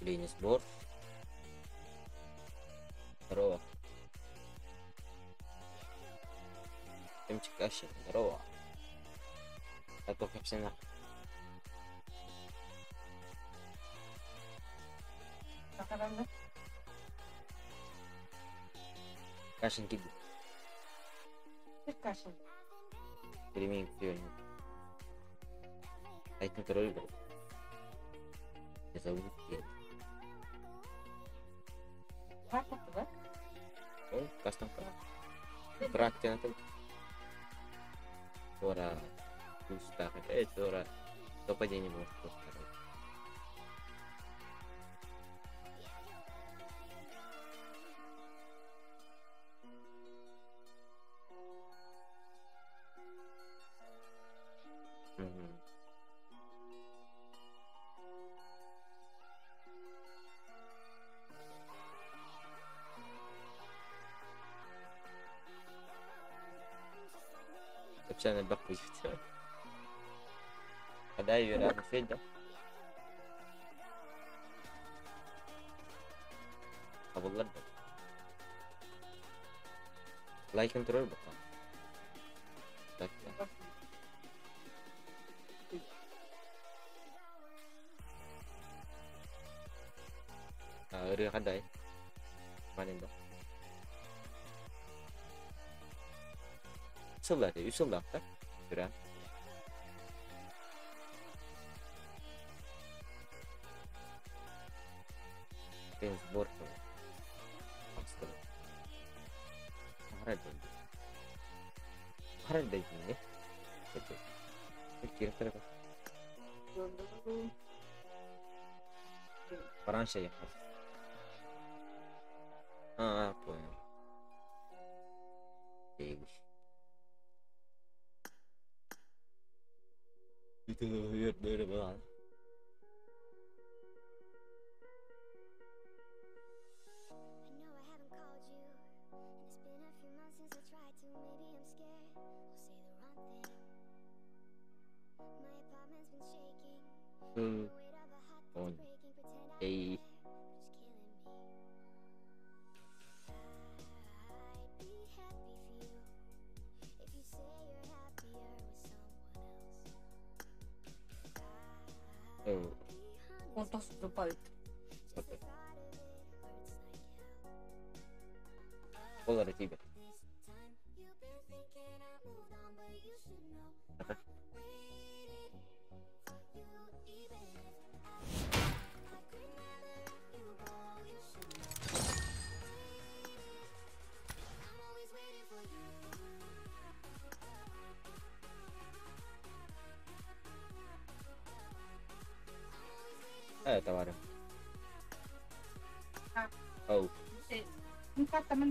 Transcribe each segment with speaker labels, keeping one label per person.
Speaker 1: Клинисбор. Здорово. Кэмчик здорово. А то кэпсэнэ.
Speaker 2: Сахаланна.
Speaker 1: Кашин киди.
Speaker 2: Сир кашин.
Speaker 1: Перемен күтүөн. Айтын турар да. Я забыл где.
Speaker 2: Хата да?
Speaker 1: Ой, кастом Практика. Ора. Пустах. Это ора. То падение может просто. Мгм. Специально бак будет. Когда я вероятно да? Абыллар да. Лайк контроль бака. Так, да. Ырыа хадай. Манында. Сыллар, үс сыллар, так? Сүрә. Тен сбор. Харад. Харад дайны. Киректер. Пораньше ехал. А, понял. Эй.
Speaker 3: I know I haven't called you, and it's been a few months since I tried to. Maybe I'm scared I'll say the wrong thing. My apartment's been shaking.
Speaker 1: Hmm.
Speaker 3: The weight of a heart that's
Speaker 1: On.
Speaker 3: breaking. Pretend I
Speaker 1: Эй.
Speaker 3: don't care, but it's killing me. I'd be happy for you if you say you're happier with someone else.
Speaker 1: Oh,
Speaker 3: Be honest
Speaker 2: Он тоже вступает.
Speaker 3: just the thought of it hurts like hell.
Speaker 1: Доллары тебе.
Speaker 3: This time you've been thinking I moved on, but you should know
Speaker 1: Ага.
Speaker 3: I waited for you even if I could never let you go. You should know I waited. I'm always waiting for you.
Speaker 1: Товары.
Speaker 2: А.
Speaker 1: Оу.
Speaker 2: Ну как там?
Speaker 4: I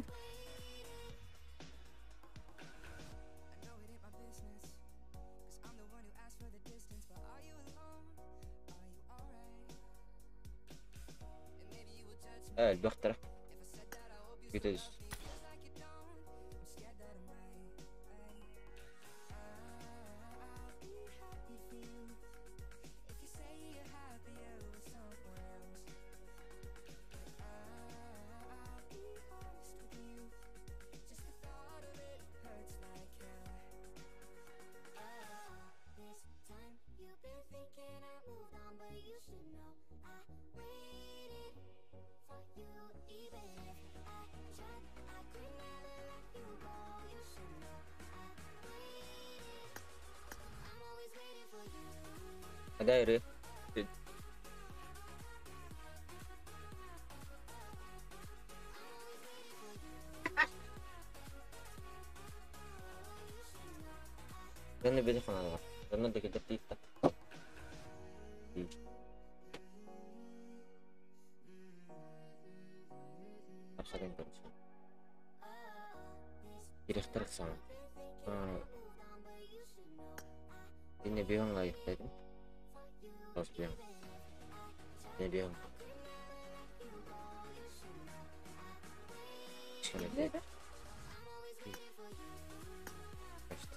Speaker 4: know it ain't my business. Cause I'm the one who asked for the distance. But are you alone? Are you alright? And maybe you will judge me
Speaker 1: Бөхтөр.
Speaker 4: if I said that I hope you
Speaker 1: It
Speaker 4: still
Speaker 1: is.
Speaker 4: love me. Feels like you don't. I'm scared that I'm right. I'll be happy for you if you say you're happier with someone else. But I'll be honest with you. Just the thought of it hurts like hell.
Speaker 3: This time you've been thinking I moved on, but you should know I waited for you. Even if I tried, I could never let you go. You should know I waited. I'm always waiting for you.
Speaker 1: Когда ыры. Донны беде фаналар. Донны декелдер тиитта. Апсадын көрсө. Директор сам. Динне бионга айыктайдым. Тос бион. Не бион. Чемеде. Kaçtı.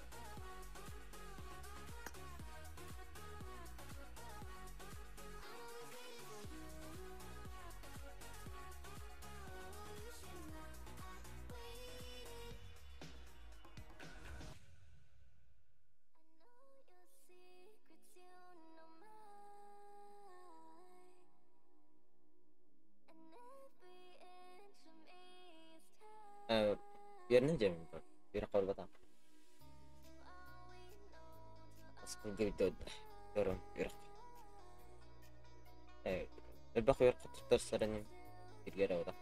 Speaker 1: Үөрэнэ дьиэм үөрэх барбатах. Көрөн үөрэх. Элбэх үөрэх туттарсарынын сиргэр абата.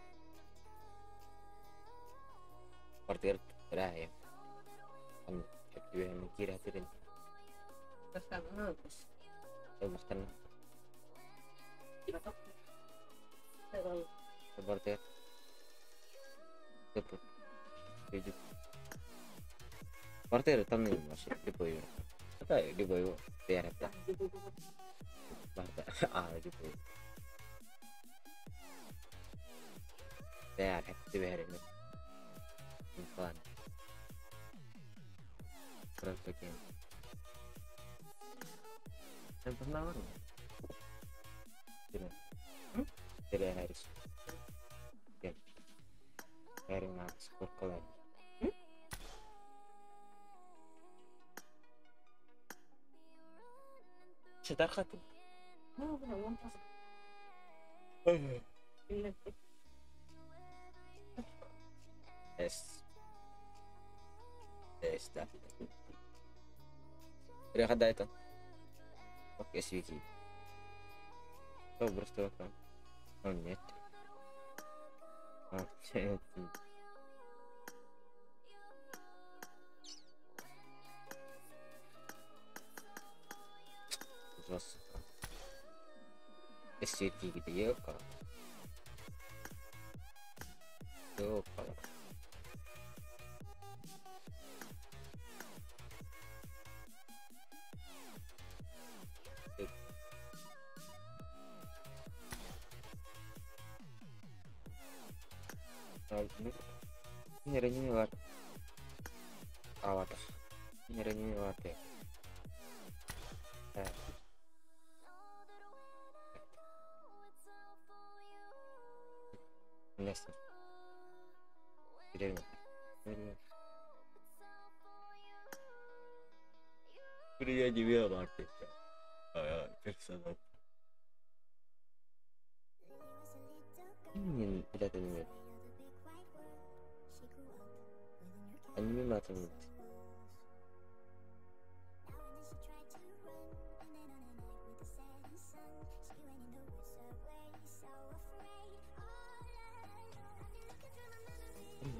Speaker 1: Бардыгар туттара Түбэһэммин киирэ сатыырын ылбахтарына барытыгар барытыгар тамныйым вообще любой үөрэх. Это любой үөрэхтэ. Барыта аа любой. Бээр түбэһэрин. План. Просто кем. Sen bundan var mı? Değil mi? Harris. Gel. Harry Max Kurkalar. Сытар хатын. Es. Esta. Перехода это. Ок, SVT. Что, просто там. О, нет. А, нет. Жестко. SVT где елка? Елка. Ini Awat. Ini lewat ya. Eh. Next. Приятели, персонал. Блядь, аниме. Аниме матом.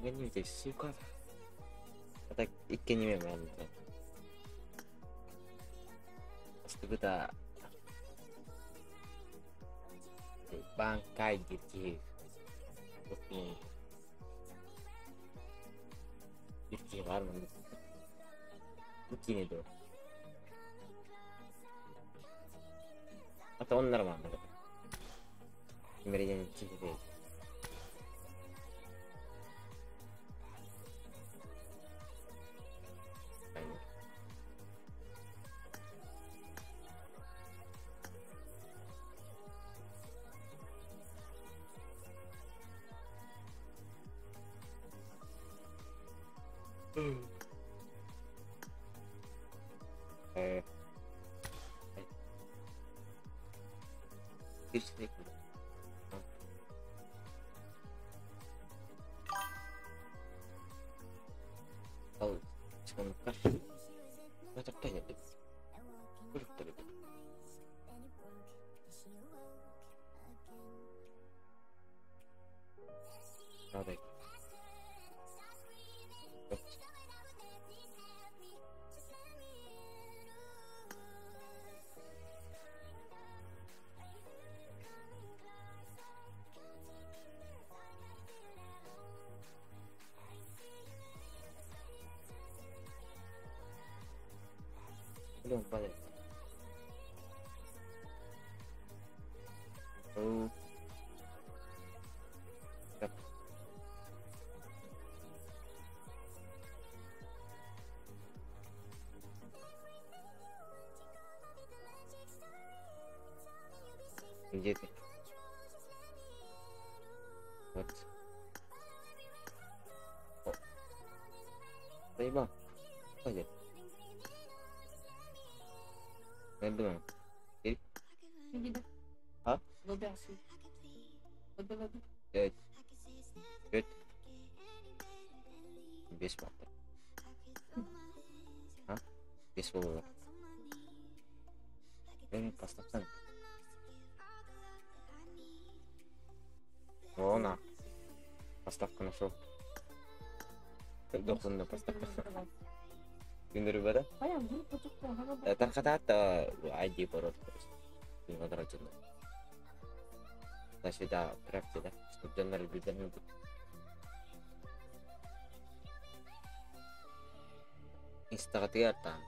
Speaker 1: Аниме сука. А так икки аниме man. Астыгыта Банкай Гирки. Гирки var mı? Иккини дуо? Ата оннор мааммыт. Меридиан киһи. Надо. Блин, падает. Oh. Так. Где ты? Вот. О. Заебал. Пойдет. Я думаю. А? Пять. Пять. 5 баллар. А? 5 буоллулар. Мен поставкан. О, на. Поставка нашел. Дохсун на поставка. Күндөрү бара.
Speaker 2: Баян группа чукта хага.
Speaker 1: Тархатаат ID пароль просто. Квадратный. Значит, да, отправьте, да, чтобы донор билдерме. Инстаграмга там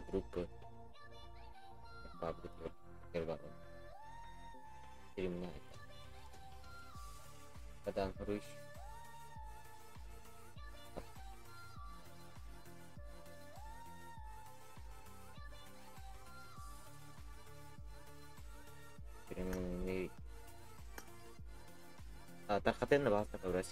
Speaker 1: группы паблик Переменяет. Когда Русь. Переменный. А, тархатен на вас на.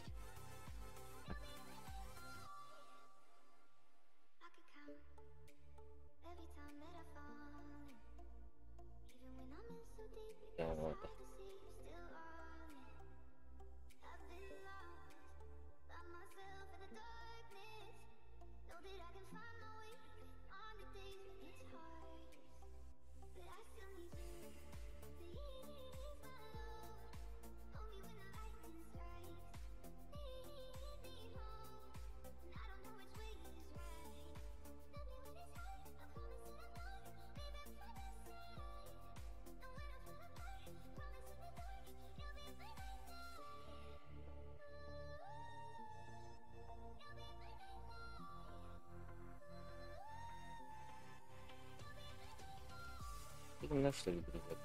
Speaker 1: На что ли, друзья?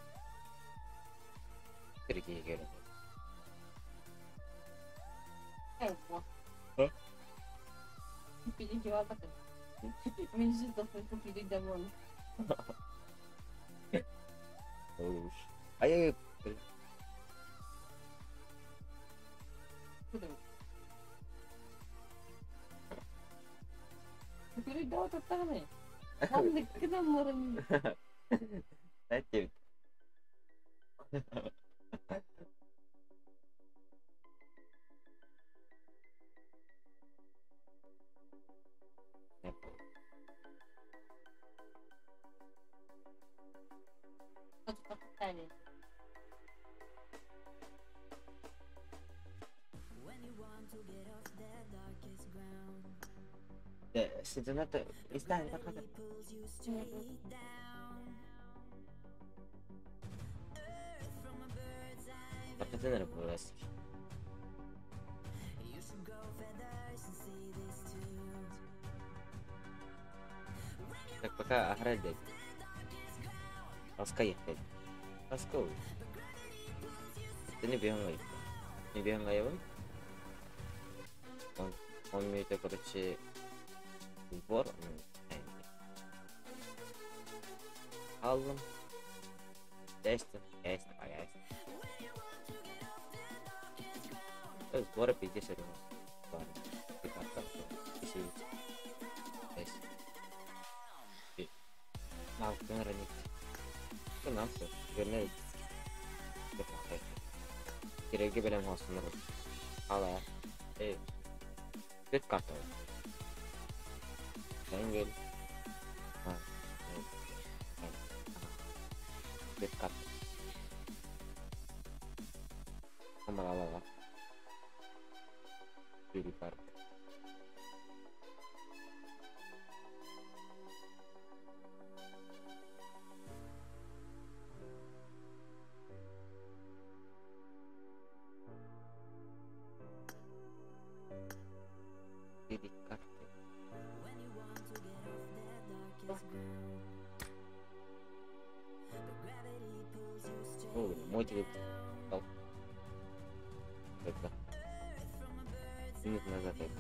Speaker 1: Сергей говорит.
Speaker 2: А?
Speaker 1: Ай-яй-яй. Знаете, Сиденаты, издание так. Тархатен броваски. Так, пока охранять. Ласка ехать. Ласка. Ты не бегай. Не бегай его. Он имеет, короче, сбор. Аллам. Ясно, ясно, ясно. Сбора 50 ладно. Киреги белем хосунар. Ала. Э. Бет карта. Тенгел. А. Бет карта. Амала. Карта. О, мой телефон. Это. Минут назад это.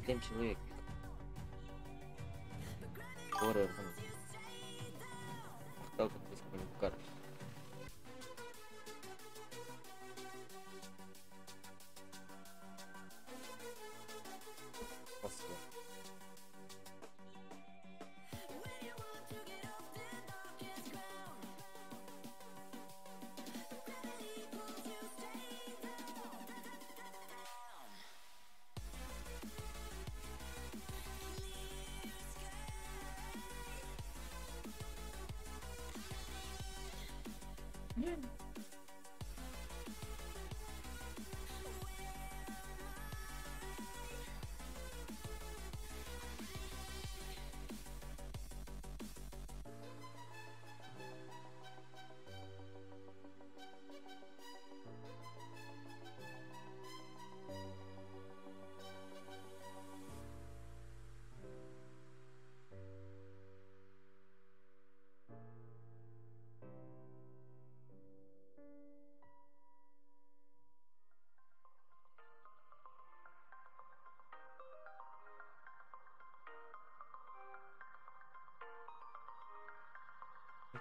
Speaker 1: 7 человек. Горы. Спасибо.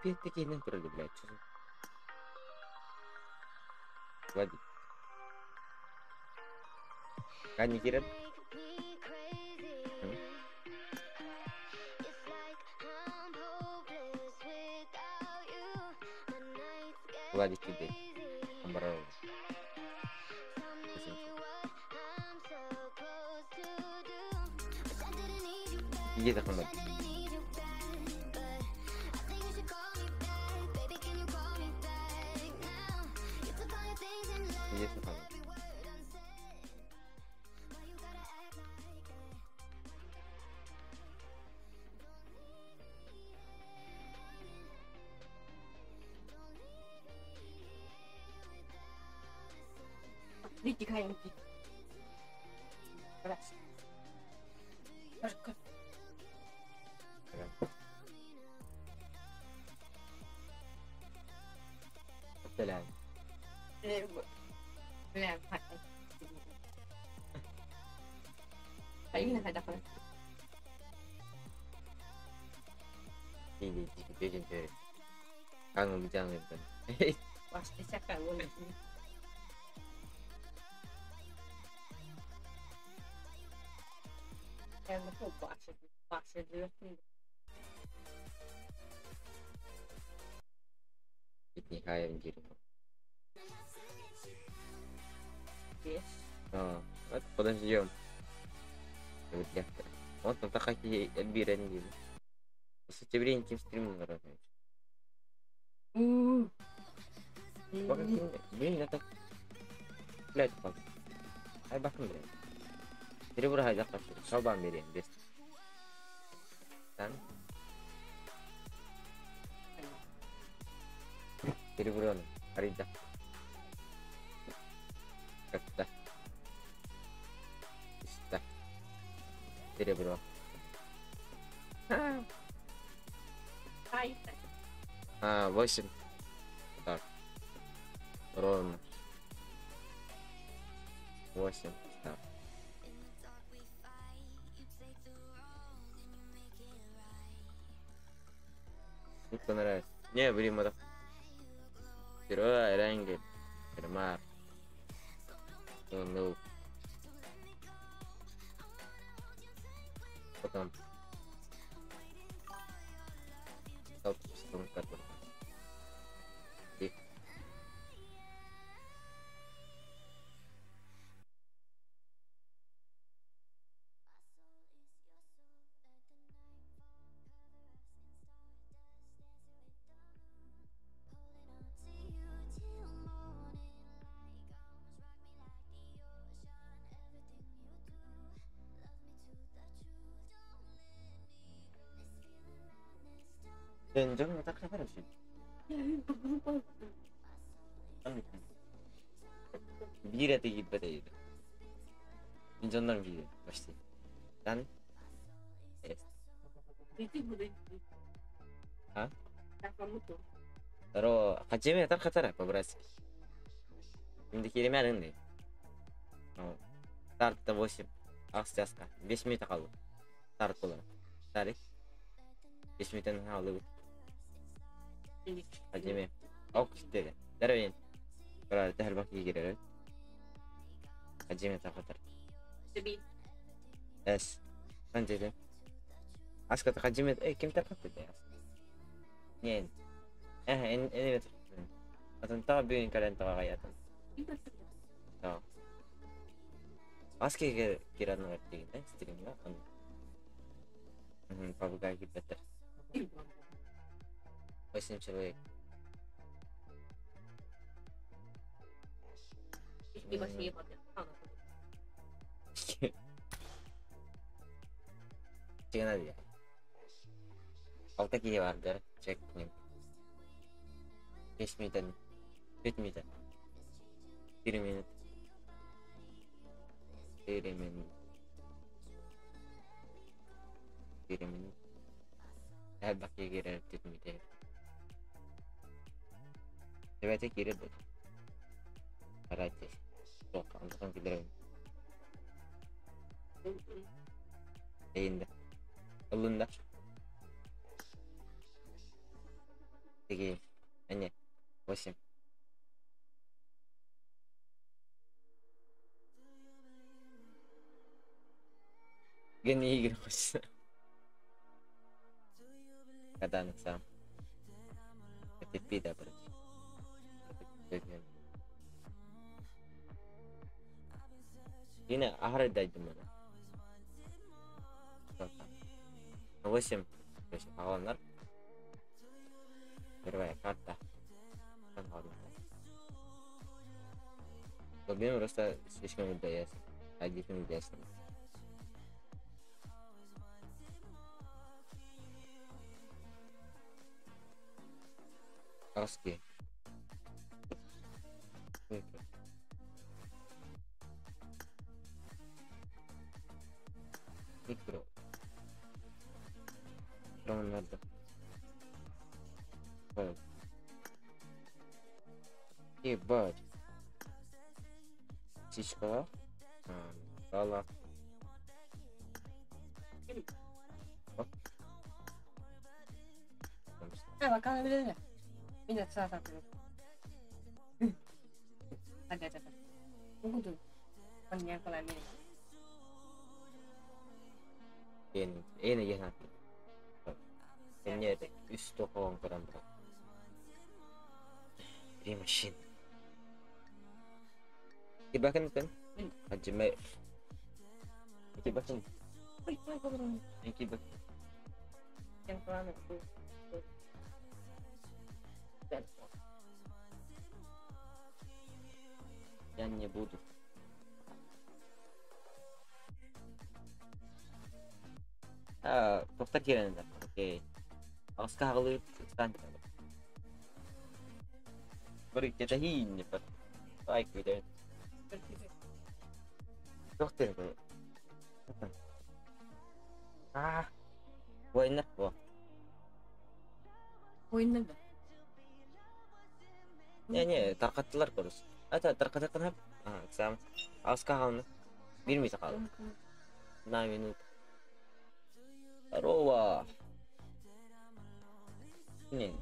Speaker 1: Опять-таки не блядь, что за... Владик. Кани кирен? Владик киде. Амбарал. Иди такой.
Speaker 2: 你看你，来，快快。
Speaker 1: 再来。 Подождем. Вот там такая Эльвира неделю. В сентябре интим стрим наверное. Блин, это... Блядь, пак. Ай, бакын, блядь. Перебор хайда кашыр. Шалбан берем, без. Там. Перебор Арида. Как-то. Серебро. А, 8. Так. Ровно. 8. Так. Мне понравилось. Не, блин, это. Первая Ренгель. Кермар. Ну. Потом. Биир этэ киирбэт эйдэ. Мин дьоннорум киирэр почти. Дан? А? Здорово. Хачеме тар хатара по-братски. Им дии. Старт 8. Ахстяска. 5 минут қалды. Старт болады. Старик. 5 минуттан қалды. Хачеме. Ок, деді. Здорово. Бра, тәһәл бак кирер. Хачеме тар хатар. Эс. Қанча Аската хачеме, эй, ким тар хатар? Не. Э, эн Атын таа бүгүн кэлэн таҕаҕайатын. Аа. Аски кираннар дигин стримҥа он пабга киирбэттэр. 8 человек. Чыгына дии. Алта киһи баардар. Чек 5 минутан 5 минута. 4 минут. 4 минут. 4 минут. Элбэх киһи киирэр түтүмүтэ. Эбэтэ киирэр да. Арайте. Суох, онтон киллэрэбин. Эйинде. Ыллын да. Тиги. Эмиэ. 8. Гений игры хочется. Когда сам. Потерпи, да, брат. Дина, аһары дайдым мана. 8. Аҕаланнар. Первая карта. Проблема просто слишком интересно. Один интересно. Краски. Микро. Надо. Ебать. Птичка. Дала. Үс тоқоон көрөн баран. Три машин. Кибакын кын? Ажымай. Кибакын. Кибак. Я не буду. А, тоқтар киренедер. Окей. Аска хагалыр стан. Бір кетахин деп. Ай, көйден. Тоқтар. А. Ойна, о.
Speaker 2: Ойна да.
Speaker 1: Не, тарқаттылар көріс. Ата, тарқатақын хап. А, сам. Аска хагалны. Бир минут қалды. На минут. Здорово. Не.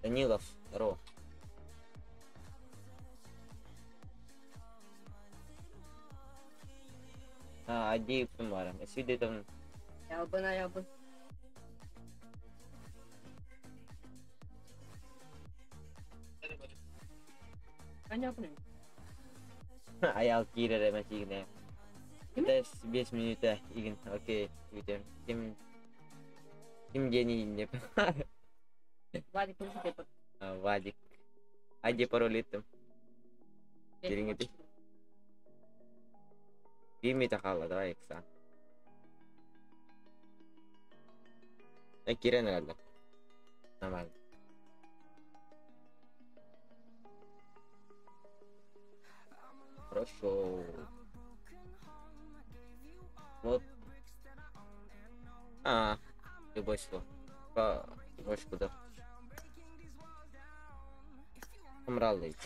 Speaker 1: Данилов, здорово. А, ади бар. Сиде там.
Speaker 2: Ялбын, ялбын. Аял
Speaker 1: Аял кирер эмес игне. Дес 5 минута игин. Окей, күтем. Ким ким гений деп.
Speaker 2: Вадик деп.
Speaker 1: Вадик. Ади пароль еттим. Кериңети. 1 минута қалды, давай икса. Кирен әлді. Нормально. Хорошо. Вот. А, любой слово. По больше куда. Умрал дейді.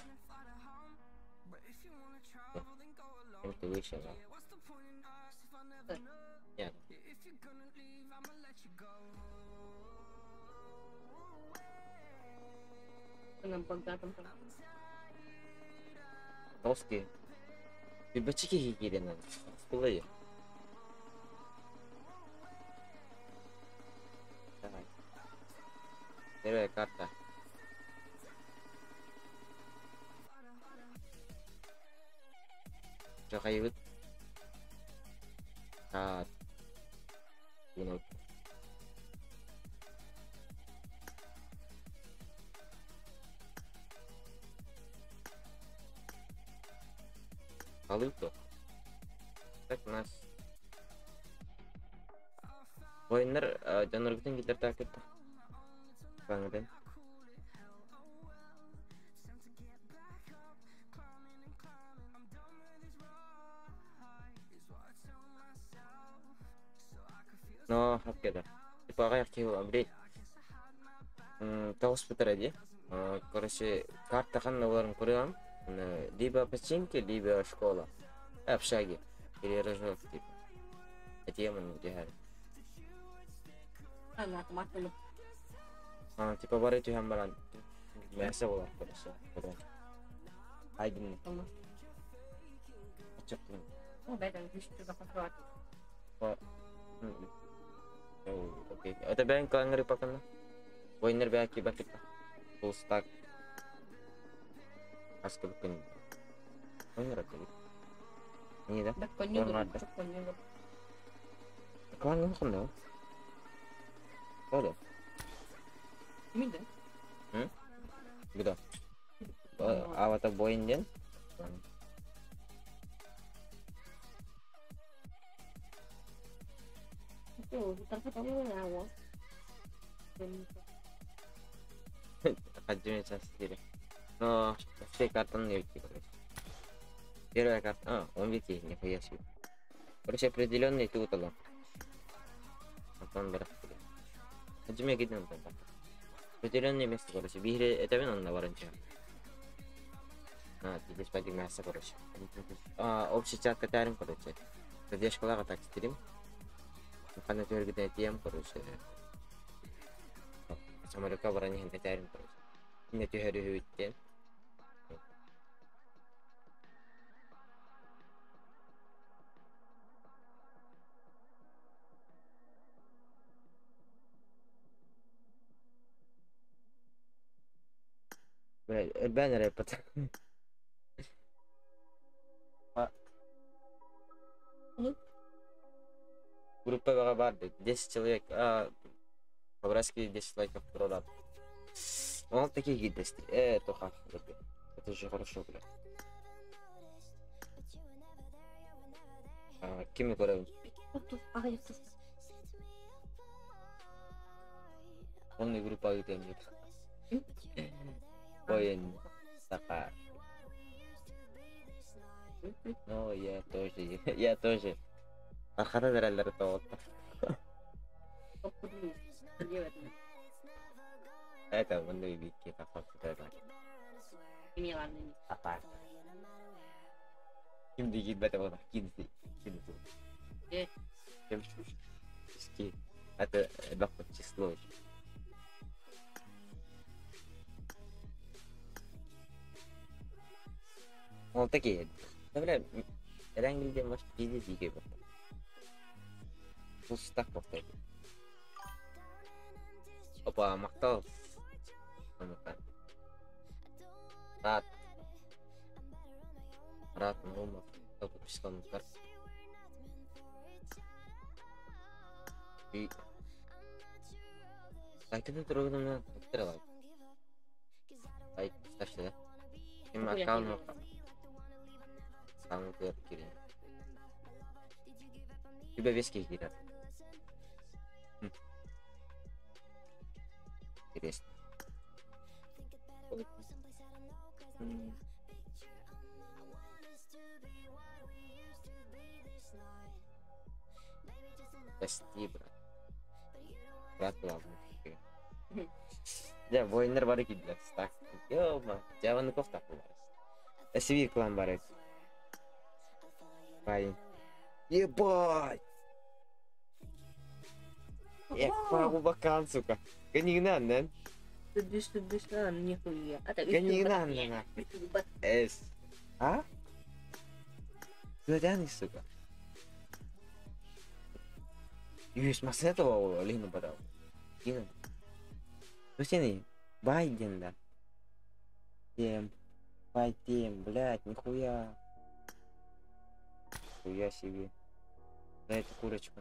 Speaker 1: Чем ты выше, да? Нет. Тоски. Бибачики кирен. Скулы. Давай. Первая карта. Чохайбыт. А. Минут. Халыып. Так у нас Воиннар дьонноргутун киллэртээккит Баҥырын. Но хапкеда. Типа аҕыйах киһи буолан били тоҕус бутара дии. Короче, карта ханна буоларын көрүөм. Либо починки, либо школа. Общаги. Или рожок типа. Этиэм оннук түһэр. Типа бары түһэн баран мясо буолар короче. Айдын. Оччоттун. Окей. Это бэйэҥ клаҥҥар ыппаккын Воиннар бэйэ киирбэккит да. Full stack. Аскыбыккын. Воиннар атыбыт. Не да? Клаҥҥа хонно. Ода.
Speaker 2: Кимин
Speaker 1: Буда. Авата воин диэн. Отдельная часть 4. Но все карты на уйти, короче. Первая карта. А, он ведь нихуя себе. Короче, определенный тут он. Антон Хаджиме гиден там. Определенное место, короче. Бире это вин он на варанча. А, здесь пойди мясо, короче. А, общий чат катарим, короче. Задержкалара так стрим. Хана түөргүтэ тиэм, короче. Самолёкка баран иһэн кэтээрим, короче. Инне түһэрүһүбүттэн. Бля, элбээн эрэ пацан. Группа баҕа баар 10 человек, а, по-братски 10 лайков продат. Он такие гидности. Тоха, это же хорошо, бля. А, кими көрөбүн? Полный группа ыытыам диэт. Воин саха. Ну, я тоже, я тоже. Архата эрэллэр тоҕотто. Это маннык биикки тахсар Апа. Ким да киирбэтэ буолла? Ким ким Ким Ски. Это элбэх число еще. Ол такие. Да бля, Эрэнгил диэн может пиздец дикий буолла. Пустак буолла. Опа, махтал. Рад. Рад, ну, махтал подписчикам. И... Лайканы тургунумна лайк. Лайк ставьте, да? Ким аккаунт аккаунт киирин. Тебя вески киирэр. Интересно. Прости, брат. Брат главный. Дьэ, воиннар бары киирдилэр. Так, ё-ма, Дьабаныков так буолар. Эсибиир клан бар эбит. Парень. Ебать! Епа, сука. Кэнигинэн, нэн. Кэнигинэн, нэн. Эс. А? Кыатаан сука. Юс, масына того, лихну барау. Кин. Тусени, Байден, да. Тем. Байден, блядь, нихуя. Хуя себе. На эту курочку.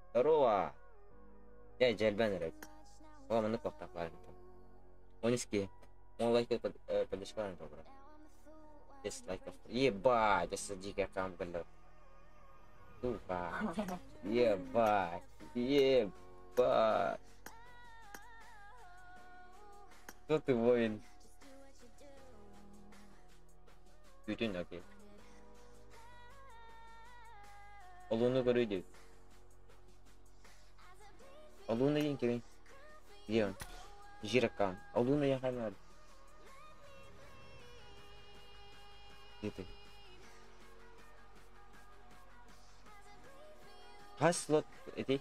Speaker 1: Здорово! Я дьэлбэн эрэ. О, маннык куохтаах баар там. Он иски. Он лайк поддержкалаан брат. 10 лайков. Ебать, это дикая камбля. Сука. Ебать. Ебать. Кто ты, воин? Бүтүн, окей. Олуну көрүү диэбит. Олуну диэн кимий? Где он? Жир аккаунт. Олуну диэн хайа Где ты? Хас слот эти?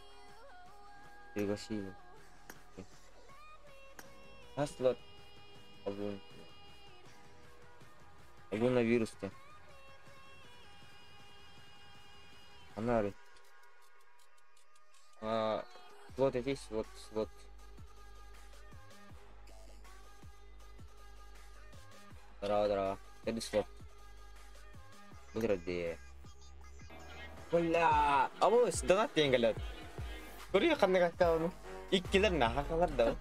Speaker 1: Пригласили. Хас слот Олун. Олуна вирусте. Анары. А, слот здесь, вот слот. Здорово, здорово. Это слот. Бу Бля, абы донат диэн кэлэр. Көрүө ханнык аккауну. Иккилэр нахакалар да.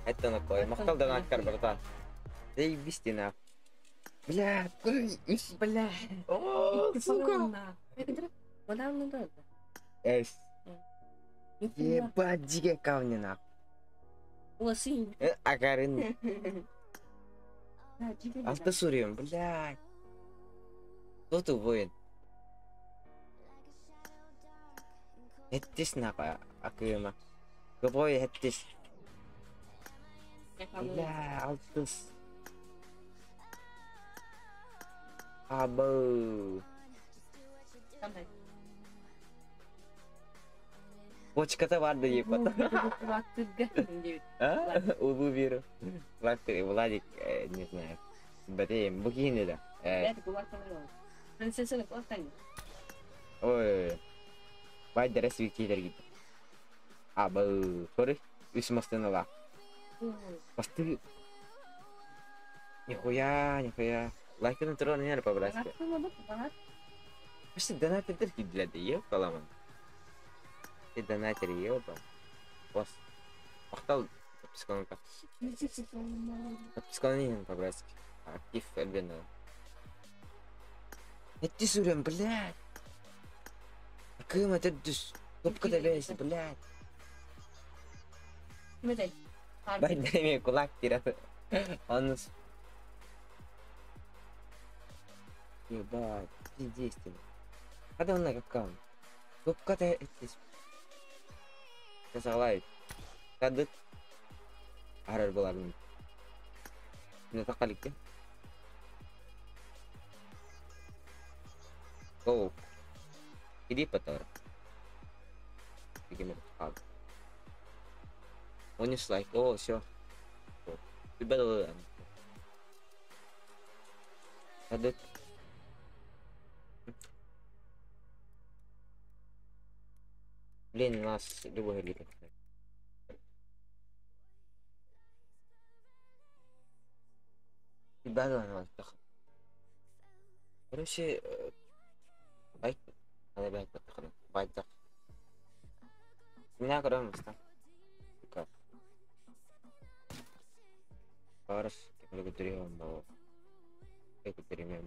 Speaker 1: Это такое. Махтал донаткар, братан. Заебись ты нах. Бля, көрү
Speaker 2: Бля.
Speaker 1: О, сука. Эс. Ебать, дикий камни нах.
Speaker 2: Лосинь.
Speaker 1: Акарын. Алта суруйум, блядь. Кто ты воин? Хэттис нахуй, акыма. Гобой хэттис. Бля, алтыс. Абы. Бочката бар да ебать. А? Улуу виру. Владик, Владик, не знаю. Бэтэ, бу киһини да.
Speaker 2: Принцесса кулактан.
Speaker 1: Ой. Бай дәрес викилер гит. Абы, сори, үс мастыныла. Посты. Нихуя, нихуя. Лайкын туран не по-братски. Почти донатер для ёпаламан. Ты донатер ёпа. Бос. Махтал подпискаланка. Подпискаланин по-братски. Актив альбена. Это сурен, блядь. Кым это дүс. Топка да бэс, блядь. Бай дэме кулак тират. Он Ебать, пиздец ты. Когда он на аккаунт? Топка да это. Казалай. Кадыт. Арар буларын. Не тақалик Go. Иди потор. Он не лайк. О, все. Ребята, Кадыт. Блин, у нас любой лидер. Ребята, у нас Короче, лайк. Надо бять Байт. Меня кроме Как? Парс, кемле көтөрүм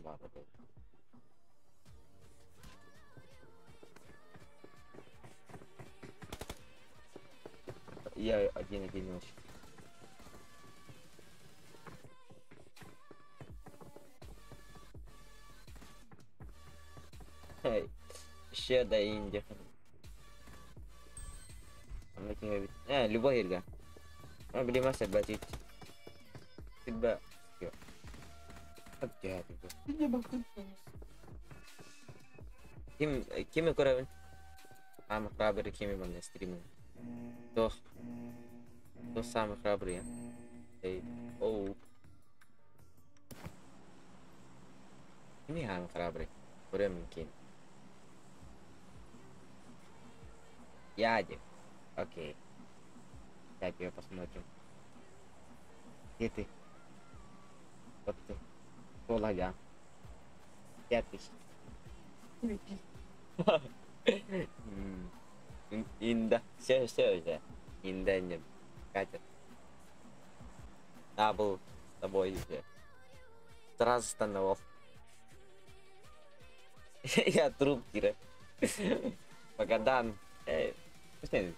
Speaker 1: бар. Я один ночь. Эй, еще да Индия. Любой ирга. Били маса бачит. Тибба. Ким кими көрөбүн? Самый храбрый кими манна стримин. Кто? Кто самый храбрый? Эй, оу. Кими самый храбрый? Көрөмүн ким. Ядик. Окей. Так, я посмотрим. Где ты? Вот ты. Кола Пятый. Инда. Все, все уже. Инда не катит. А, был с тобой уже. Сразу становал. Я труп, Кира. Магадан. Вкусный.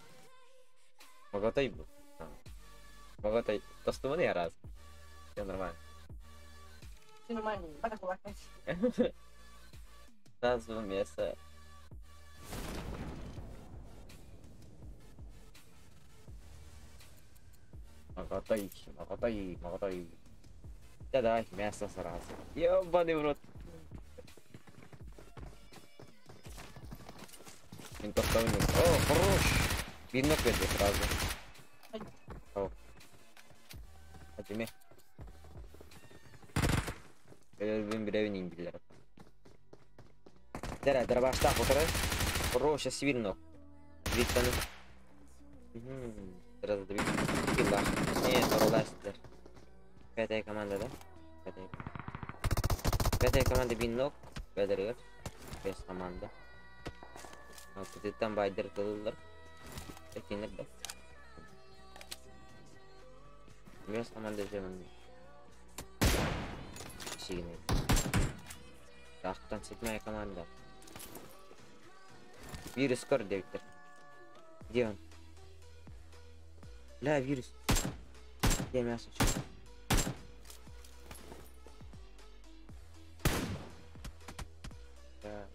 Speaker 1: Магатай был. Магатай. Тостуманы я раз. Все нормально.
Speaker 2: Все нормально, пока плакать.
Speaker 1: Сразу мясо. Магатай, магатай, магатай. Да давай, мясо сразу. Ёбаный в рот. Винтовка. О, хорош! Винок это сразу. О. А тебе? Өлбүн билэбин индилер. Дара, дробаштах отыры. Хорош, сейчас винок. Виктор. Сразу добить. Килла. Нет, Роластер. Пятая команда, да? Пятая. Пятая команда бинок. Бедергер. Бес команда. Алтытыттан байдыр тылылар. Экинер да. Бес команда жемін. Сигнал. Тахтан седьмая команда. Вирус кор Виктор. Где он? Бля, вирус. Где мясо? Да.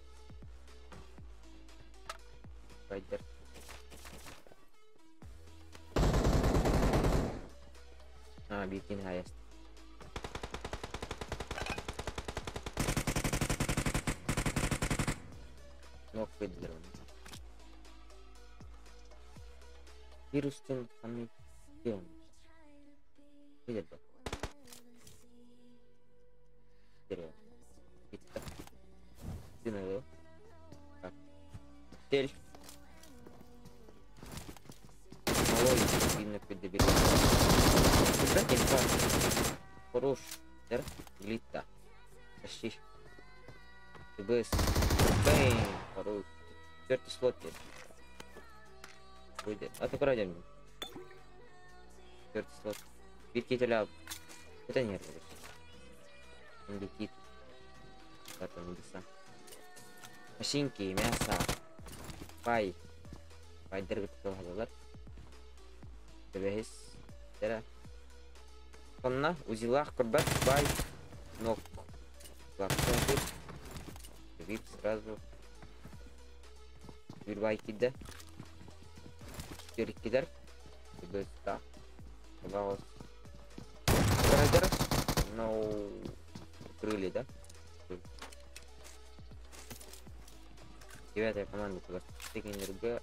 Speaker 1: Байдер. А, бикин хаяст. Нок выдер он. Вирус тен хами. Где он? Видит, да? Цель. Малой, видно, подобери. Хорош. Глита. Почти. ТБС. Бэм. Хорош. Четвертый слот есть. Будет. А ты пройдем. Четвертый слот. Биркителя. Это нервы. Он летит. Потом небеса. Машинки, мясо. Пай. Пай дыргытылар. ТБС. Тера. Онна узилах курбат бай. Нок. Вип сразу. Bir бай киде. Четыре кидер. ТБС. Райдер. Ну, крылья, да? Девятая команда туда. Тегенерге.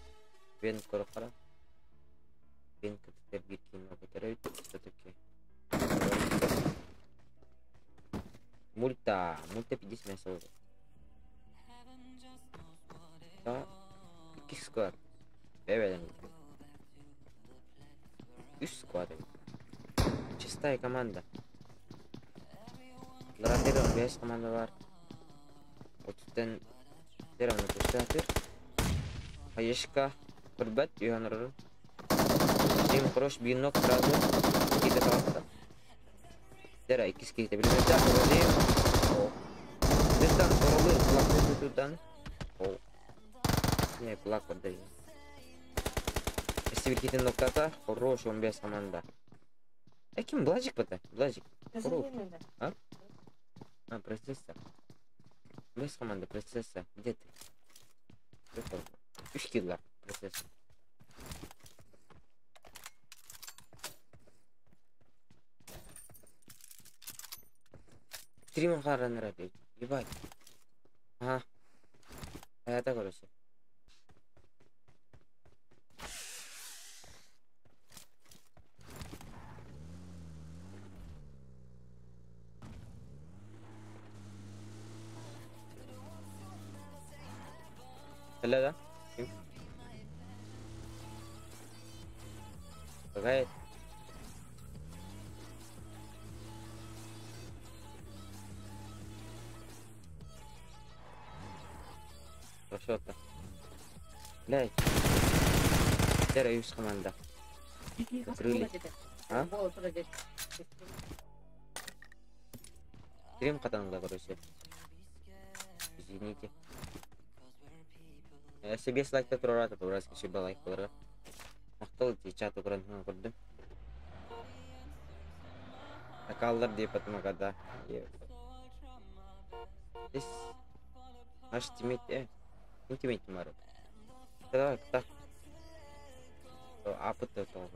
Speaker 1: Вен Корохара. Вен Катербирки все-таки. Мульта. Мульта 50 мясо. Да. 2 склад. Бэбэдэн. 3 склад. Шестая команда. Ларандерон 5 команда бар. Отуттан Деравны көстәтер. Хаешка Курбат Юханрыр. Дим хорош бинок сразу. Киде тарапта. Дера икис ките билмәсә, Вадим. Дестан оролы кулак тутан. О. Не, кулак отдай. Если бир ноктата, хорош 15 команда. А ким Блажик бата? Блажик. Хорош. А? А, принцесса. Без команда, принцесса. Где ты? 3 килла, принцесса. Три махара опять. Ебать. Ага. А это, короче. Да? Какая? Хорошо-то. Блядь. Серая команда. Закрыли. А? Стрим хатанла, короче. Извините. Себе лайкта турарата, по-братски себе лайк болар. Мактал чат көрөн көрдүм. Акаллар деп потом когда. Здесь наш тиммейт, не тиммейт мару. Давай, так. Апыт того.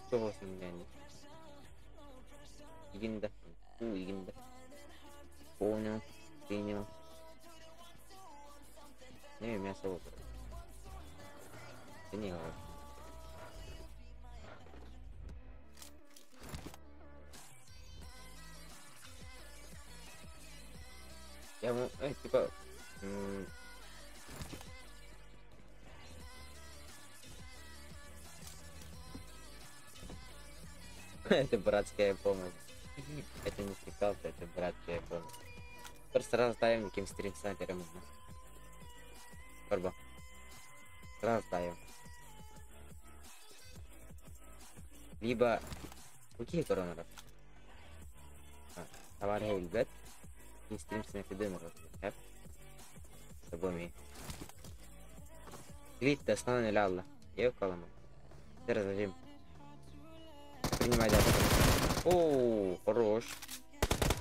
Speaker 1: Что с меня не? 이긴다. 오, 이긴다. Понял, принял. Не, мясо вот. Да не, ладно. Я ему, типа... Это братская помощь. Это не смекалка, это братская помощь. Просто сразу ставим каким стрим снайпером. Корба. Сразу ставим. Либо... Какие коронеры? Товар хейлбет. И стрим снайпер дымер. Собой. Глит основной лялла. Я колома. Зажим. Принимай, да. О, хорош.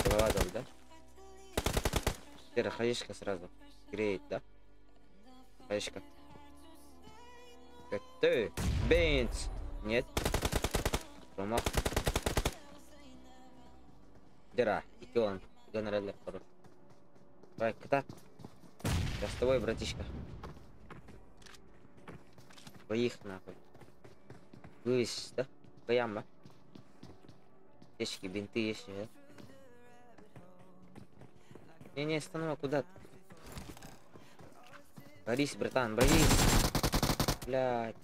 Speaker 1: Голова дал, да? Теперь хаешка сразу. Греет, да? Хаешка. Ты, бенц. Нет. Промах. Дыра. И он. Гонорар хорош. Давай, кота. Я с тобой, братишка. Двоих нахуй. Вывесишь, да? Прямо. Ящики, бинты есть, да? Не-не, останова, куда ты? Борись, братан, борись! Блядь.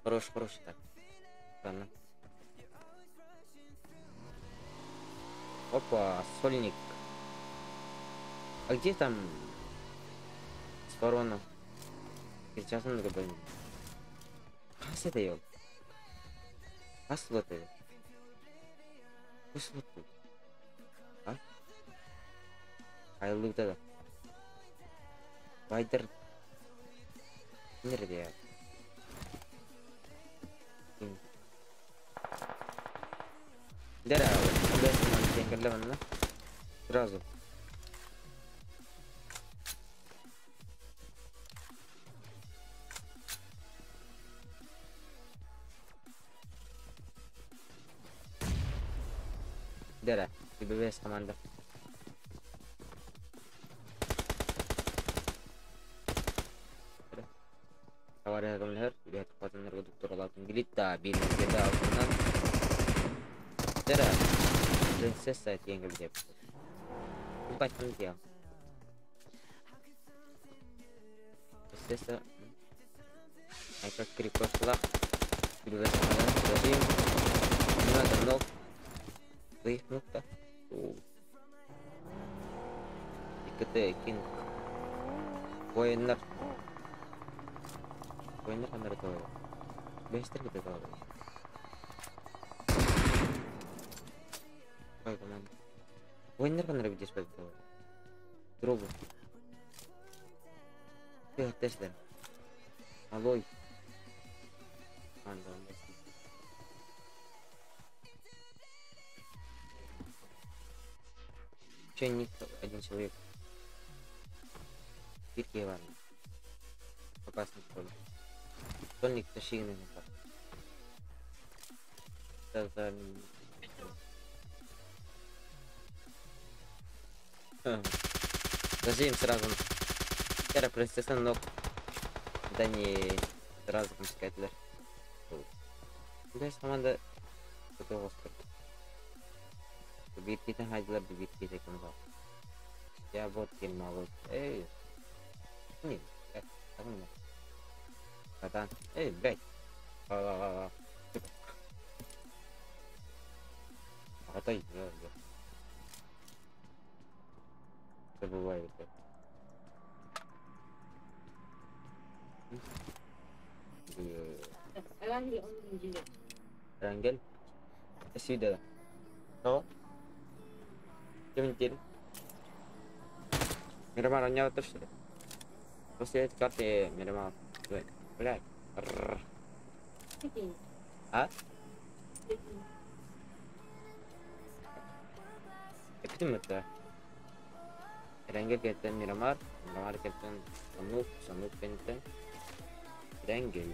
Speaker 1: Хорош, хорош, так. Ладно. Опа, сольник. А где там с вороном? Сейчас он такой. Хас это ел. Хас вот это. Пусть вот тут. А? Айлык да. Байдер. Nerede ya? Сразу. Дера, ББС команда. Дера, принцесса теңгіл деп. Принцесса. А как крепошла. Не надо ног. Твоих ног-то. И КТ, кинг. Военнар. Военнар қандар это. Бестер кетеді Ой, команда. Военнар қандар видишь по Дробу. Ты Теслер. Алой. Че не один человек. Бирки ладно. Опасный поле. Сольник тащи на Зажим сразу. Вчера принцесса ног. Да не сразу пускать. Да, команда. Я вот мало. Эй. Нет, братан. Эй, блядь. Отойди, да. Забываю это. Рангель? Сүйдэ. Тоҕо? Ким диир? Мирамар оонньообуттар что ли? После этой карты Мирамар. Блядь. А? Эпитим это. Эрангел кэнниттэн Мирамар, Мирамар кэнниттэн Санук, Санук кэнниттэн Эрангел.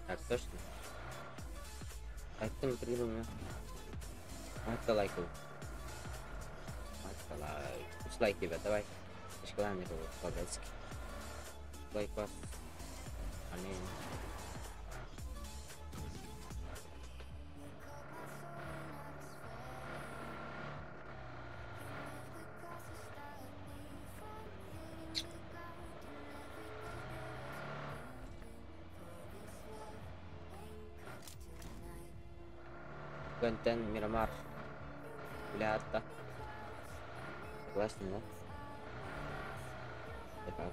Speaker 1: Так точно? Айттым придумал. Майка лайк. Майка лайк. Үс лайк тебе, давай. Ишкалан это по-детски. Лайк вас. Аминь. Көнтөн Мирамар үлэ Согласен, да? Это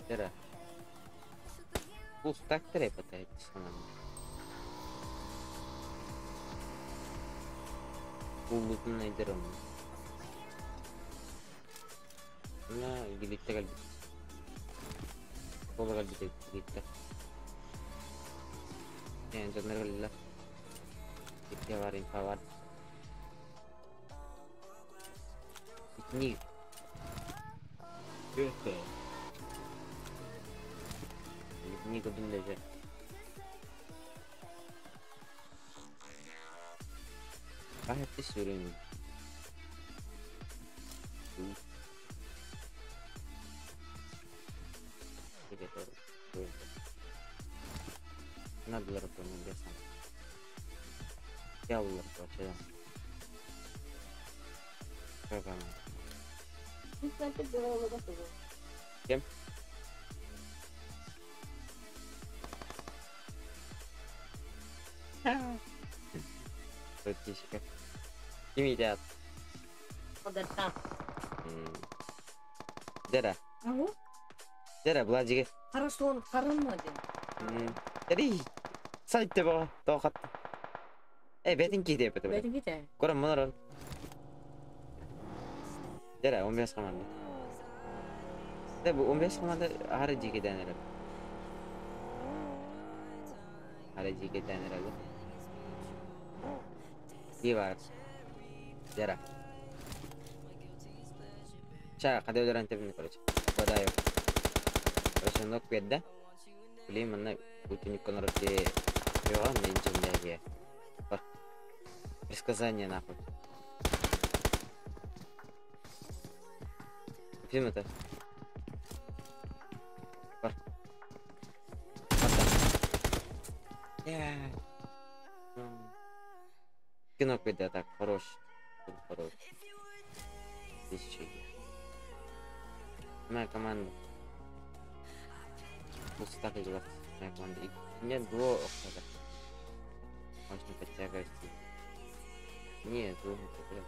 Speaker 1: Дера. Пусть так трепотает Улутун найдером. На гилитте кэлбит. Кола кэлбит гилитте. Эн дьоннор кэллилэр. Икки бар инфа бар. Итини. Өте. Итини көдүн лежер. Kahretli sürün. Надо было Я было Кем? Братишка. Ким едят?
Speaker 2: Подартан.
Speaker 1: Дера.
Speaker 2: Ау?
Speaker 1: Дера, Владик.
Speaker 2: Хорошо, он харыммадын.
Speaker 1: Три. Сайт бо. Тоқат. Э, бетин ки деп бит.
Speaker 2: Бетин ките.
Speaker 1: Көрөм мунар. Дера, 15 команда. Да, бу 15 команда ары жекеден эрэ. Ары жекеден эрэ. Ки бар. Дера. Ча, каде өлөрөн тебини, короче. Бодаю. Короче, нок берді. Блин, манна утюник конорте Йоған, мен жемдәге. Бар. Предсказание нахуй. Фильм это. Бар. Кино какой-то так, хорош. Хорош. Тысячи. Моя команда. Пусть так играть. Моя команда. Нет, двух. Можно подтягивать. Нет, двух не проблем.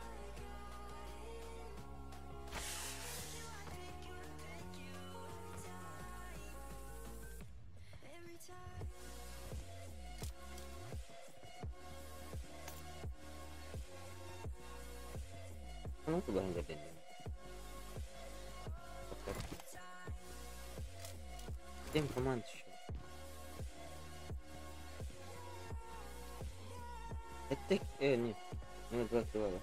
Speaker 1: Ну, куда он забил? Семь команд еще. Это... нет. Ну, два кило, да.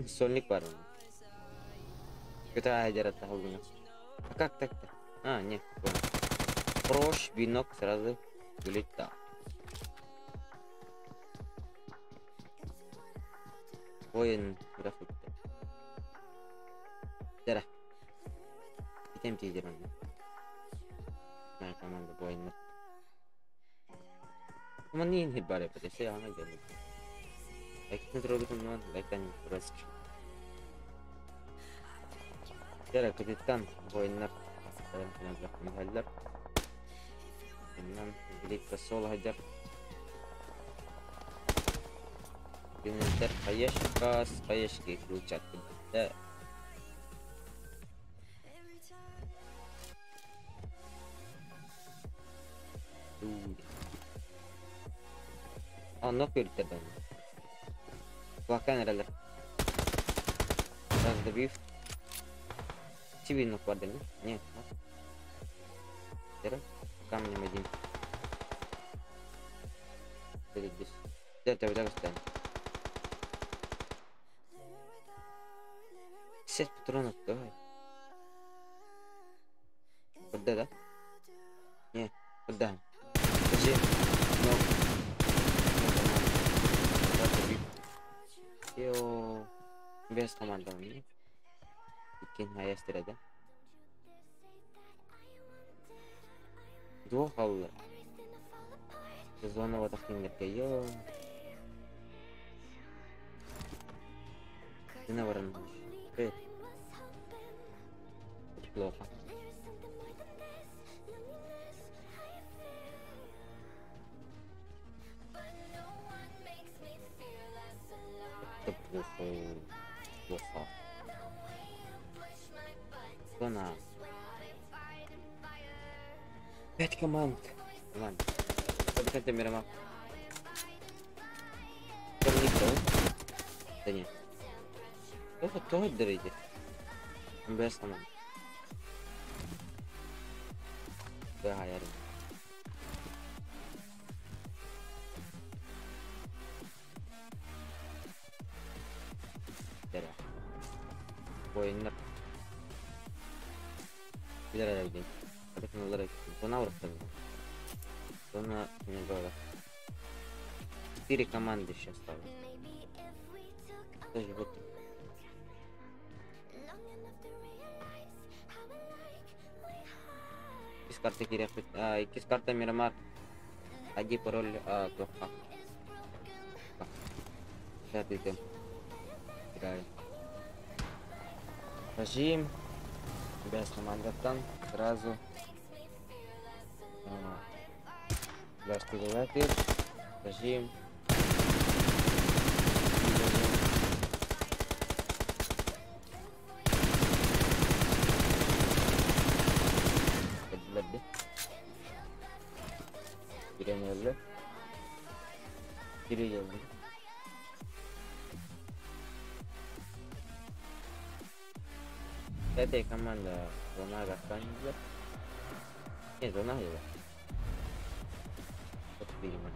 Speaker 1: Сольник бар. Это айдер от А как так-то? А, нет, понял. Прош, бинок сразу вылетал. Воин график. Дера. Итем тиздермин. Моя команда воин. Манин хибаре патесе ана гелdi. Лайктан трогатым лайктан руск. Дера капитан воиннар. Хәлләр. Иннан глитка сол хаҗар. Кинилэр хаешка с хаешки клетчатка. Онно күлтэрдэн. Плакан эрэлэр. Раз добив. Тебе падали? Нет. Камнем один. Здесь. Это стоим. 50 патронов, давай. Куда, да? Не, куда? Подожди. Но. Йо. Без команды. Иккен хаястырады. Двух аллы. Зона вот ахтиндерге. Йо. Ты на. Плохо. Это плохо. Плохо. Зона. 5 команд. Ладно. Подходите, Мирома. Там никто. Да нет. Кто кто дороги? Без команд. Да, я Oyunlar. Bir araya gideyim. Hadi Buna Зона не. 4 команды еще осталось. Даже вот. Из карты кирек, из карта Мирамар. Один пароль, плохо. Пятый Играем. Режим. Без команда там сразу. Режим. Пятая команда зона останется. Нет, зона его. Вот видимо.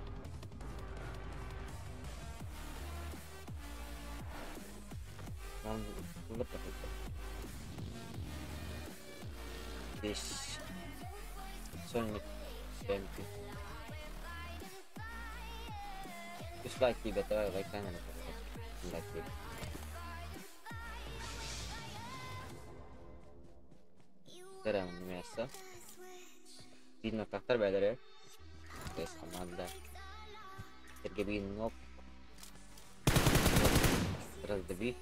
Speaker 1: Нам вот такой. Здесь сольник МП. Пусть лайк тебе, давай лайк на лайк. Мясо. Видно, как торбедеры. То есть команда. Сергей ног. Раздоби.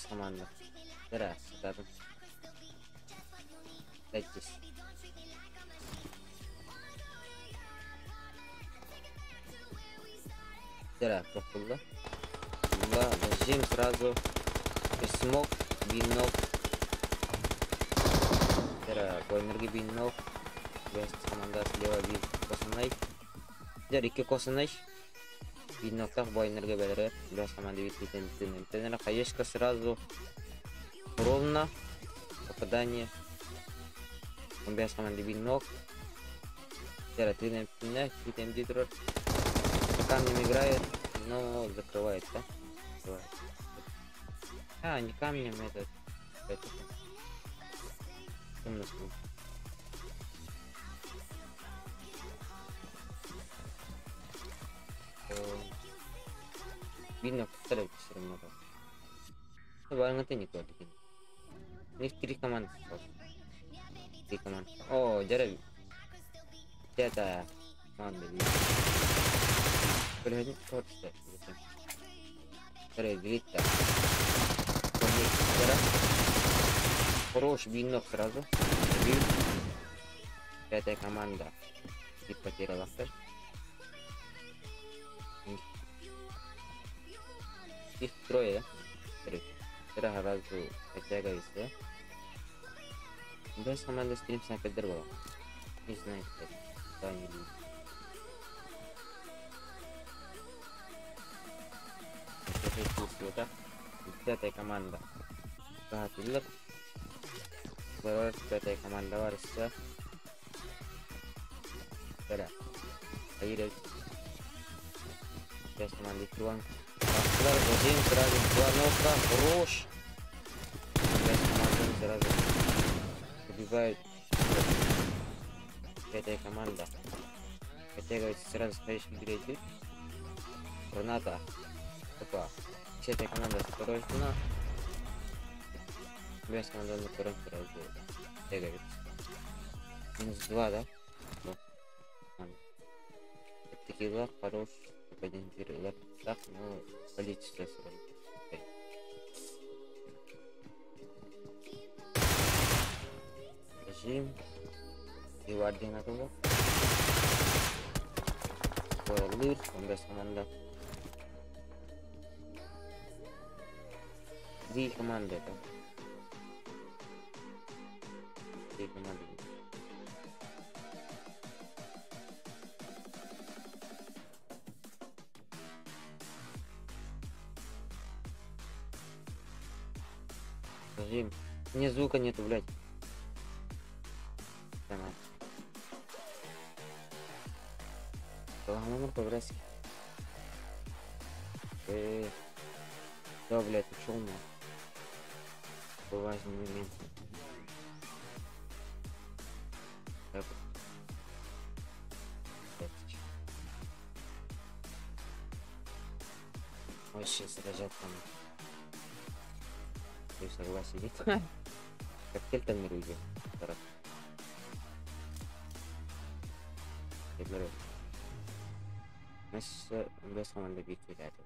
Speaker 1: Команда. Раз, да. Дайтесь. Да, профула. Да, зажим сразу. Смок, бинок. Бойнерги бинок. Без команда слева бин косанай. Жарики косанай. Бинок так бойнерги бедре. Без команды вид тен. Хаешка сразу ровно. Попадание. Без команды бинок. Три камнем играет, но закрывает, да? Закрывает. А, не камнем этот. Это. Видно, повторяю, все равно. Ладно, ты не то. У них 3 команды. 3 команды. О, деревья. Это команда. Блин, Хорош винок сразу. Пятая команда. И потеряла. Их трое, да? Короче. Сразу подтягивается, да? Без команды стрим снайпер была. Не знаю, кстати. Да, не видно. Пятая команда. Пятая команда varsa. Hayır. Сейчас команда Иван. Один сразу, два нока, хорош. Сейчас команда сразу убивает. Пятая команда. Подтягивается сразу следующий перейти. Граната. Опа. Десятая команда осторожно. Без команды на втором сразу подтягивается. Минус 2, да? Такие лак хорош. Один так, но количество сразу. Режим. И один на того. Лыр, он без команда. Три команды это. Три команды. Подожди, мне звука нету, блядь. Давай. По-братски. Да, блядь, ушел на. Такой важный момент. Так. Вообще сражать там. Ты согласен? Коктейль там не люди. Бес команда бить ребята.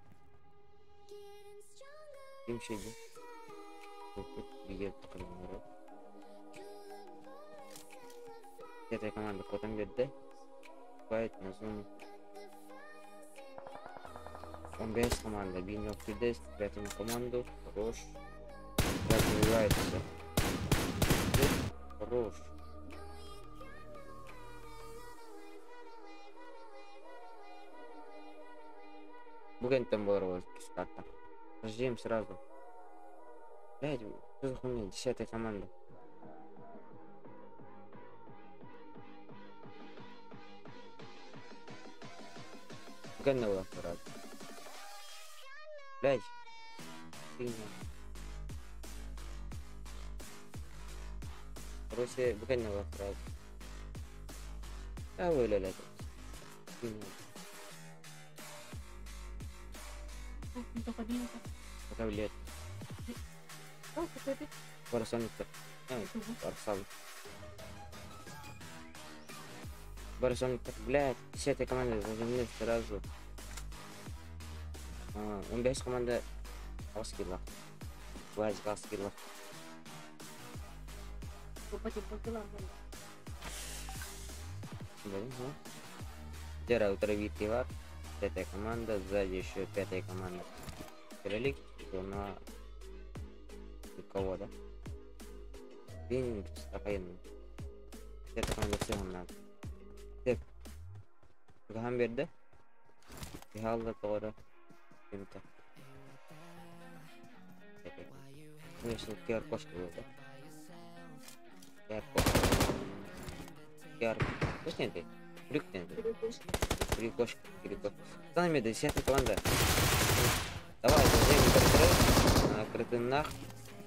Speaker 1: Ким шеди? Пятая команда потом берді. Файт на зону. Он без команда. Бинок Фидес, пятую команду. Хорош. Развивается. Хорош. Буген там был карта. Ждем сразу. Блять, что за хуйня? 10-я команда. Буген на сразу. Блять. Фигня. Короче, буген на сразу. А вы ля-ля. Фигня. Пока влияет. Барсоник, блядь, 10-я команда зажимает сразу. Он без команды Аскила. Вазик Аскила. Вчера пятая команда, сзади еще пятая команда. Кролик, на кого, да? Блин, спокойно. Пятая команда всего надо. Так. Гамберда. Бихалда тора. Кем-то. Конечно, QR-кошка был, да? QR-код. QR. Точно это? Крюк нет? Крюкошка, крюкошка. Пацаны, 10-я команда. Давай, зажим крытыннах.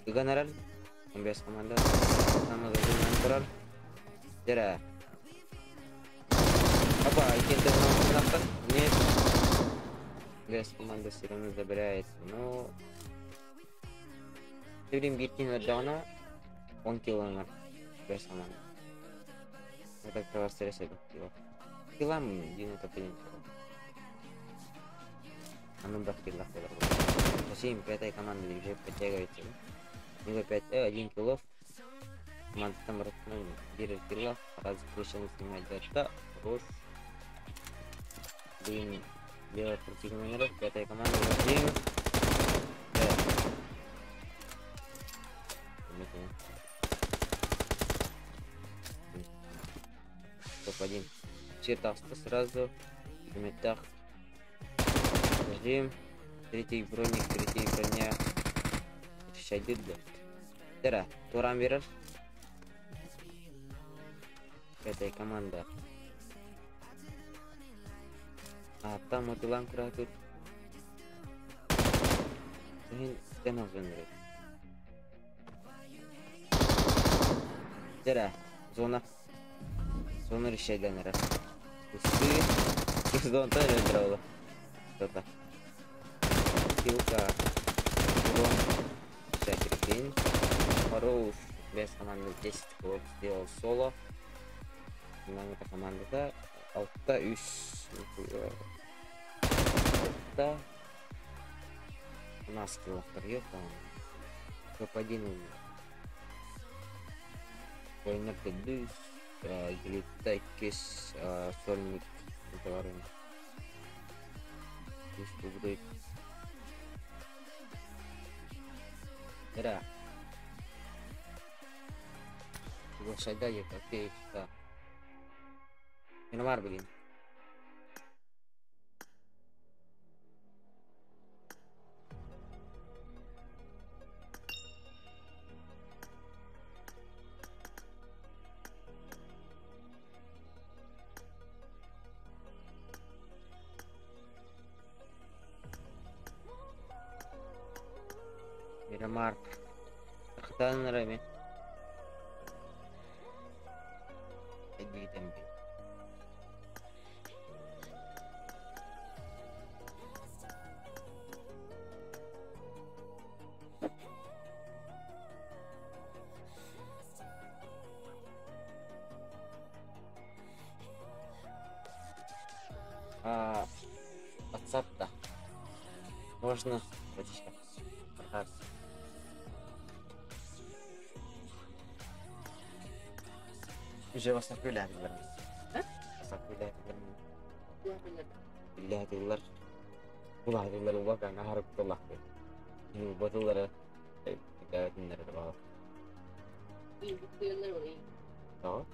Speaker 1: Гонорар. Он без команды. Там зажим гонорар. Дера. Опа, кем-то нет. Без команды все равно забирается, но... Блин, биркин отдана. Он километр. Без команды. Это как раз кило. Килам дин это понятно. А ну брат килла. 7, пятая команда уже подтягивается. Него 5, 1 килов. Команда там берет килла. Раз решение снимать дата. Хорош. Блин, делает противный номер. Пятая команда. 1. Топ-1. Чертовство сразу. В Жим. Третий броник, третий броня. Шайдыр да. Тера, Туран берер. Пятая команда. А там мотылан куратыр. Сен азын Тера, зона. Зона решайдан Кусты. Зона тоже драла. Кто-то. Хилка. Урон. 61. Хорош. Без команды 10 хлоп сделал соло. Мына командада алта үс. Алта. У нас килохтар yok там. Топ-1 Ойнап кедүс. Глитта кес сольник. Үс Era. Приглашай, окей, да. Миномар, блин. Мирамар. Тахтан рами. А, WhatsApp, да. Можно, братишка. Ага. Уже вас накуляли. Биллаһ Улаһдылар улахан аһарыктылахты. Батылары кәтиннәре бар. Да?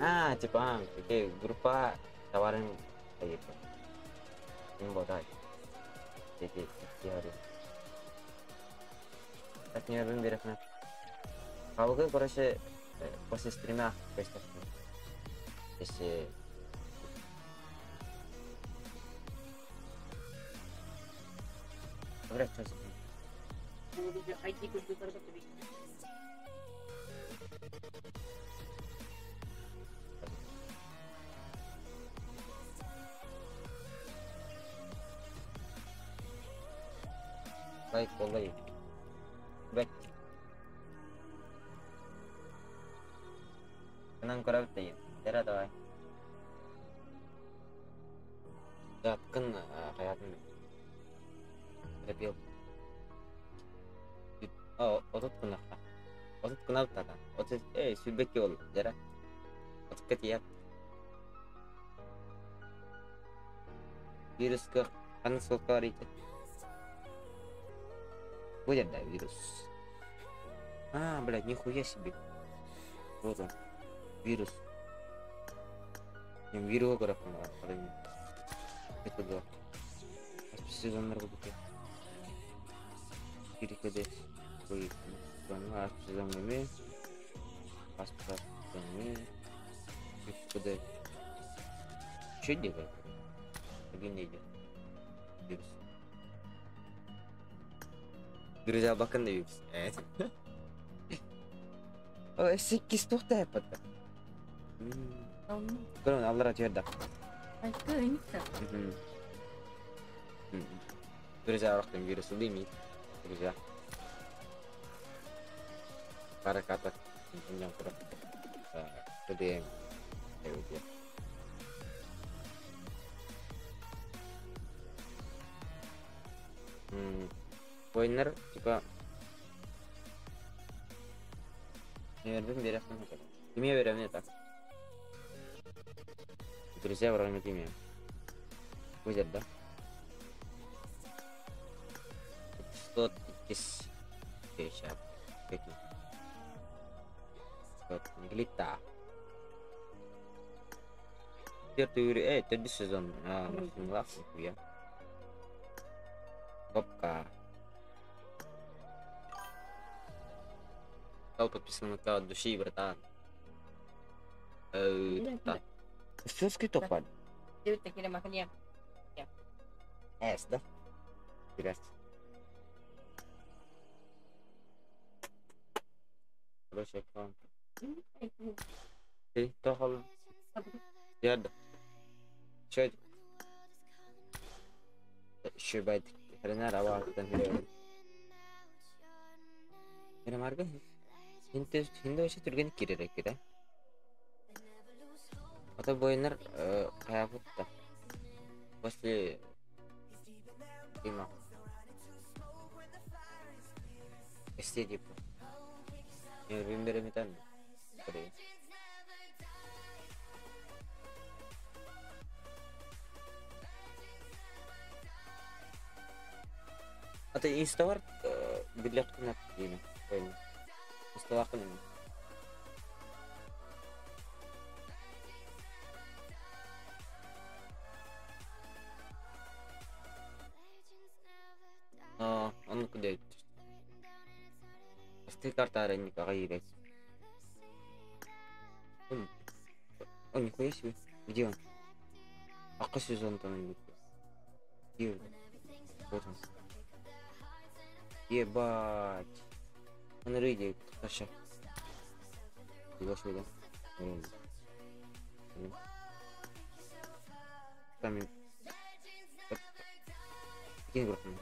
Speaker 1: А, типа, окей, группа товарын типа. Им бодай. Дети, теория. Так не бин берехне. Калгы, короче, после стрима выставки. Если Говорят, что Лайк, лайк. Бэк. Нам корабль Тера давай. Даткын хаятын. Репил. Отут кунакка. Отут кунак тата. Отут эй сүбекки ол. Жара. Отукка тият. Вируска қаны ссылка бар екен. Будет, да, вирус. А, блядь, нихуя себе. Вот он. Вирус. Не, вирус Это да. Сезоннар будет. Кирикеде. Ой, сезон неме. Сезон Куда? Что делать? Один не идет. Вирус. Друзья, bakın da virüs. Evet. O 8 tohta yapmadı. Көрөн аллара жерде. Друзья, рахтым вирусы дымит. Друзья. Бараката. Иньям кура. ТДМ. Ойыннар, типа... Наверное, берем. Имя берем, не так. Друзья, вроде имя. Будет, да? 500 из Сейчас. Какие? Вот, Глита. Төрдүс сезон. А, нихуя. Опка. Стал подписан на канал от души, братан. Да. Все топали. С, да? Интересно. Короче, аккаунт. Ты тохал. Я да. Чё? Еще байт. Хрена рава там. Хрена марга. Хинте хинде вообще түрген киререк да. Ата бойнар каябытта. После Дима. Este tipo. Бирин бере. Ата инставар билет кына дейм. Инставар кына. А, он куда? Ты карта не ебать. Он, о, нихуя себе. Где он? А какой сезон там? Где он? Вот он. Ебать. Он рыдает. Хорошо. Его да? Там... Кинь братан.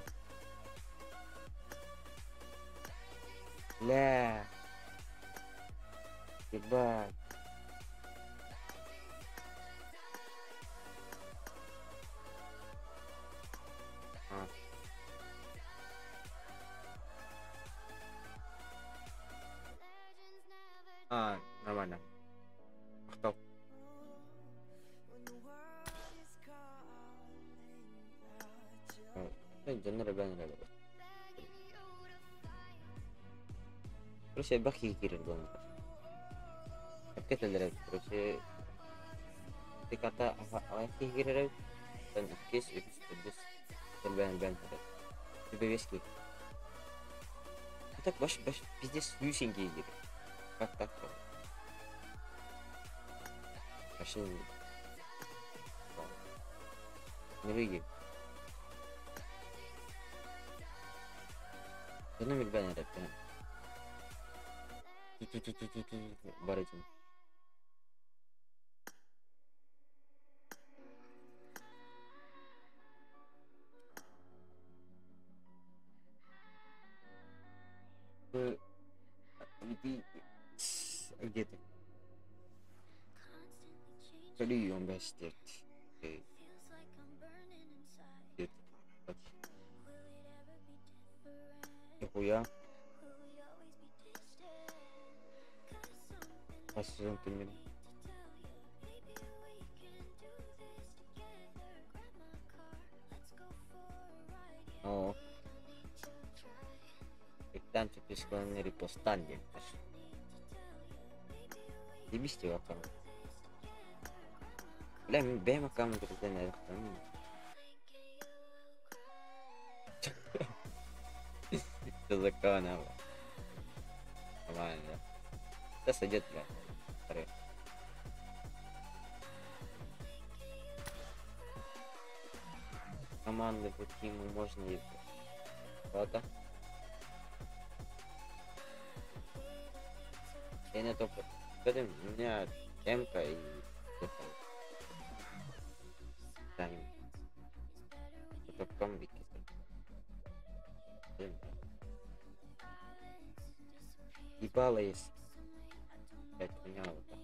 Speaker 1: Ля. Ебать. А. А, нормально. Кто? Короче, бахи кирер был. Кэтэлэр, короче, ты ката ахи кирер, там кис и бис бен бен тебе вески. Так баш баш пиздец юсенький кирер. Как так? Вообще не выйди. Ну, бен это. Барытин. Где ты? Прием, бестет. Нихуя. Сезон ты. О. Диктант пискон репостан диэн. Дебисти аккаунт. Бля, мин бэйэм аккаунт кытта айахтан. Что за канал? Нормально. Да сойдет, бля. Команды по тиму можно и Ладно. Я на топ. У меня МК и Тайм. Топ комбики. Ебало есть. Блять, понял вот так.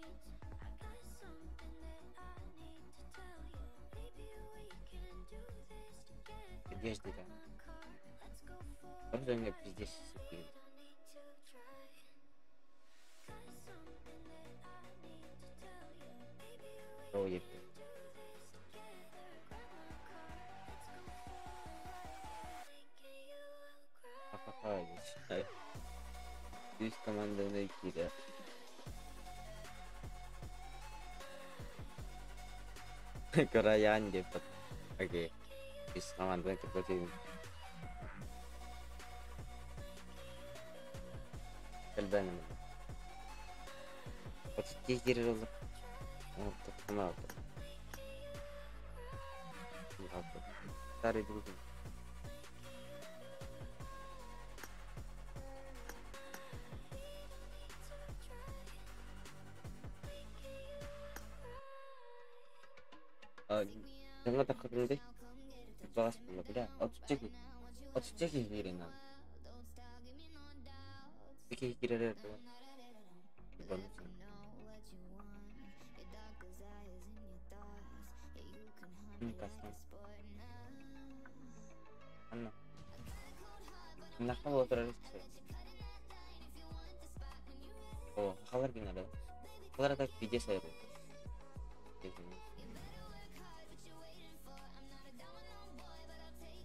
Speaker 1: Одежды, да. Правда, у меня пиздец сцепили. Ой, ха-ха-ха, Команданы киирэ. Кырайаан диэппит. Окей. Ис команданы кытта Элбээн 32 киирэр олор. 16. Старый друг. Дьоҥҥо таххытынный баҕас буолла бля 32 32 киһи киирэн наада. Киһи киирэрэ Анна. Нахал отырар О, хахалар гинада. Хахалар так видео сайыр.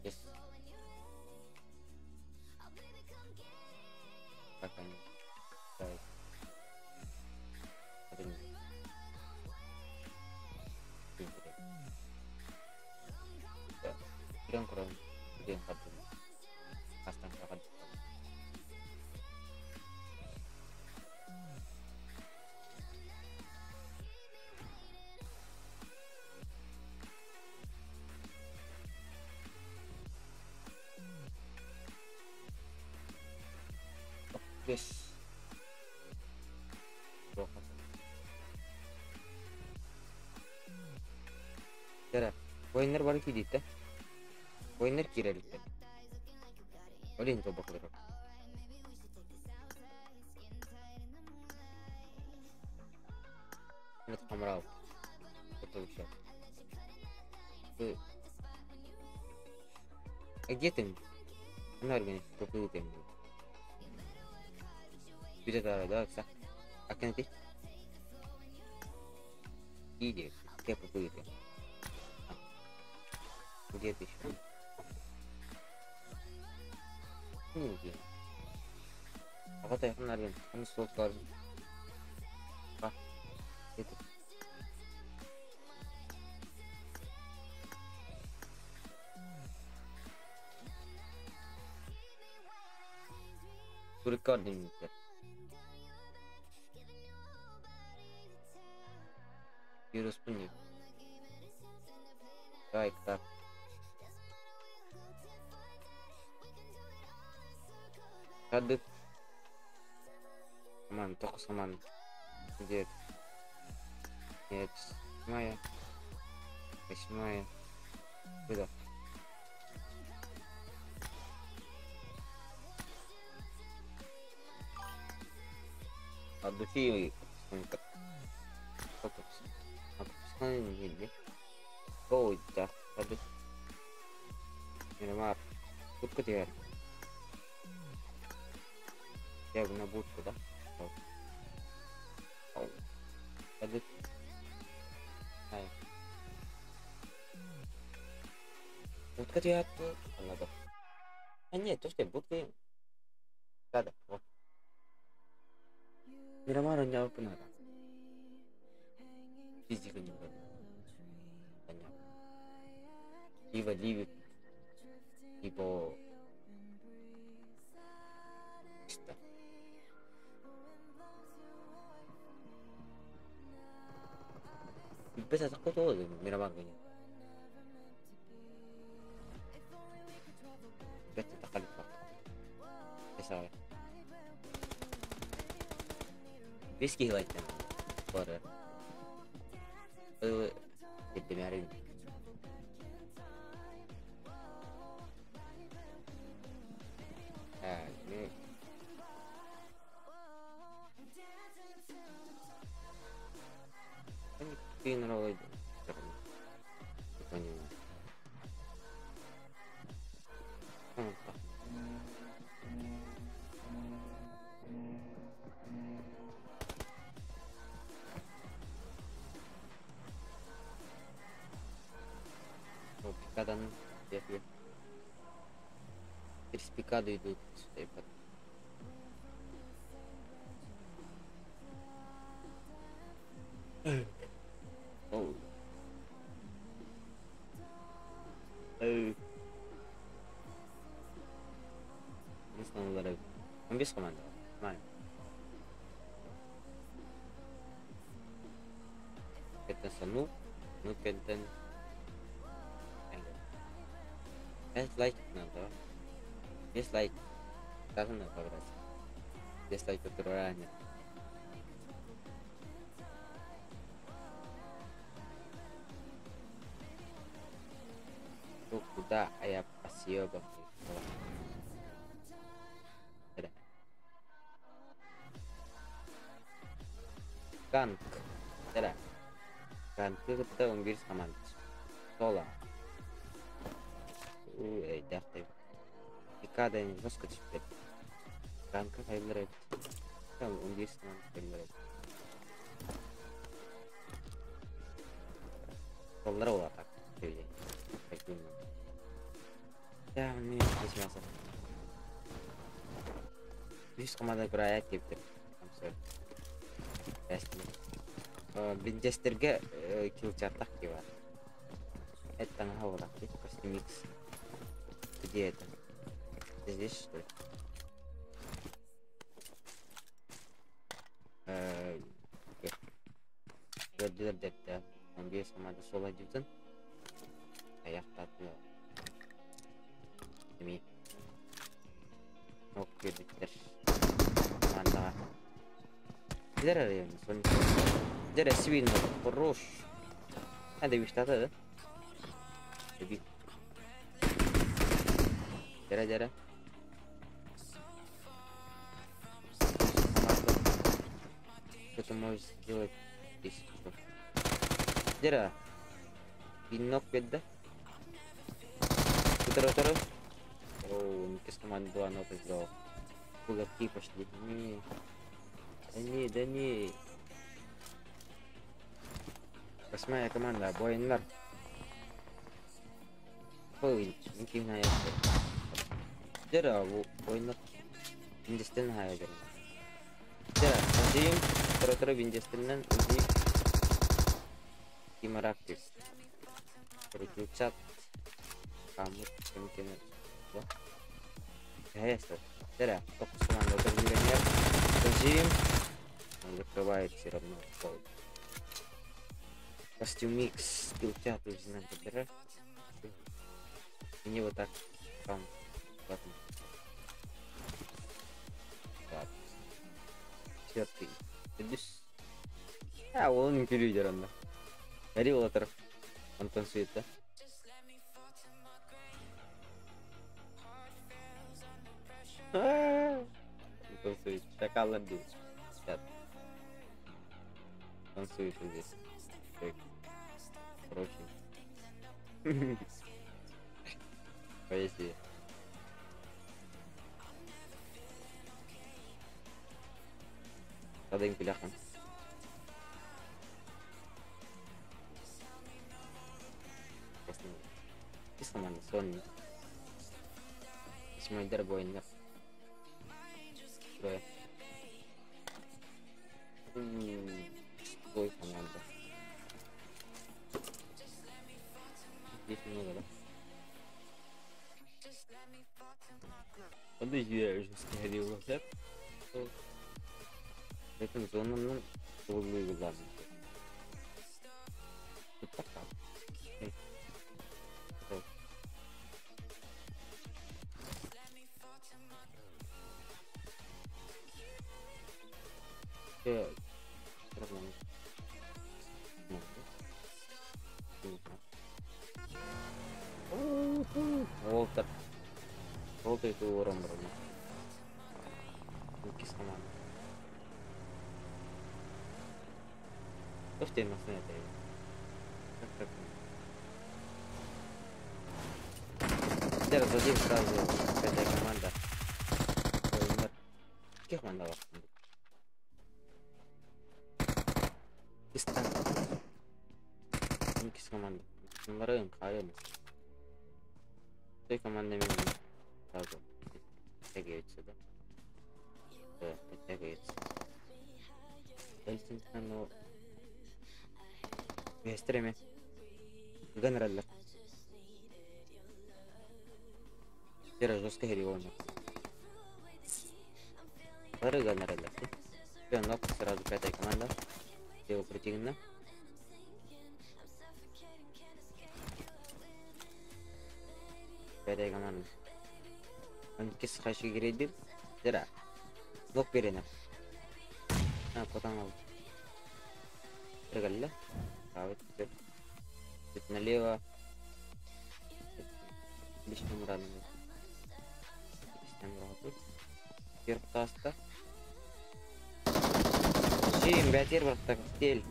Speaker 1: Yes. Как они? Да. Это не. Кирен көрөн, кирен хардым. Хастан хахад. Yes. Дара, воиннар бары киирдиттэ. Воиннар киирэлиттэр. Ол иһин толбоколоро. Это хамрал. Это вообще. Ты... А где ты? Наргани, какую ты? Где-то, да, са. А ты? Иди, где какую ты? Где ты еще? Нигде. А вот я нарген, он слот. А, это. Рекординг. Юроспуни. Давай, так. Рады. Команд, только команд. Где это? Нет, седьмая. Восьмая. Куда? От души Мирамар. Будка теперь. Я на будку, да? Ау. Ай. Будка теперь. Надо. А нет, то что будка. Да, вот. Мирамар не надо. Физика не надо. Понятно. Либо ливик, либо чисто. Empieza a todo de Miramar, coño. Vete, tajale, Esa. Виски like them. But it Теперь с пикаду идут сюда. Oh. Oh. Основалара 15 команда. Нормально. Кеттен сону, ну кеттен. 5 лайк надо. 5 лайк. Сказано побрать. 10 лайков ранее. Ну куда, а я по съебам. Ганг. Дара. Гангы кытта 11 команда. Сола. Эй, дәхтей. Икада жестко теперь. Ганка хайылыр Там 11 команда хайылыр Соллар ола так. Я мне смеялся. Үс команда көрәйәк дип. Винчестерге килчаттах бар. Это на костюмикс. Где это? Здесь что ли? Көрдүлөр депті. 15 команда солай дейтін. Аяқтады. Эми. Ок бердиктер. Командаға. Дер арайын, сон. Дер сибин хорош. Hadi bir да? Эби. Дера дера. Что ты можешь сделать здесь? Дера. Бинок бедда. Утро утро. О, Никис команду оно сделал. Кулаки пошли. Не. Да не, да не. Восьмая команда, Бойнар. Ой, никим на Дера, Бойнар. Виндестен хайдер. Дера, один, второй Виндестеннен, один. Кимарактив. Переключат. Kamu mungkin. Wah. Yes, Дера, только команда миллионер. Зажим. Он закрывает все равно пол. Костюм микс скилл чат уже надо подбирать. Мне вот так там ладно. Так. Четвертый. Ты. А, он не переведер он. Револатор. Он танцует, да? Он танцует. Шакал здесь. Танцует здесь. Короче. Поясни. Надо им пиляхам. Команда Sony. Восьмой дорогой нет. Трое. Ой, команда. Здесь много, да? Подожди, я уже сходил, да? В этом зону глаза. Тут пока. Волтер. Волтер это урон вроде. Кис команда. Что в тебе на это? Как так? Теперь задим сразу пятая команда. Каких команда? Кистан. Кис команда. Bunların kayın. Той команда мен сразу подтягивается, да? Да, подтягивается. Дальше, но Бэһэстэр эмиэ ыган эрэллэр. Вера жестко херионер. Бары ыган эрэллэр. Все, нок, сразу пятая команда. Его противно. Пятая команда. Он иккис хаши кирэйдир. Зера. Нок беренер. А, потом ал. Прыгалля. Правый теперь. Чуть налево. Слишком рано. Слишком рано. Вверх таста. Зачем? Бятер так стель.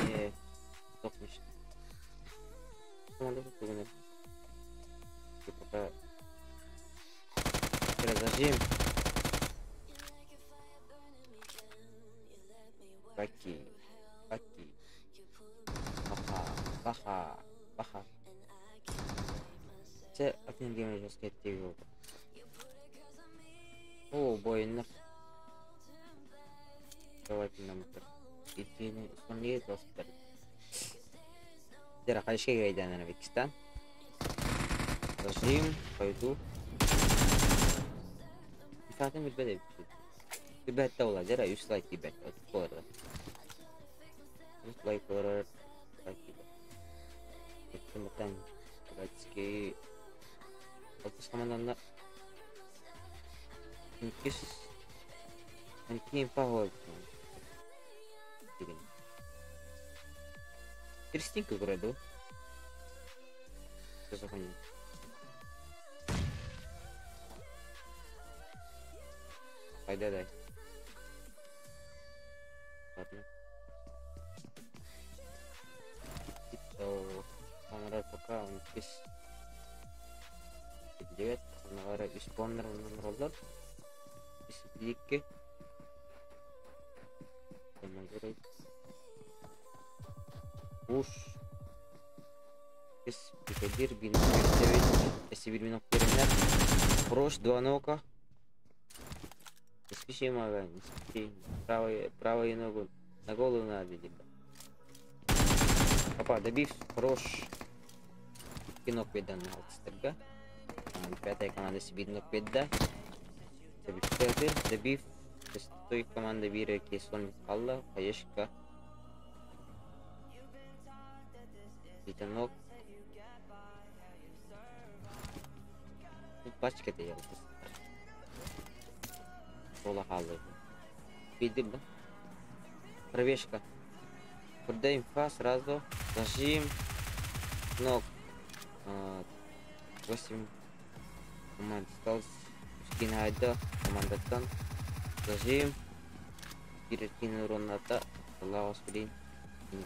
Speaker 1: Не, тохнешь. Команда тут пока. Зажим. Баки. Баки. Баха. Баха. Баха. Це атын геймер жестко болды. О, бойыннар. Давайте нам Иккини сонниye dostlar. Зера қайшке гайдан Узбекистан. Зажим, пойду. Zaten bilbe de bir ola zera 100 like gibi bu arada. 100 like olarak like gibi. Gittim Братский. Алтыс команданда иккис икки инфа деген. Кристинка көрөдү. Что? Қайда дай? Ладно. Камера пока он иккис девять ханагара үс боннер роллар. Үс икки. Уш. Ис бригадир бин 9 бир минут беренер. Хорош, два нока. Не спеши, мага, не спеши. Правой, правой ногу на голову надо, либо. Опа, добив, хорош. Кинок бедан алтыстырга. Пятая команда себе нок бедда. Добив. Шестой команда бир кесон алла. Хаешка. Итанок. Пачка да Тола қалды. Видим, да? Пробежка. Куда инфа сразу. Зажим. Ног. 8 команд осталось. Скинайда. Команда тан. Зажим. Киркин урон-ата. Аллах блин. Не.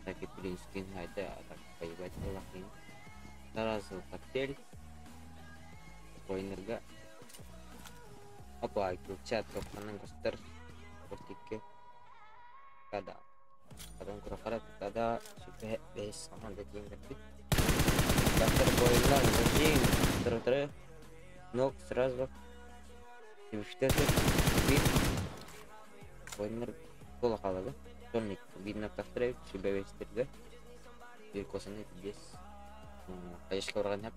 Speaker 1: Так и блин, скинайда. А так поебать Аллах. Сразу коктейль. Энерго. Опа, чат топканан костер. Костикке. Kada. Kadang kurang kada sudah bes команда дейін Доктор бойынан зажим. Тр-тр. Ног сразу. Бит. Ойнер тола қалады. Сонник видно тақтырып, сүбе бестерді. Bir косаны бес. Қайышқа ұрған хап.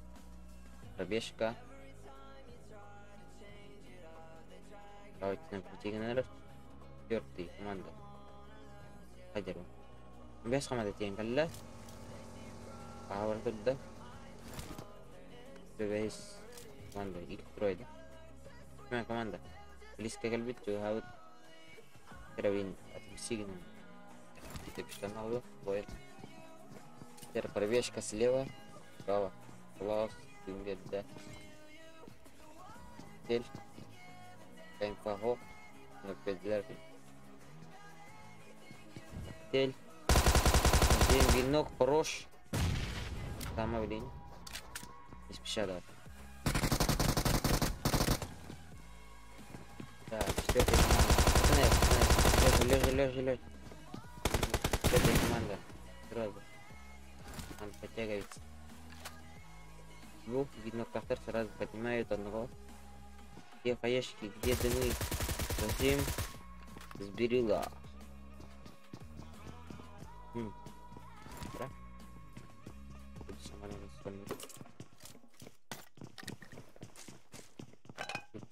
Speaker 1: Пробежка. Давайте на противнеров. Четвертый команда. Қайдер Бес команда тең калла. Пауэр турда. Бес команда ilk тройда. Кime команда? Близко келбит, жуһабыт. Терабин атмсигин. Тепштан алды. Бой. Теперь пробежка слева, справа. Класс, да. Цель. Кайфаго. Но педлер. Цель. Один винок хорош. Там блин. Не спеша давай. Так, четвертая команда. Пацаны, пацаны. Лежи, лежи, лежи. Четвертая команда. Сразу. Он подтягивается. Двух, видно, кахтар сразу поднимают одного. Где хаешки, где дымы? Зажим. Сберила. Tara.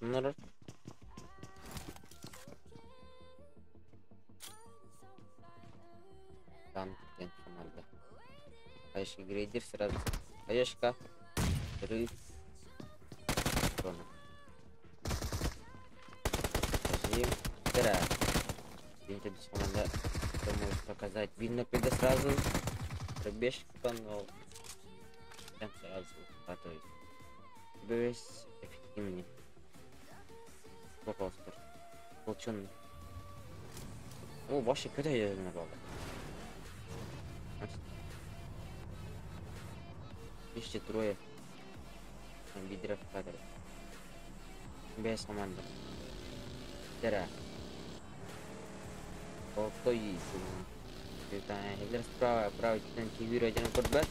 Speaker 1: Bunları там команда. Конечно, грейдер сразу. Хаешка. Ры. Зона. Зажим. Тара. Команда. Что может показать? Видно, когда сразу пробежка, но прям сразу готовить. Весь эффективнее. Вопрос. Полученный. О, вообще, когда я набрал? Ищите трое. Лидеров кадра. Без команды. Тера. Кто есть? Лидер справа, правый кивир один көрбөт.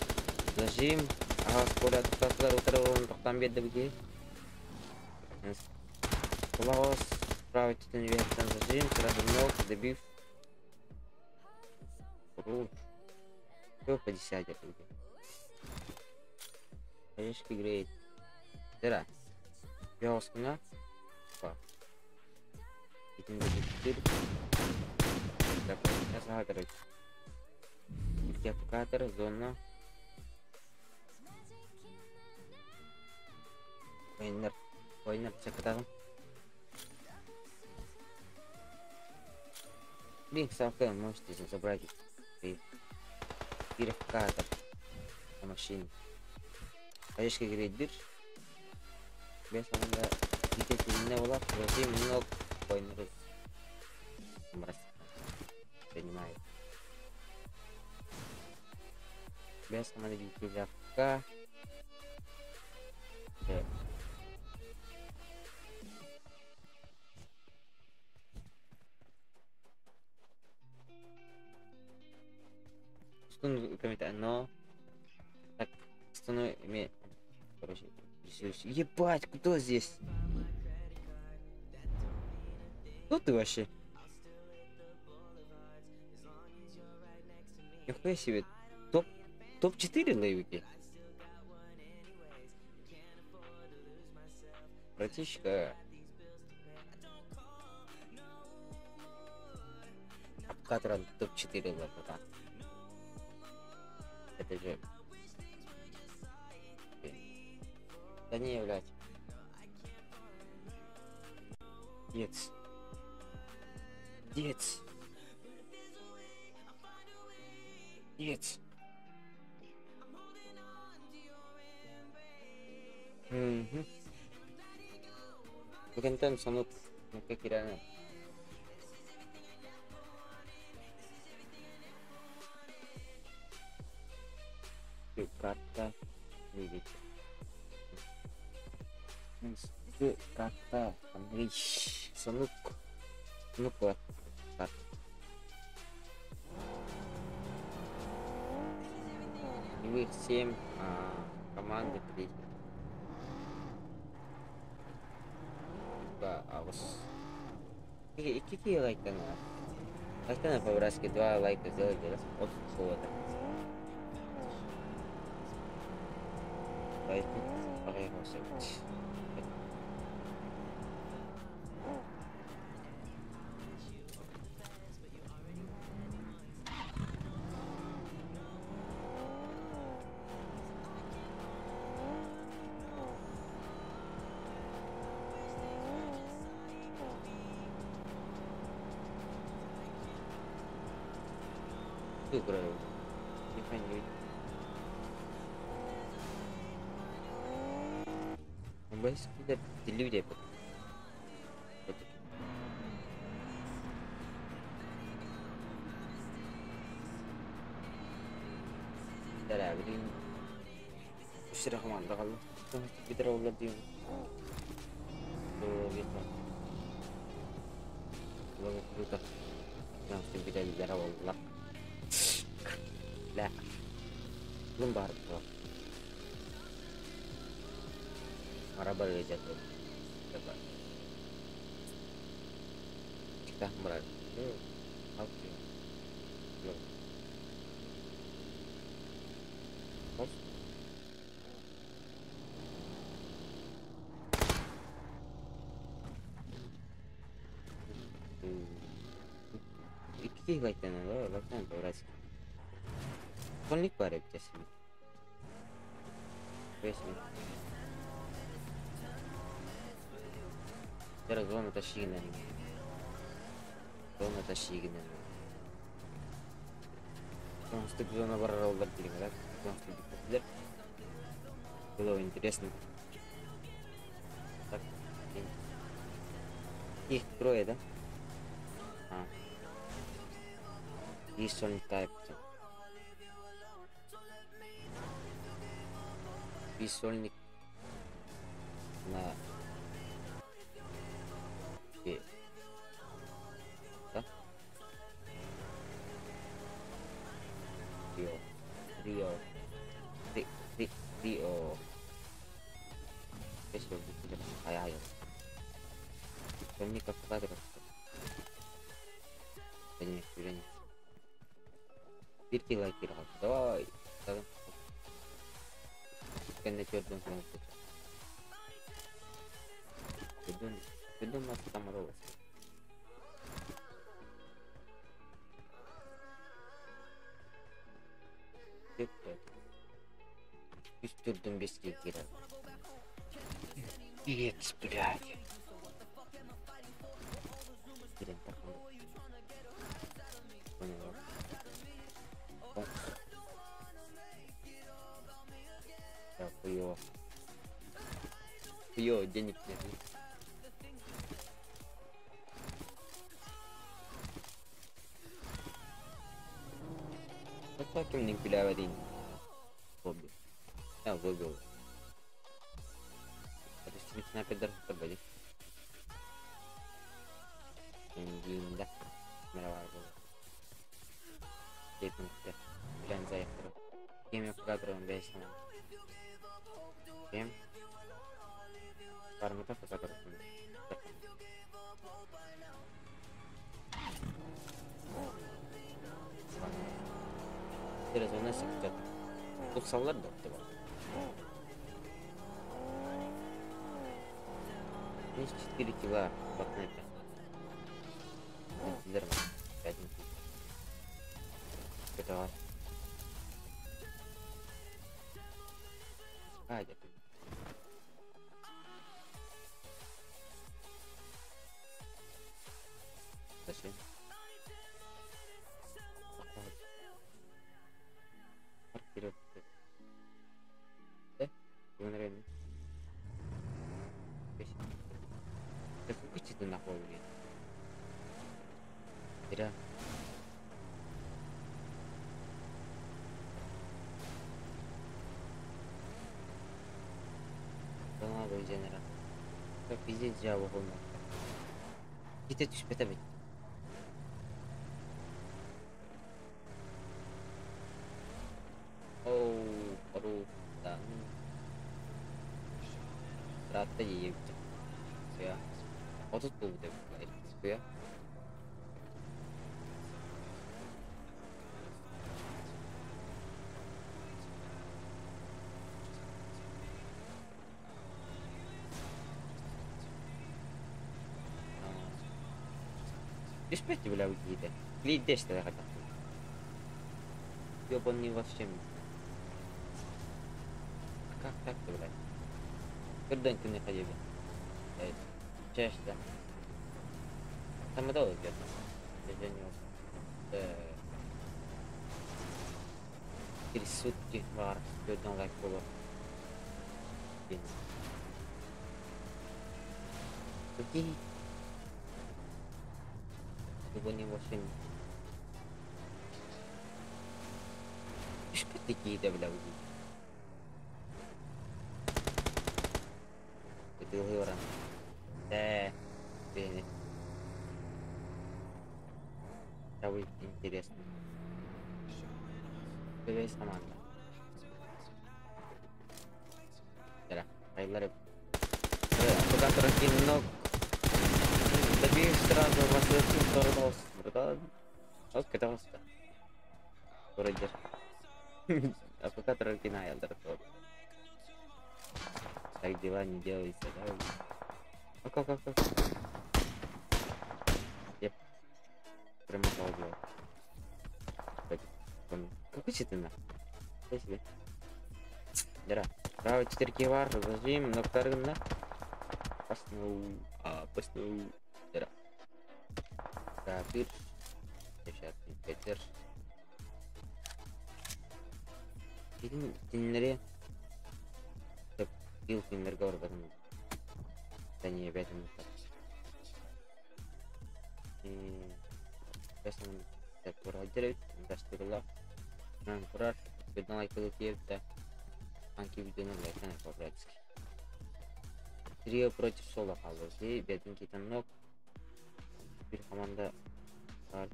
Speaker 1: Зажим. Ага, скоро тастар утырып токтон берди бизге. Кулагос правый түтін верхтен зажим, сразу ног, добив. Хорош. Все по десятке. Орешки греет. Дыра. Вёскна. Па. 4. Так, сейчас, короче. Идентификатор, зона. Войнер. Войнер, чекатагым. Блин, кстати, можете забрать идентификатор на машине. Орешки греет бир. Без анда не была, подожди, много войнер. Принимает. Без команды К. Но так, становится, короче, ебать, кто здесь? Кто ты вообще? Нихуя себе. Топ-4 лайвики. Братишка. Обкатран топ-4 лайвика. Это же... Да не, блядь. Дец. Дец. Дец. Угу. Контент сонук кирана. Карта, видите. Карта, сонук. Ну карта. И их 7 команды 3. А вот какие лайки надо? Лайк по-братски 2 лайка сделать от холода. Выиграю. Не понять. Люди. Да, блин. لا belum baru marah jatuh. Coba kita berat. Oke. Belum. Киһи лайктана, давай, лайктана по-братски. Сольник баар эбит эсили. Первая зона тащигинен. Зона тащигинен. Оңтүстүк зона барар олар дириҥэр. Оңтүстүк Было интересно. Так, их трое, да? А. И сольник тайп. И сольник на Да? Рио. Рио. Ри, Ри, Рио. Хайа Сольник кадр. Биир кило киирэ Давай. Кэннэ төрдүн Төрдүн төрдүн мастамаролос. Үс төрдүн беске киирэ. Пиздец, блядь. Кирен так. Понял. Так, хуёво. Хуёво, денег нет. Кимнин күлээбэтин Лобби. Я выбил. Это снайпер тобой. Индинда. Мировая была. Где-то Блин, заехал. Кем я показываю, весь Кем? Пару метров показываю. Зона сектор. Кутсаллар да деп. Есть 4 кило Fortnite. 5 Это А, где ты? Зачем? Вперед. Да? Наверное. Да какой ты нахуй, блин? Зря. Да надо наверное. Как пиздец я выполнил. Где ты түспөтө бит? Оу, пару, да. Ратта диэбит. Суя. Отут буолбут эбит. Суя. Түспэт бля киһитэ. Лидер хотя. Ёбаный вообще. Как так-то, блядь? Көрдөн күнү ходили. Чаще, да. Там это где-то. Через сутки бар, көрдөн лайк болор. Окей. Ёбаный вообще. Түспэт киһитэ, бля, Ытыалыы баран. Э, бene. Это будет интересно. Весь команда. Тара, айлары. Пока кинок. Добей сразу вас братан. Вот катался. Вроде. А пока троллькина я Так дела не делаются, да? Ок, ок, ок, ок. Я промотал, блядь. Помню. Какой ты на? Себе. Дара. Право 4 бар, зажим, но вторым Пасну, а, пасну. Дара. Капир. Сейчас, Петер. Кинилэри кил кинилэргэ барбатым. Да не обязан турар по-братски. Трио против соло қалды. Бетин кетен Bir команда бар.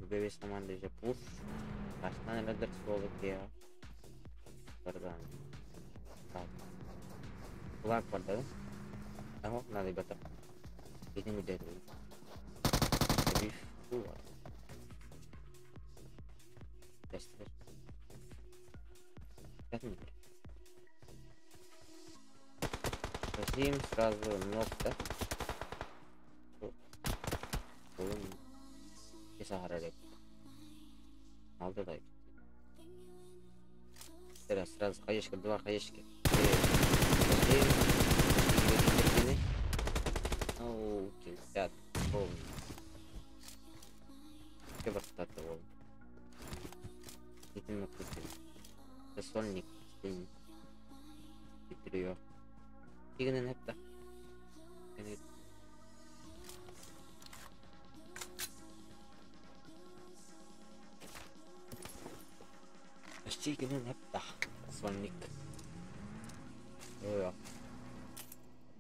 Speaker 1: Бебес команда же пуш. Баштан эледер соло кея. Бардан. Флаг бар да? Ага, надо бата. Бетин видео. Биф. Тестер. Возим сразу ног, да? Алды да. Сразу хаешка, два хаешки. Ну, 50, полный. Кебер ол. Итин Сольник, Bitiriyor. Игнен hep. Почти hep de. Сольник. Yok.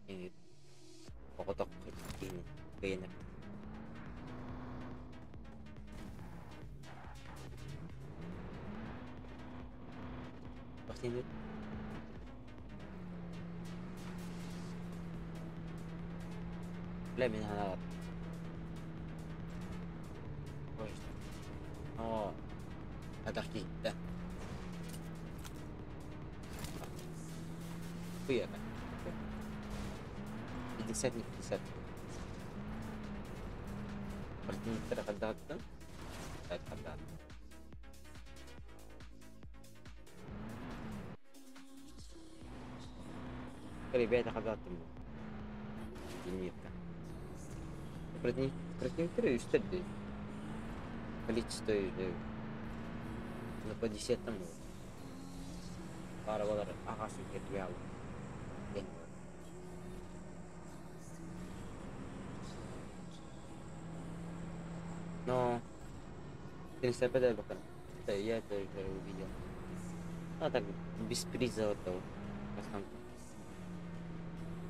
Speaker 1: Ini pokok ini kayaknya. Pasti ini. Бля, меня надо. О, это да. Хуя, 50 не 50. Противник когда-то. Когда. Ребята, когда там Зенитка. Противник үстер количество на по десятому. Пара балар ағасы кетіп алды. Но 35 пока. Это я это уже увидел. А так, без приза вот того.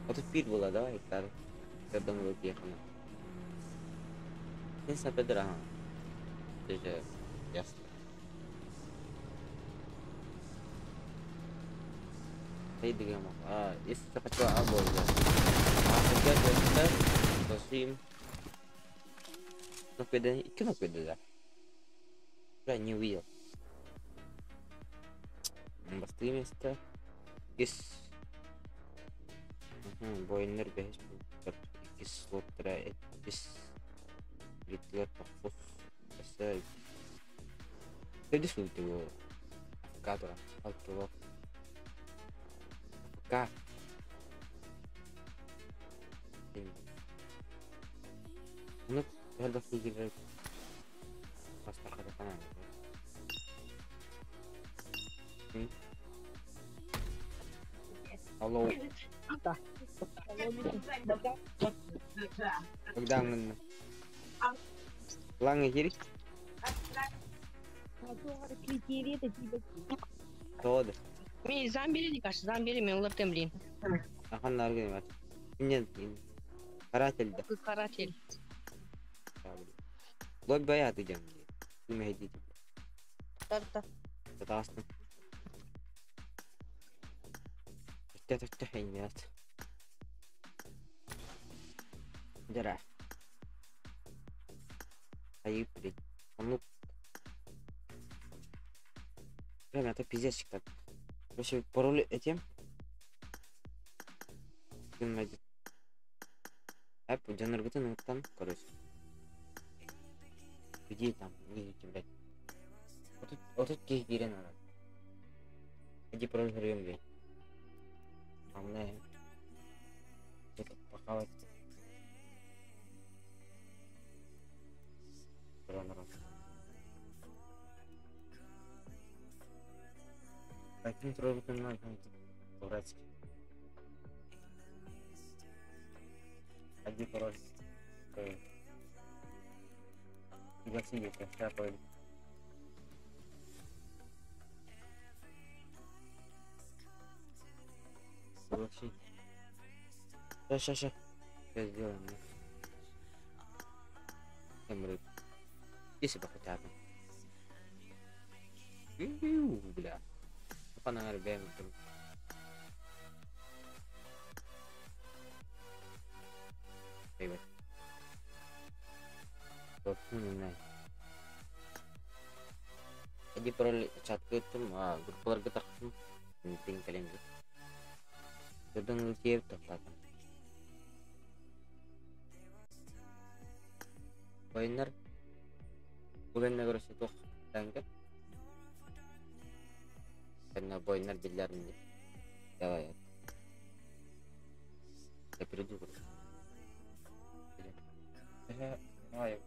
Speaker 1: Вот тут пир была, да, гектар. Когда мы выехали. 35 ага. Это же ясно. А, если ты хотела обои, да. А, хотя бы это, Кино кино да. Бля, не увидел. Басты место. Ис. Бойнер беш. Кислотра эпис. Литлер тохус. Эсэ. Кеди суйты Кадра. Алтыло. К. Ну, هذا في Алло. Когда мы... Ланга хири? Тоды.
Speaker 2: Ми замбили каш, замбили мен лаптем
Speaker 1: Ахан наргын бар. Нет, каратель да.
Speaker 2: Каратель.
Speaker 1: Лобби баят идем. Не идите.
Speaker 2: Тарта.
Speaker 1: Татастын. Төттө Дара. Айып, блядь. Ну. Бля, меня так пиздец так. Вообще, пароли этим. Әп, жаныргытын там, короче. Где там, видите, блядь. 30 киһи киирэн баран. Иди пароль блядь. Главное, что-то похавать. Таким трогательным дурацкий. Один пароль. Пригласили, сейчас пойду. Пригласить. Сейчас, сейчас, сейчас. Сейчас сделаем. Если бы хотя бы. Бля. Панар бэм. Эй, Эдди пароль чатка ыттым, группаларга тахтым, тиҥ кэлэн Көрдөн тиэбит тохтоотум. Бойуннар бу кэннэ көрөсө туох таҥка Кэннэ бойуннар биллэрин Давай. Я приду, короче. Давай.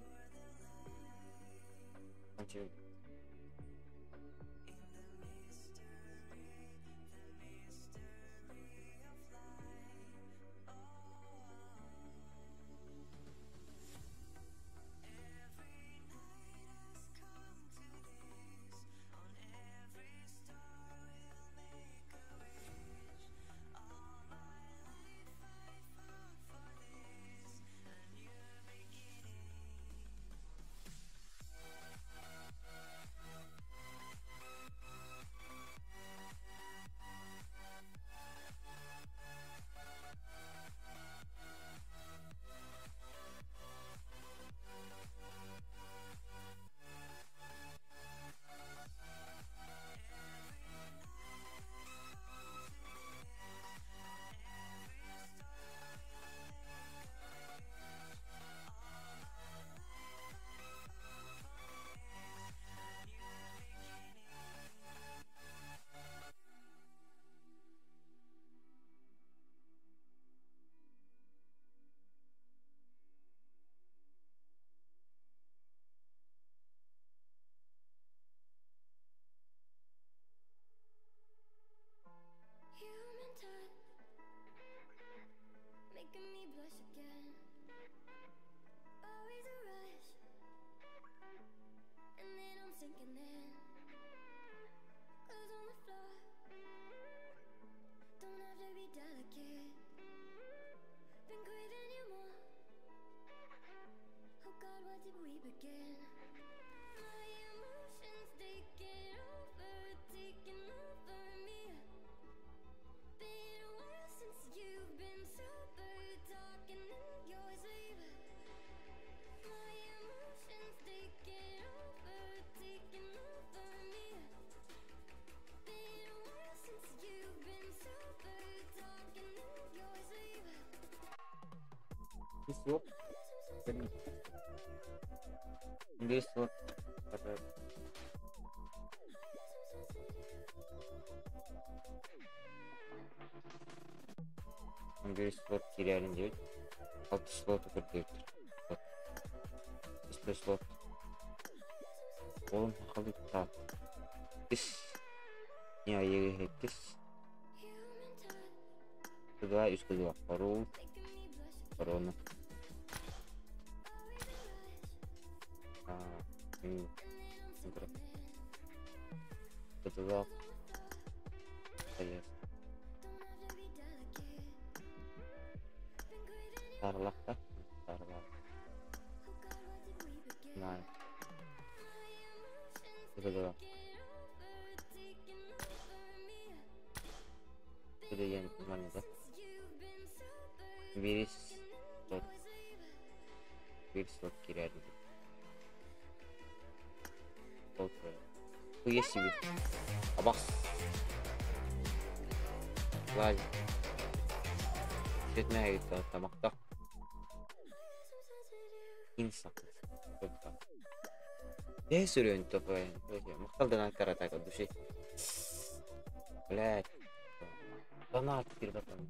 Speaker 1: Кончил.
Speaker 3: Human touch, making me blush again. Always a rush, and then I'm sinking in. Clothes on the floor, don't have to be delicate. Been craving you more. Oh God, where did we begin? My emotions taking over, taking over me. Been a while since you've been sober, talking in your sleep. My emotions taking over, taking over me. Been a while since you've been sober, talking in your sleep.
Speaker 1: Слот. Здесь слот. 11 слот киирэрин диэбит. 6 слоту көрдөбүттэр. Үстэ слот. Олум халыттаат. Ис. Не айыгы иккис. Два үс кыдыла. Парол. Корона. Кыдыла. Тарлакта. Тарлак. Най. Кыдыла. Кыдыген манада. Бирис слот. Бир слот киирэр. Слот. Хуя себе. Абас. Ладно. Четмэ тамакта. Инса. Бэһис үрүөн тупой. Махтал донат так от души. Блядь. Донат кирбатан.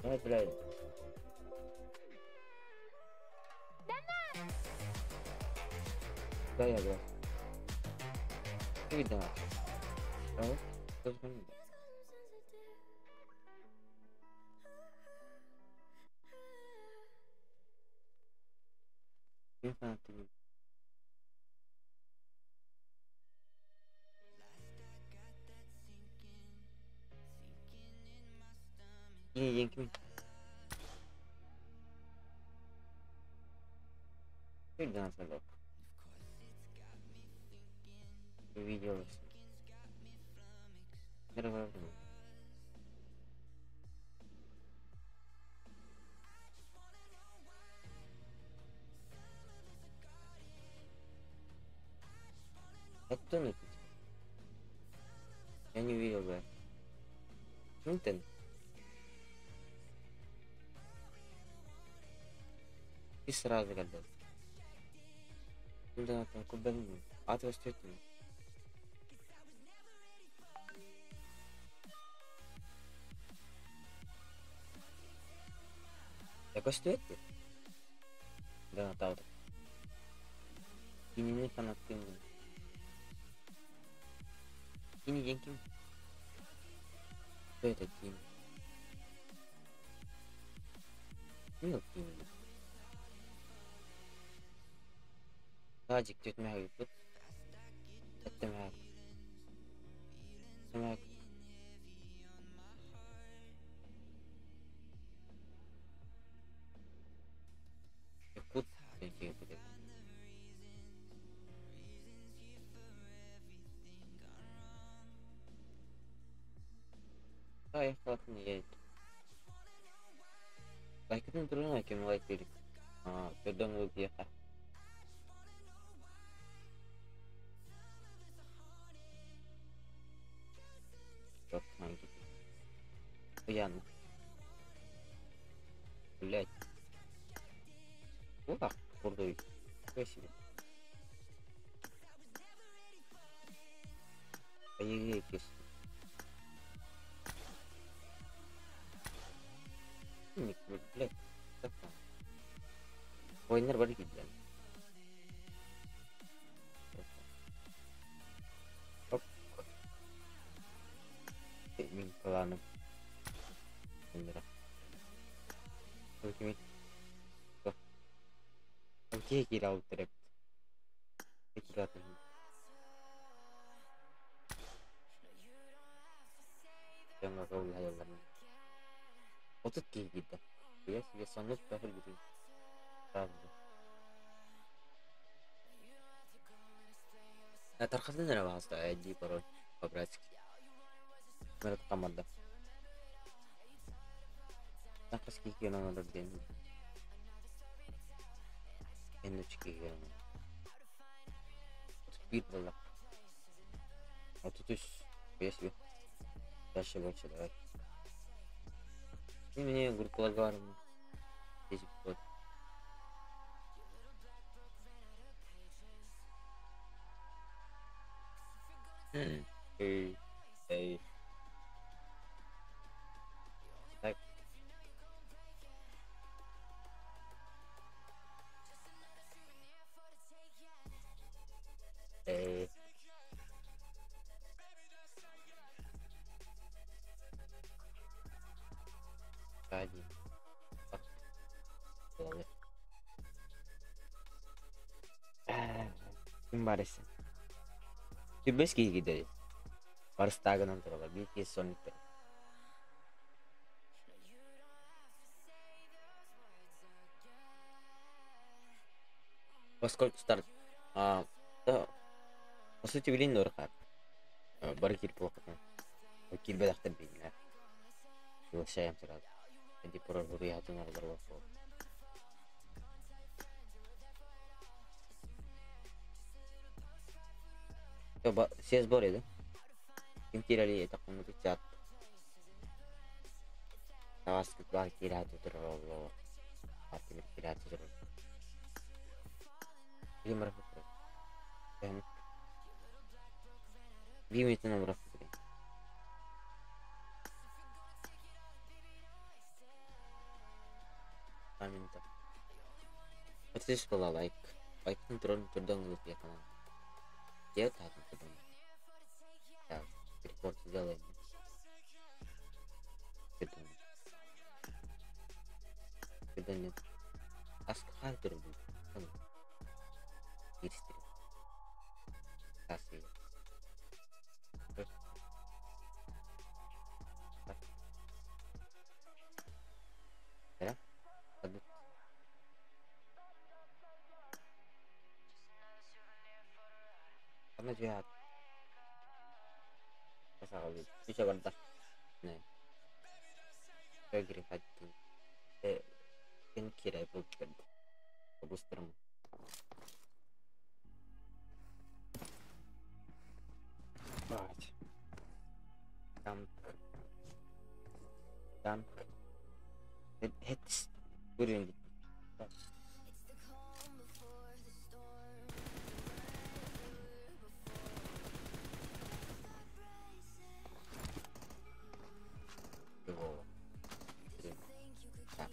Speaker 1: Давай, блядь. Да, я, да. Ты донат. Давай. Ким фанаты? Кини диэн ким? Ты донат салок. Увиделась. Первое. Это не Я не увидел бы. Нинтен. И сразу когда. Да, там кубен. А ты встретил. Якось Да, правда. Кинини фанаттыын. Кини диэн ким? Кто это Кини? Ким Кини? Таджик түтмәһэ Эттэмэһэ. Сэмэк. Якут диэн киһи Поехала едет. Лайкатын турuna кем лайк берик. А, көрдөн ыл диэхэ. Уян. Блять. Ух, курдуй. Спасибо. Ай-яй-яй, Блять. Ойнар бар киден. Оп. Мин планым. Окей. Окей, кирал треп. Кирал. Жаңа жол аяларын. Отут киһи. Я себе соннук бахыр битин. Правда. Тархатын эрэ баҕаста ID пароль по-братски. Мэрит команда. Тахас киһи онор ден. Эннүч киһи Бир болла. Отут үс. Бес бир. Дальше больше давай. И мне группаларга барым. Десип вот. Эй, эй. Так. Эй. Ради. Ким барысы? Бес киһи киирдэ. Барыстаагынан туралар. Биир киһи соннук. Во сколько старт? А, да. По сути, билин норхар. Бар кир плохо. Кир бедахтар бигна. Приглашаем сразу. Эди пора буруятын алдар бар. Съезд бар edi. Ким кирали это комнаты чат. Таҕаскыт баар киирээт турар оллоҕо. Тимир киирээт турар. Биир мүнүүтэн оборохпут Минута. Подписчик лайк. Лайктын туран турдан ылып канал. Делать так Так, рекорд сделаем. Когда нет. Аска турбут. Киристир. Тасый. Да? Аны дьиэ Үчэ барда. Кин кирай был по-быстрому.
Speaker 5: Бать.
Speaker 1: Танк. Танк. Это уровень. Его. Так.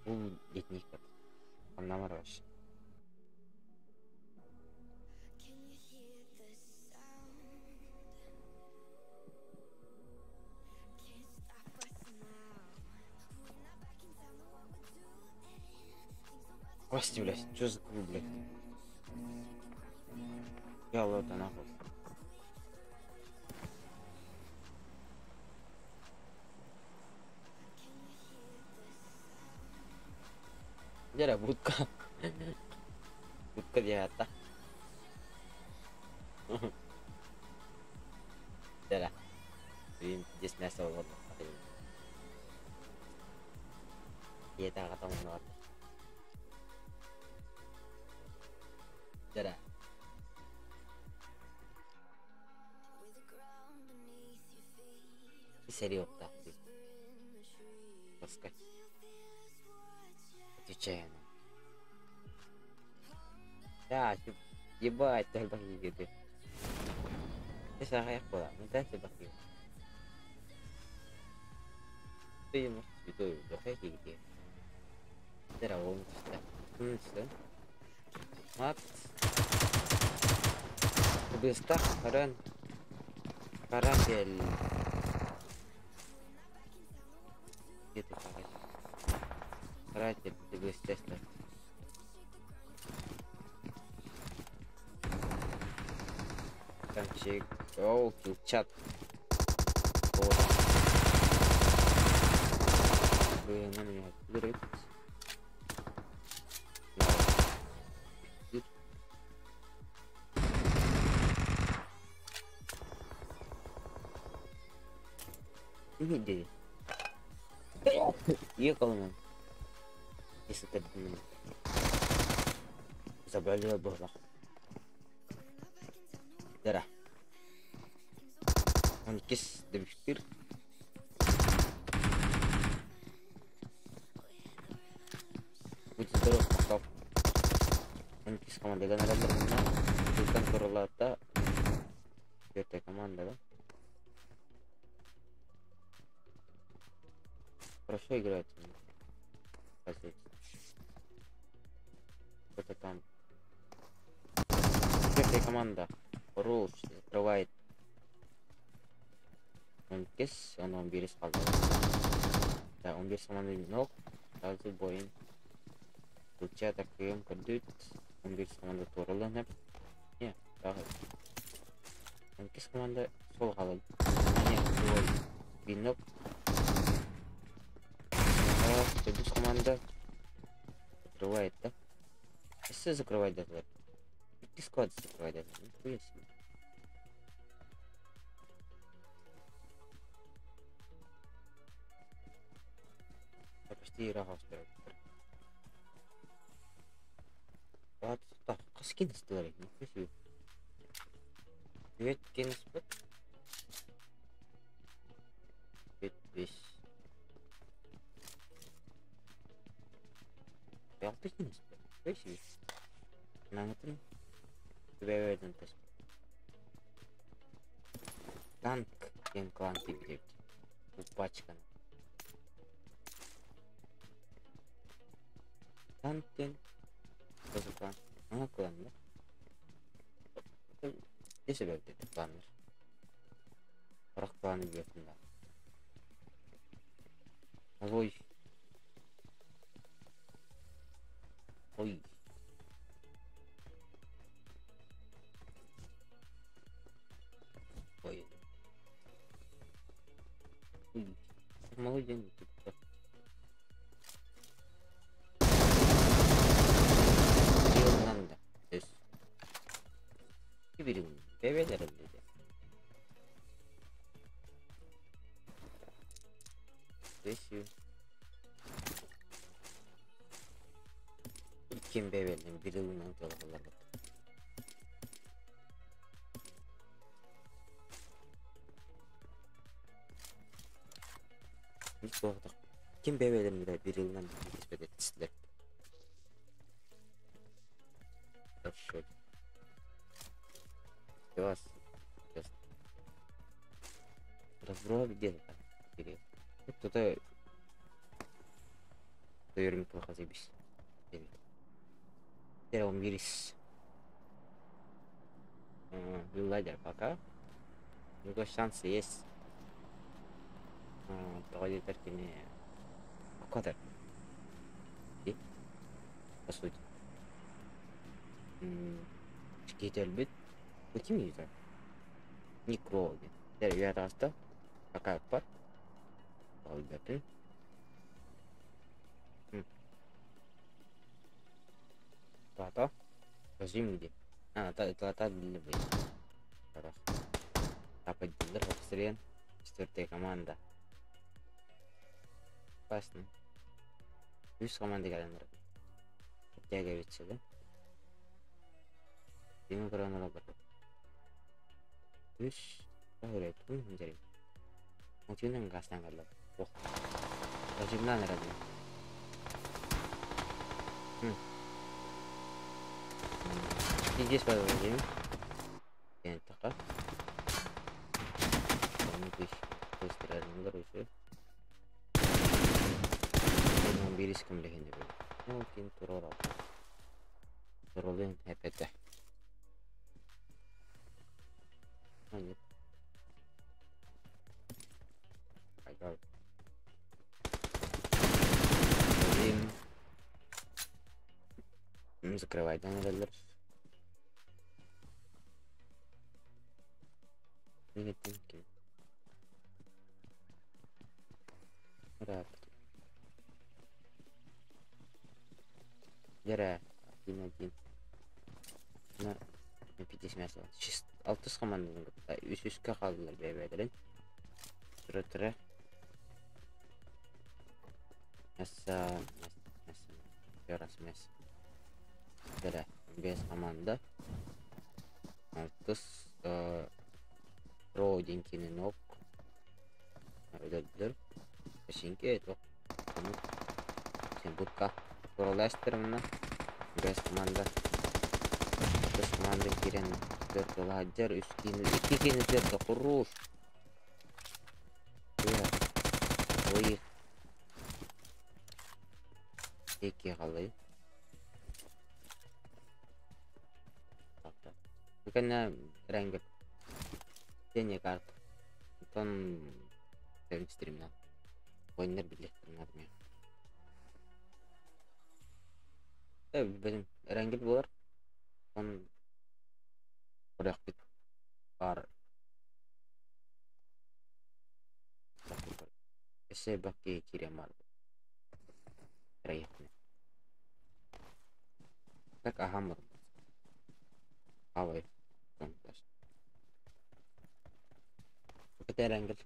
Speaker 1: Бу летник Аннамар вообще. Кости, блядь, что за клуб, блядь? Я лота нахуй. Дьэ будка. Будка диэхэтэ. Дьэ. Здесь мясо вот. Ийэтэ аҕата муннугар. Дьэ. Сэрии уохтаах дии. Таскай. Отвечаю. Да, ебать, элбэх киһи. Саҕайах буолар, мантан элбэх киһи. Ты может святой дохай киһи. Дара ол түстэ. Түстэ. Мат. Быстах харан. Каратель. Где ты, каратель? Каратель, ты быстро. Там чек. Оу, чат. Вот. Вы на меня открыть. Ini Iya kalau memang. Если ты забрали было. Дара. Он кис дебиштир. Будь здоров, Махтал. Он кис команда генератор Султан Курулата. Четвертая команда, да? Хорошо играет. Кто-то там. Четвертая команда. Руш закрывает. Он кис, он он бирис қалды. Да, он бирис команда ног. Сразу боин. Включая таким кодют. Он бирис команда тураланып. Не, тағы. Он кис команда сол қалды. Не, свой. Бинок. Плюс команда закрывает, да? Все закрывает даже. И склад закрывает даже. Нихуя себе. Я почти рага Так, скин сделали, нихуя себе. Үөт кин Үт бис. Алты кин Беш бис. Наңытын. Түбәбәден тас. Танк диэн клан тиийбит. Упачканы. Танк диэн тоже клан. Ана клан да? Здесь эбэбит кланнар. Бірақ кланы билетін да. Ой. Ой. Ой. Ой. Малый день типа. Yıldan Өс. Кибирин. Бебелерим dedi. Бесю. Иккин бебелин бир ылынан толголар. Ким бебелин бир ылынан кеспет этсилер. Хорошо. Вас. Разброс где-то там. Кто-то Duyurum плохо заебись. Первым вирус. Ладер пока. У него шансы есть. Тоҕо кини Кодер. По сути. Киһи өлбүт. Бу ким үйді? Некро диэн. Тэр үйэ Пока бар. Өлбөтүн. Тата. Режим где? А, та, та, для быть. Тапать Хапсрен. Четвертая команда. Опасно. Үс команда келенер. Оттягивается, да? Дима көрөн бар. Үс. Öyle, тун жерим. Мотивнен гастан калды. Ох. Режимнан эрedi. Здесь подводим. Така. Бирис кимлегенде Мумкин турорал. Туролын хепете. Нет. Айгал. Блин. Закрывай, да, наверное. Привет, Рап. Дера, один-один. На 50 Чист. Алтыс команданың үс үскә қалдылар бәйбәләрен. Тұра-тұра. Мясо, мясо, мясо, мясо. Дера, без команда. Алтыс, Родинкины ног. Өлдүлөр. Бешинке, тоқ. Сен будка. Тураластыр мына. Без команда. Без команда кирен төрт ладжар үс кийин икки кийин төрт куруш. Ой. Эки қалай. Үкәнә рәңгеп. Сене карт. Тон стримна. Ойнер билет надо. Билбедим. Рәңгеп булар. Он Урак бит бар. Эсе баки кирем бар. Вероятно. Так, ага, Авай. Рәңгел.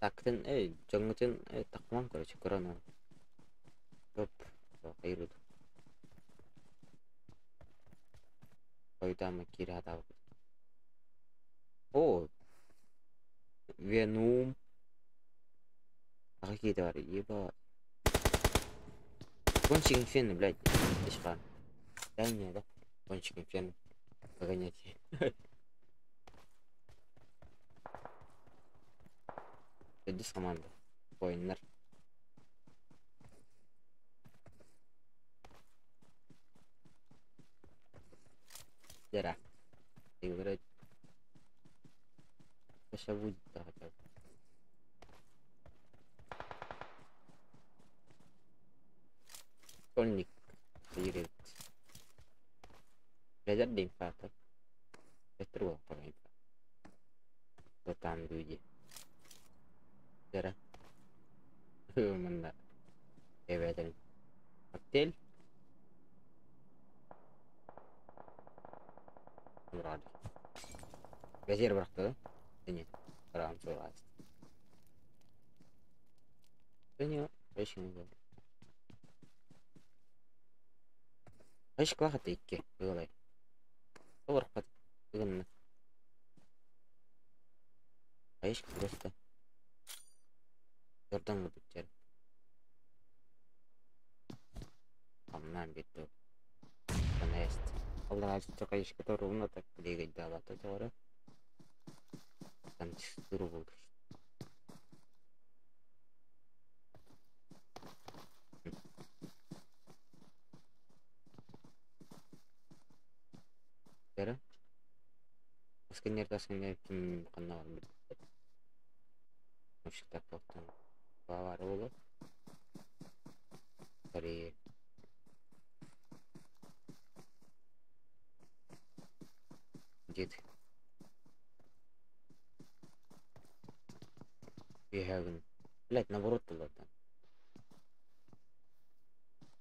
Speaker 1: Тактын, эй, жоңгутын, эй, такман, короче, корона. Оп, кайрыды. Койдамы кире атабы. О, Венум. А какие твари? Ебать. Кончик инферно, блядь. Ишка. Дай мне, да? Кончик инферно. Погонять. Төрдүс команда. Воиннар. Дера. Играть. Сейчас будет, да, хотя бы. Школьник. Играет. Блядь, инфаркт. Это было, по-моему. Там люди. Дера. Манна. Эбэтэн. Коктейль. Вроде. Газир бырахта да? Нет. Раунд согласен. Да не, вообще не было. Аш клахата икки. Ыгалай. Торпат. Ыгынна. Аишка просто. Жордан бүтер. Амнан битті. Наконец. Алла только который ровно так двигать дала, то говорю. Там текстуру был. Бері. Сканер сканер ким қаннаған білді. Мушықтар тоқтан. Бар болу. Скорее. Где ты? Бегавын. Блять, наоборот было там.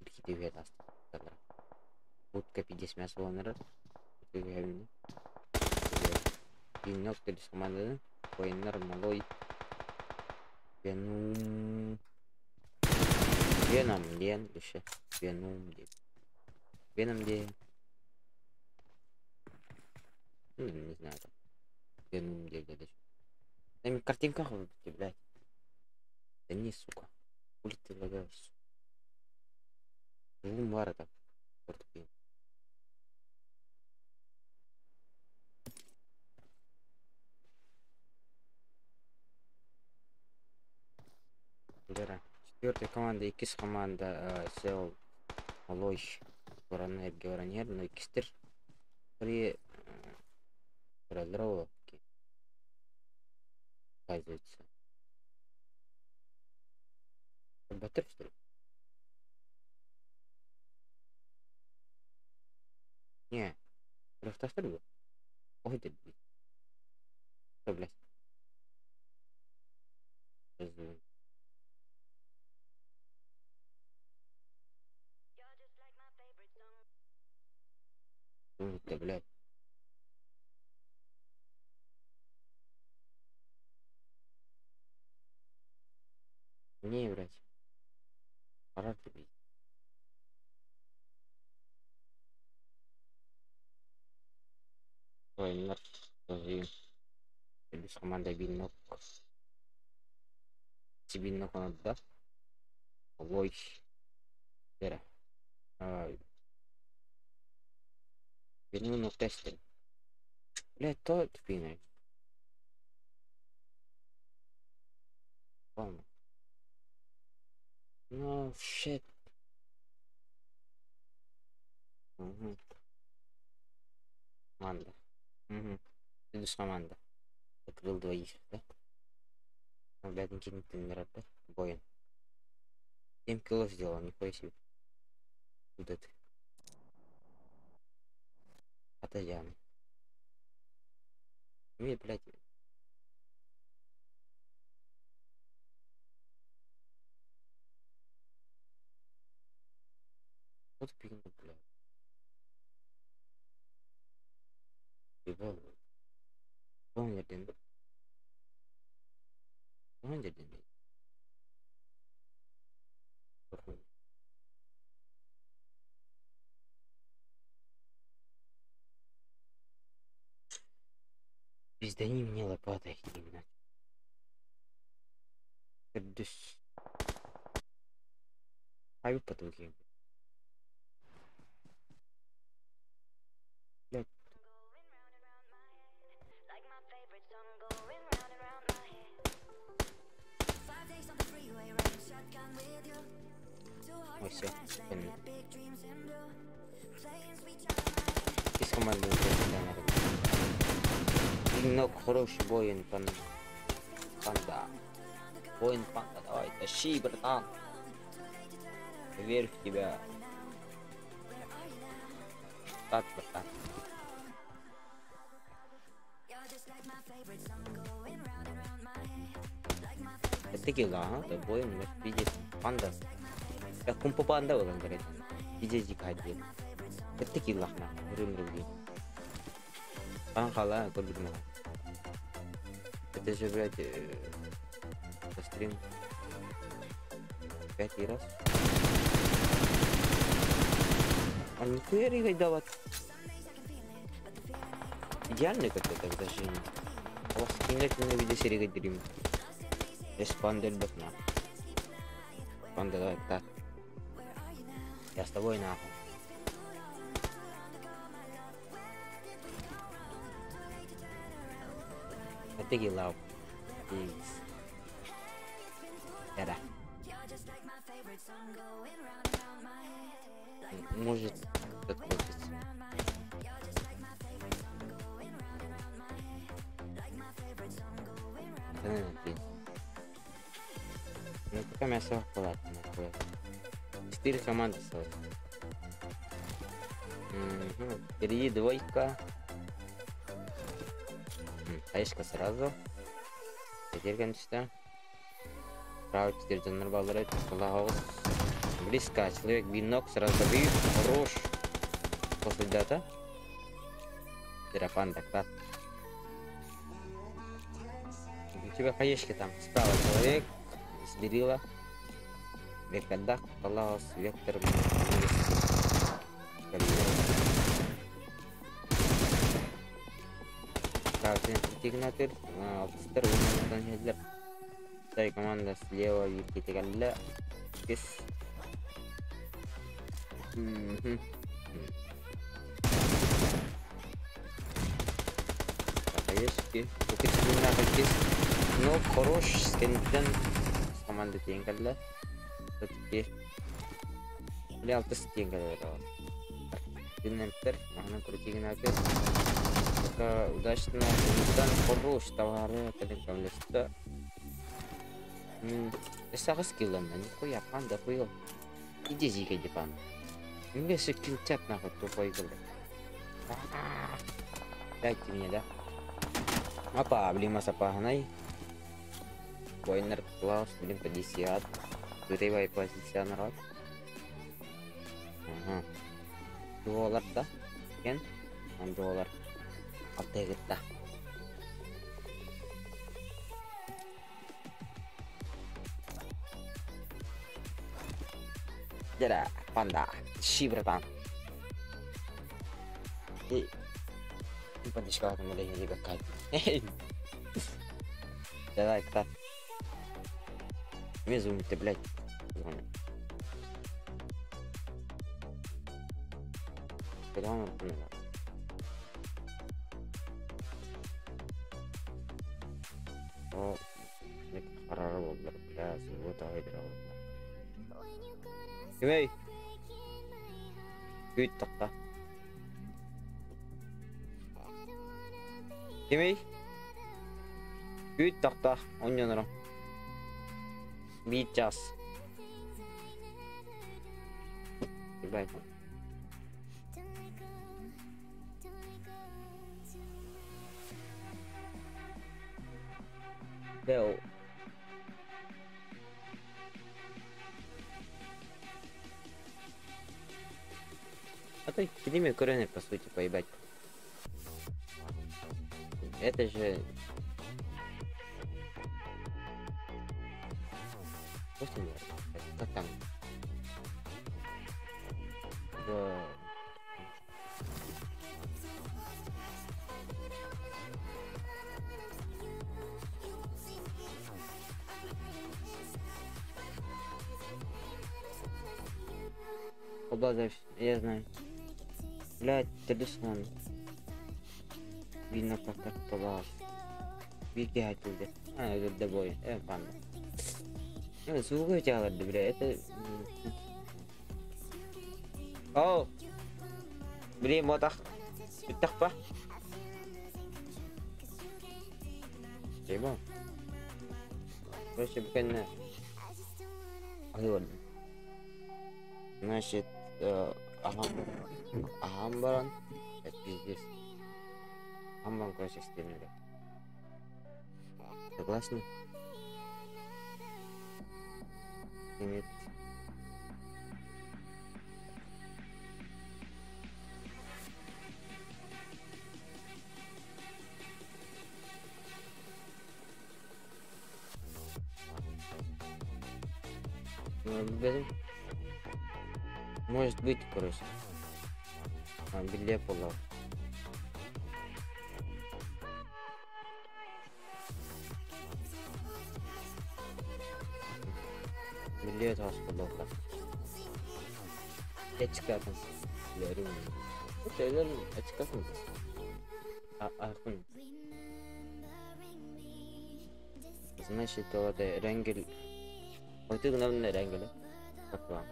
Speaker 1: Какие-то вет осталось. Будка 50 мясо лонера. Бегавын. Инок төрдүс команданы. Военнар малой. Веном. Веном диэн еще. Веном диэн. Веном диэн. Ну, не знаю там. Веном диэн даже. Там картинка блядь. Да не, сука. Хули ты лагаешь, сука. Бум так. Портупин. Лера. Четвертая команда, иккис команда сел Малой Воронер Георонер, но иккистер при Оказывается. Батыр, что ли? Не. Что ли? Ой, ты, блядь. Что, блядь? Ой, ты, блядь. Не, блядь. Пора ты, Ой, нар. Без команда бинок. Бинок надо, да? Ой. Вера. Бинок тестер. Блядь, то тупиный. Ладно. No shit. Угу. Команда. Угу. Плюс команда. Открыл двоих, да? Ну, блядь, не тренировать, да? Боин. 7 кило сделал, нихуя себе. Куда ты? Атаян. Мне, блядь. Вот пигну, блядь. Ебал. Тоҕо дьэрдин? Тоҕо дьэрдин? Пиздани мне лопатой именно. Төрдүс. Айбыппат киһи. Блядь. Ой, все. Из команды Немного хороший воин панда. Воин панда, давай, тащи, братан. Верю в тебя. Так, братан. Это килла, а? Это воин, может, пиздец. Панда. Я кумпу панда был, говорит. Пиздец, дикая. Это килла, на. Рым другие. Панхала, көрдүм. Это же, блядь, стрим. Пятый раз. А нихуя ригай давать. Идеальный какой-то даже. У вас кинет на видео серия дрим. Эспандер бэтна. Панда, давай, так. Я с тобой нахуй. Это гилау. Да-да. Может, открутиться. Да, наверное, ну, пока мясо палатка. 4 команды осталось. Угу. Впереди двойка. Хаешка сразу. Теперь сюда. Право 4 донор. Близко. Человек бинок сразу добьют. Хорош. После дата. Панда, так. У тебя хаешки там. Справа человек. Сберила. Вектор дах. Палаус. Вектор. Вторая команда слева вертикально. Без. Но хорош скенден с команды Тенкалла. Все-таки. Бля, ты стенкалла. Удачно, хорош, товары, когда Сага скиллом, нихуя, панда хуел. Иди зига, иди панда. Мне все килтят нахуй, тупой говорит. Дайте мне, да? Опа, блин, масапагнай. Войнер класс, блин, 50. Вырывай позиция народ. Ага. Доллар, да? Кен? Доллар. Алтыгытта. Дера, панда, щи, братан. И... Подышка, там, или либо кайт. Давай, так. Мне звонит, ты, блядь. Звонит. Куда он отправил? О, бля, золото выиграл. Кимей? Күйт тоқта. Кимей? Күйт тоқта. Онньонором. Бит час. Ебать. Бел. А то эпидемия короны, по сути, поебать. Это же... Просто нет. Как там? Да. Холбоо запись, я знаю. Блядь, төрдүс он. Биир нокаутар тобоҕос. Биир киһи айтылды. А, өлөрдө бой. Панда. Звук тягаларды, бля, это... Оу! Блин, мотах. Бүттэх па? Чего? Короче, буквально... Аһыы. Значит, аһаан баран, это пиздец. Аһаан баран, короче, стримили. Согласны? Нет. Ну, может быть, короче. А, билет была. Билет господа. Эчкатын. Лерин. Эчкатын. А, архын. Значит, это Ренгель. Ой, ты главный Ренгель. Как вам?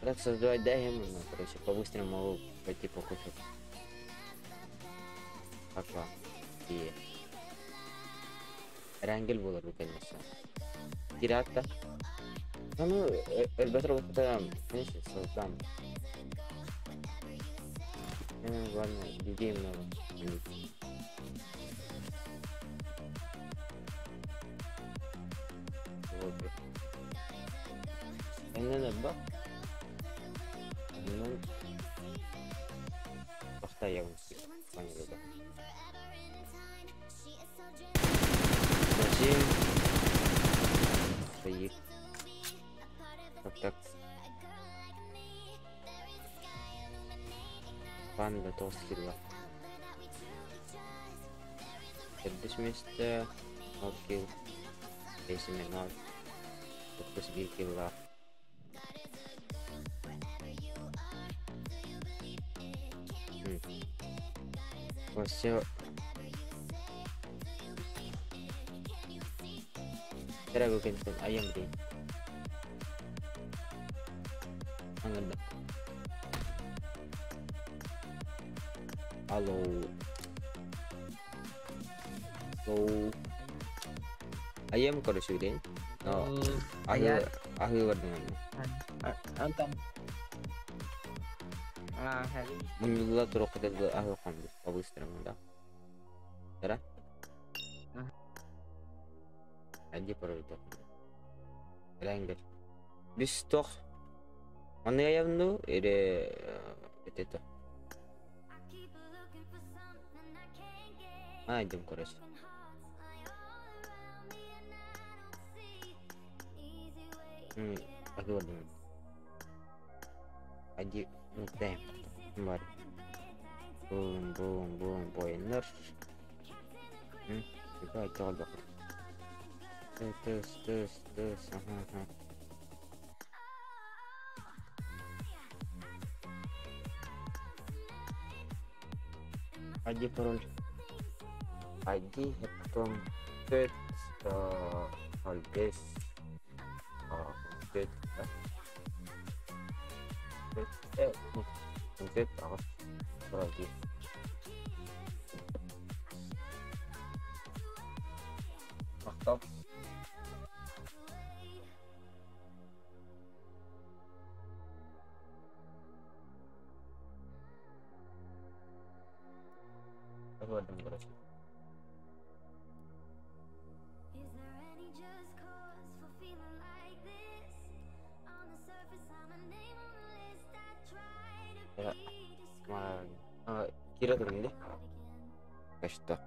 Speaker 1: Так создавать дай ну, короче, по-быстрому могу пойти покушать. Как вам? И... Ренгель было бы, конечно. Пирата. Да ну, Эльбатро конечно, создам. Ну, ладно, людей много. Вот. Энэн ба. Энэн Постоянно. Понял, Зачем? Стоит. Так, так. Панда толстый. Төрдүс месте 0 килл. Бесиме 0. 91 килла. Все. Дорогой айым дейм. Аңырда. Алло. Алло. Айым, короче, дейм. Но ахы ахы бардым.
Speaker 6: Антон. А,
Speaker 1: Муньюла турук деди ахы канды по-быстрому, да. Да? Ади пароль Ренгер. Бис тох. Аны аямну или это. А, идем, короче. Ахы бардым. Ади, ну, дэм. Бар. Бум, бум, бум, бойнер. Ебать, долго. Тыс, тыс, тыс, ага, ага. ID пароль. ID, а потом 5, 0, 5, 5, 5, 5, 5, вроде. Мактап. Көрдüm, короче. Кира турун де. Что?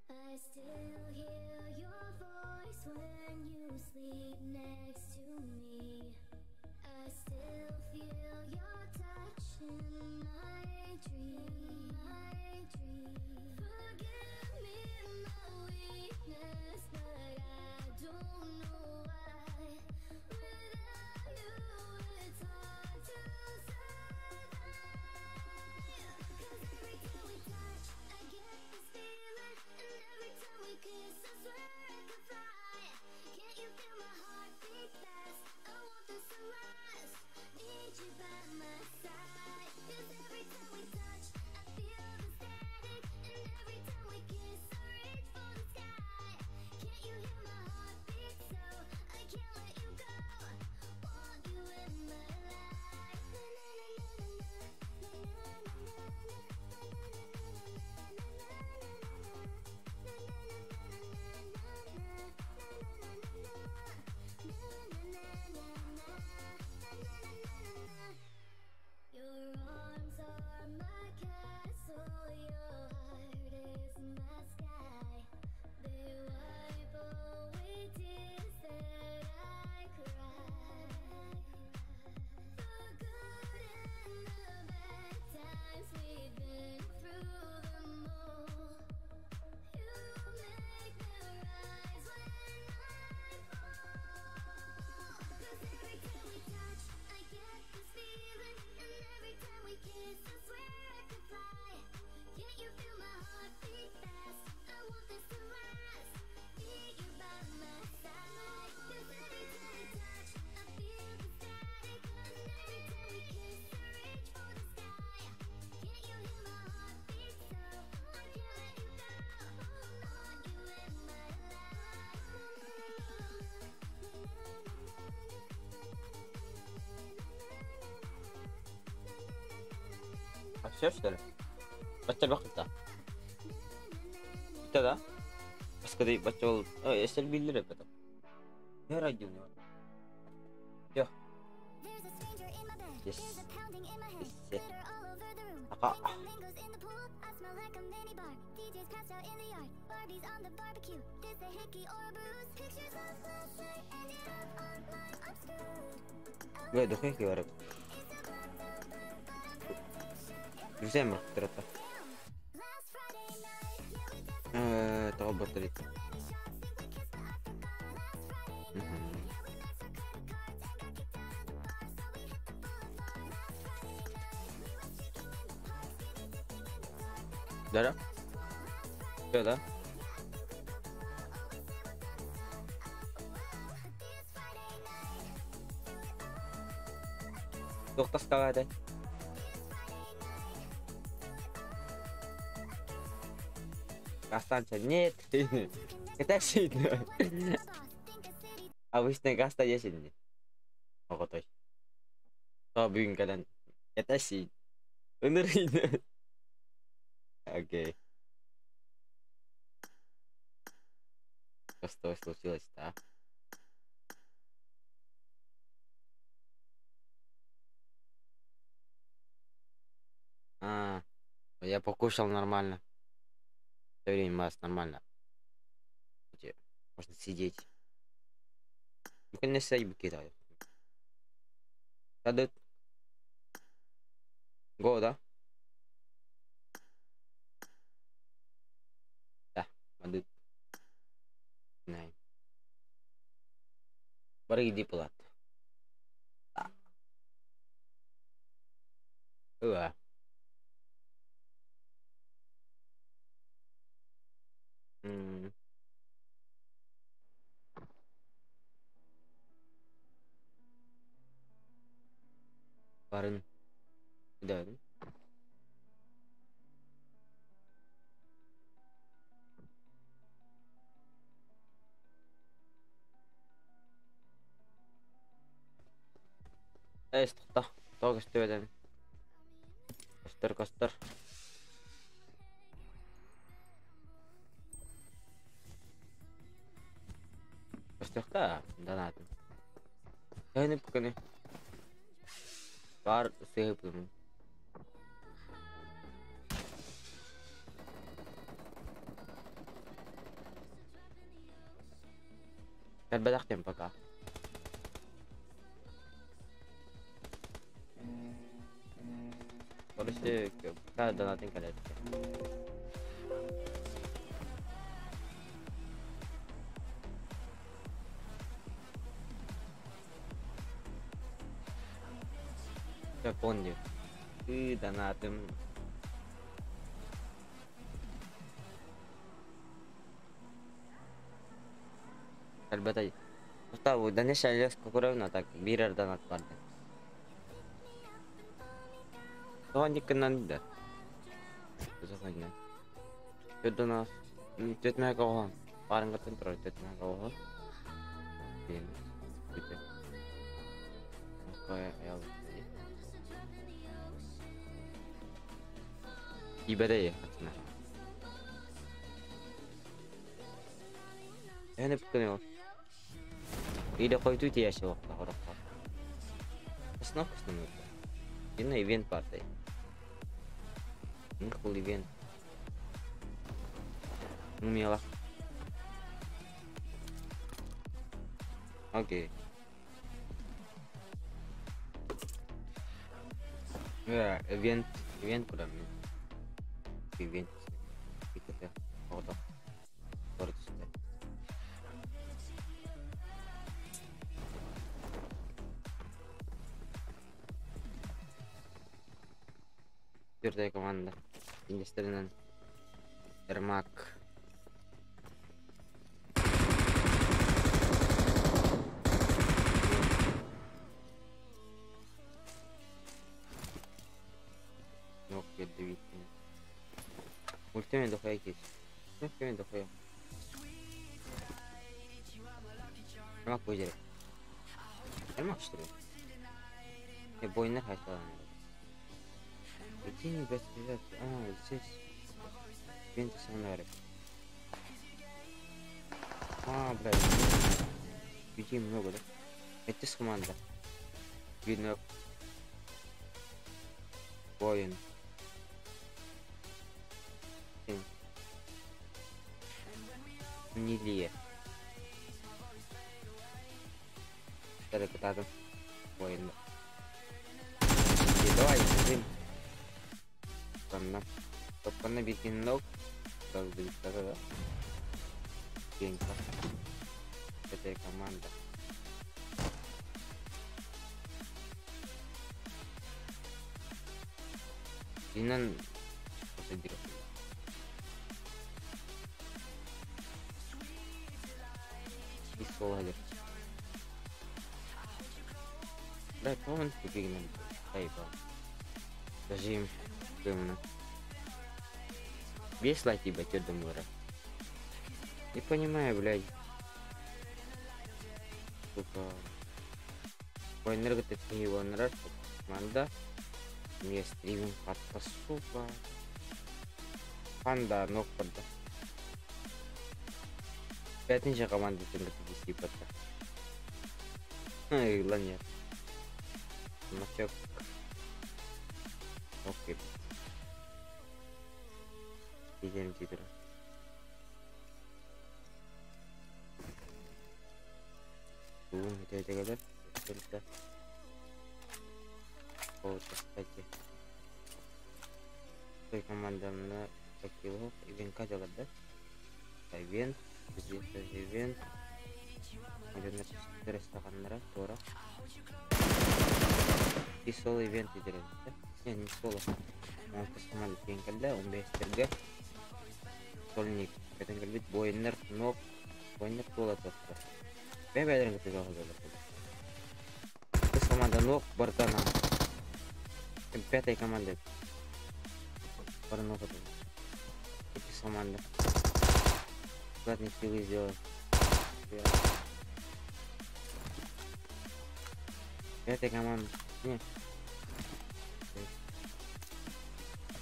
Speaker 3: I still hear your voice when you sleep next to me. I still feel your touch in my dream. My dream. Forgive me my weakness, but I don't know why. Without you, it's hard to survive. 'Cause every time we touch, I get this feeling, and every time we kiss, I swear I could fly. Can't you feel my heart beat fast? I want this to last. Need you by my side. 'Cause every time we touch, I feel the static, and every time we kiss, I reach for the sky. Can't you hear my heart beat so I can't let you go? Want you in my life. Na na na na na na na na na na na. Your arms are my castle, your heart is my sky. They wipe away tears that I cry. The good and the bad times, we've been through them all. You make me rise when I fall. 'Cause every time we touch, I get this feeling, and every time we kiss, I swear I could fly. Can't you feel my heart beat fast? I want this to last. Need you by my side. 'Cause every time we touch, I feel the static, and every time we kiss, I reach for the sky. Can't you hear my heart beat so I can't let you go? Want you in my life.
Speaker 1: А все, что ли? Бачча бакыта. Бүттэ да? Баскады бачча ол эсэл биллер эппэтэ. Радио. Все. Yes. Yes. Ака. Gue духе киарып. Друзья, мырктырата. Того батарейка. Да, да? Все, да? Туох таскаҕа этэй? Останься. Нет. Это сильно. Обычный газ десять. Оҕотой. То бүгүн кэлэн. Это сильно. Ынырыйны. Окей. Что случилось, да? А, я покушал нормально. Все время вас нормально. Можно сидеть. Ну, конечно, я кидаю. Садут. Го, да? Да, мадут. Най. Бары иди пулат. Да. Уа. Барын. Да. Эс тоқта. Тоқ көстөр. Көстөр, көстөр. Көстөр донатым. Эни пуканы. Бар сыйыпым. Кэлбэтэхтим пока. Короче, пока донатын кэлэр. Я помню. Ты донатым. Кэлбэтэй. Уста Данеша Лес Кукуровна так бирер донат барды. Тоған да. Тоғаннан. Төдөнө төтмәк оған. Барыңгытын турар төтмәк оған. Бен. Бүтө. Кой аял. Ибеде атына. Эне бүккөн. Или қойту тияшы уақта хорохқа. Основка основной. Инна ивент партай. Нхул ивент. Умела. Окей. Yeah, event, event куда мне? Event. Это фото. Четвертая команда. Индустринан. Ермак. Мультимен дохуя есть. Мультимен дохуя. Ермак выделит. Ермак, что ли? Я бойнер хотела. Прикинь, без А, здесь. Винты сонары. А, блядь. Людей много, да? Это с команда. Видно. Воин. Нилия. Таракатадом. Воин. Давай, блин. Топканна битин ног. Да. Пенька. Это команда. Инан посадил. И соладер. Да, по-моему, побегнем. Заебал. Зажим. Дымно. Без лайк, ебать, я думаю. Не понимаю, блядь. Сука. Энерготек его нравится. Команда. Мне стримим хатта, сука. Панда, ног панда. Пятница команда типа. Ай, ладно, нет. Матёк. Окей. Идем теперь. Это это. Вот, кстати. Той команда на такие ивент делать, да? Ивент, здесь тоже ивент. Наверное, 400 Тора. И соло ивент делать, да? Не, не соло. Он команда да, он без ТГ. Сольник. Это говорит бойнер, но бойнер тола тоста. Бэбэдэр команда ног бартана. Пятая команда. Парнок это. Эти команда. Ладно, киллы сделал. Пятая команда. Не.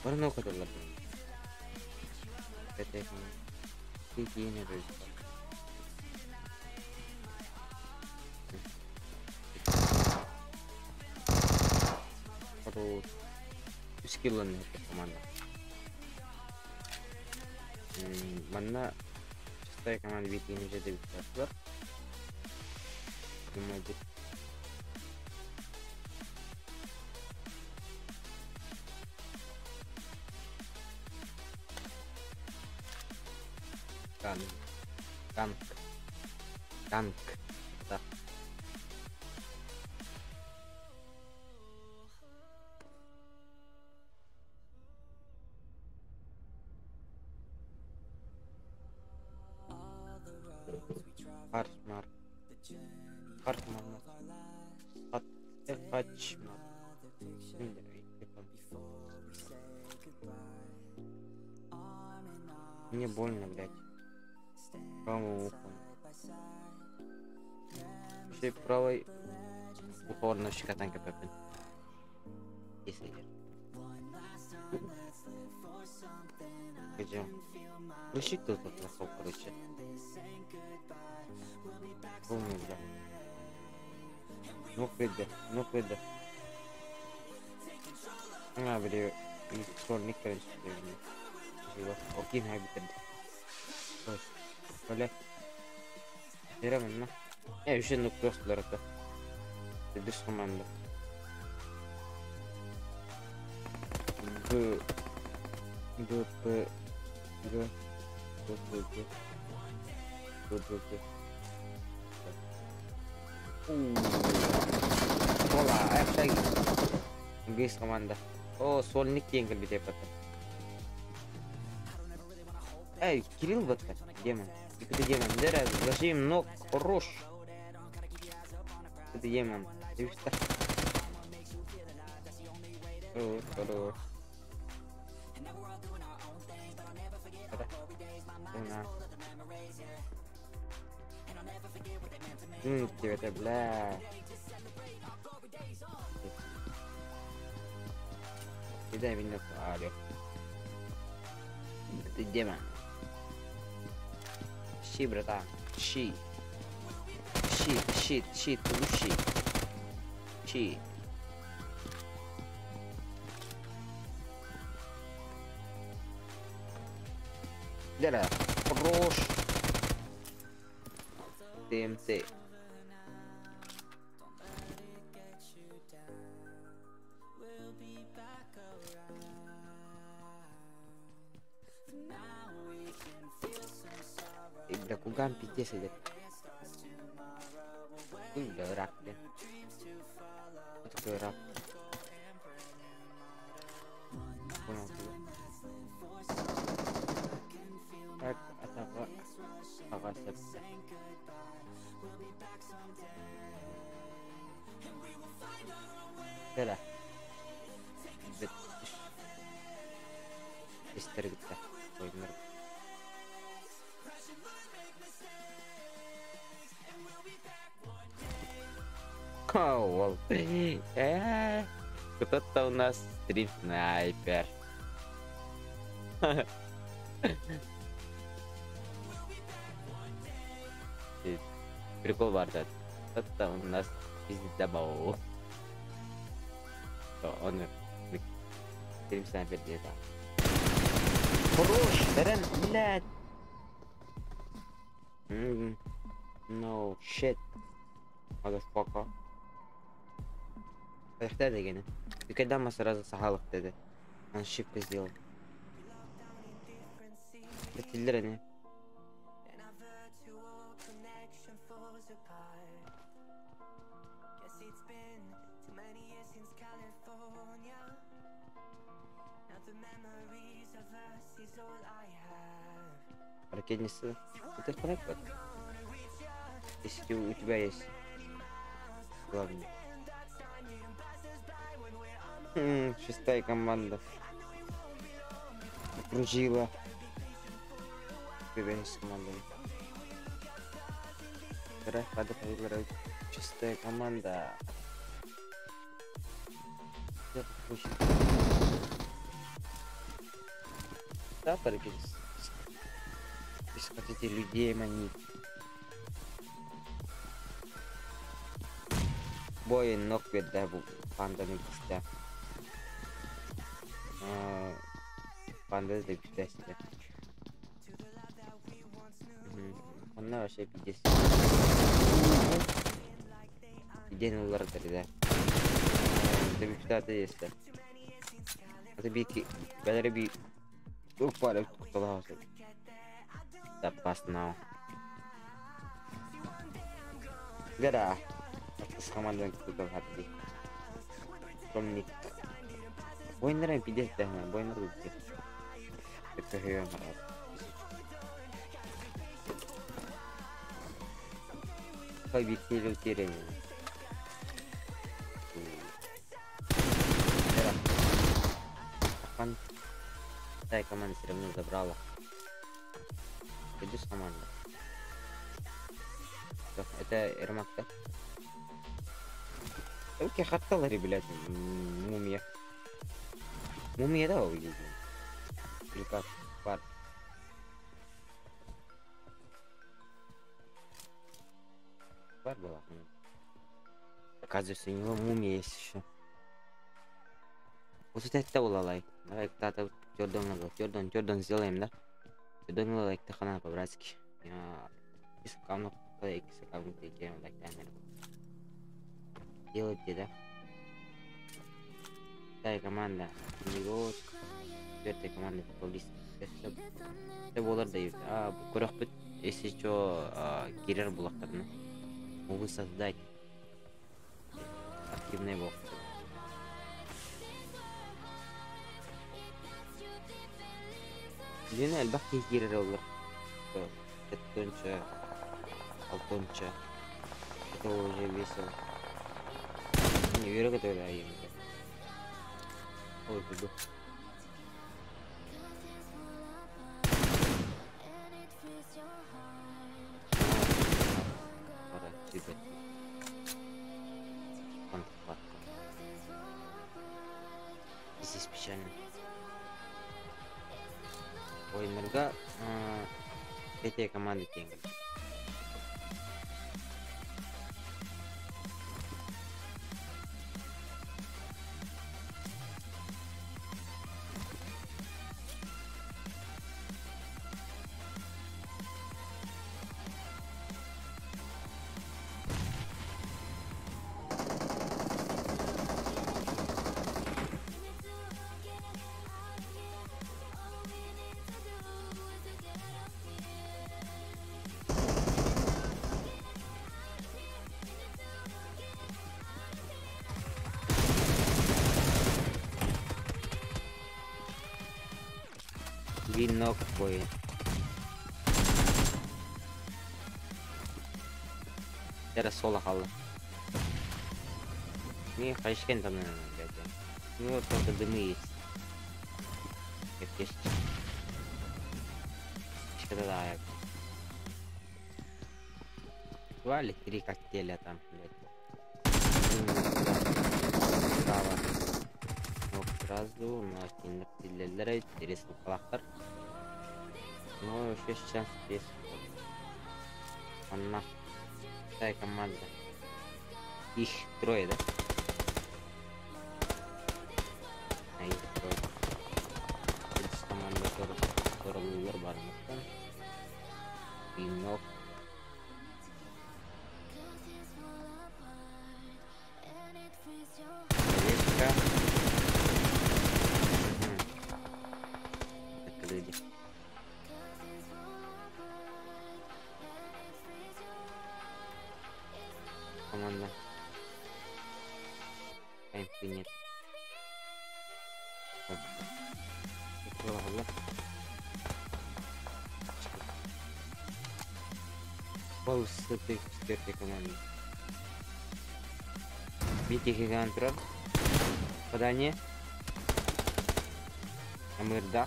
Speaker 1: Парнок это ладно. Пятая команда. Какие не дают. Скилланы команда. Манна шестая команда битini жерде бит. Танк. Танк. Танк. Да. Хармар. Хармар. Хачмар. Мне больно, блядь. Правому уху. Вообще правой ухо на щекотанка пепен. Если нет. Где? Включи тут плохо, короче. Помню, бля. Ну выйди, ну выйди. А, бля, электроник, короче, окей, на бит. Бля. Реально. Я еще ну просто дорога. Ты без команды. Б Б П Г Б П Г Б Б Г. Ола, hashtag. Без команда. О, сольник енгел бит епата. Эй, Кирилл батка, демон. Это демон. Дера, зажим ног, хорош. Это демон. Хорош, хорош. Это, бля. Кидай меня, алло. Это демон. Щи, братан. Щи. Щи, щи, щи, щи. Щи. Дера, хорош. ТМТ. Бля, кугам пиздец идет. Бля, рак, бля. Что такое рак? Понял тебя. Так, атака. Ага, сепся. Да. Истэр кытта ойуннар. Уол. Э, кто-то у нас стрим снайпер. Прикол бар да. Кто-то у нас пиздабол. Он стрим снайпер где-то. Хорош, Дэрен, блядь. No shit. Motherfucker. Хайхта дегені. Когда сразу сахалык dedi. Он ошибку сделал. Бітілдер әне. Ракетница. Это фраг Если у тебя есть. Главное. Шестая команда. Окружила. Тебя с командой. Вторая поиграть. Шестая команда. Да, Если хотите людей манить. Бой ног да бу панданы кісті. Панда да күтәсті. Онна вообще пиздец. Ден олар да. Да есть. Это бики. Бәлері би. Упали куталасы. Запас now. Гара. С командой кто-то хатты. Помник. Бойнер пиздец да, бойнер пиздец. Это хрен Победили утеряни. Да, команда все равно забрала. Иду с командой. Это Ермак, да? Окей, хатталари, блядь, мумия. Мумия, да, увидели? Или как? Пар. Пар была. Оказывается, у него мумия есть еще. Вот это улалай. Давай кто-то твердон надо. Твердон, твердон сделаем, да? Твердон лайк тахана по-братски. Делайте, да? Вторая команда. Него четвертая команда поблизости. Это болар дают. А, көрөкпүт, если что, кирер булактарны. Могу создать активный бог. Дина элбэх кирер олар. Төртүнчө, алтынчы. Это уже весело. Не верю, это я. Ой, буду. Пора тебе. Здесь печально. Ой, Мерга, третья команда Тенгри. Винок бой. Era сола халы. Не, хайшкен там, наверное, блядь. Ну вот только дымы есть. Как есть. Аптечкада да. Два или три коктейля там, блядь. Справа. Вот сразу, но киндер рисункалахтар. Ну, еще сейчас есть. Одна. Вторая команда. Их трое, да? А их трое. Үс команда торулар бармыктан. Пинок. Овечка. Так, люди. Команда. Инфы нет. Пол с этой четвертой команды. Бити гигант. Попадание. Амырда.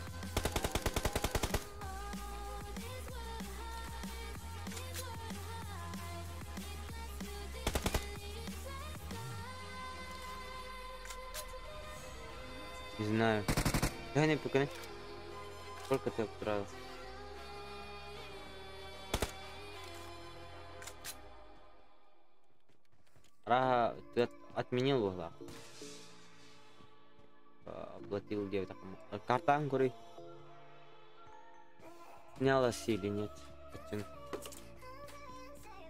Speaker 1: Не знаю. Давай не покажи. Сколько ты отправил? Рага, ты отменил угла. Оплатил 9. Карта говори. Снялась или нет?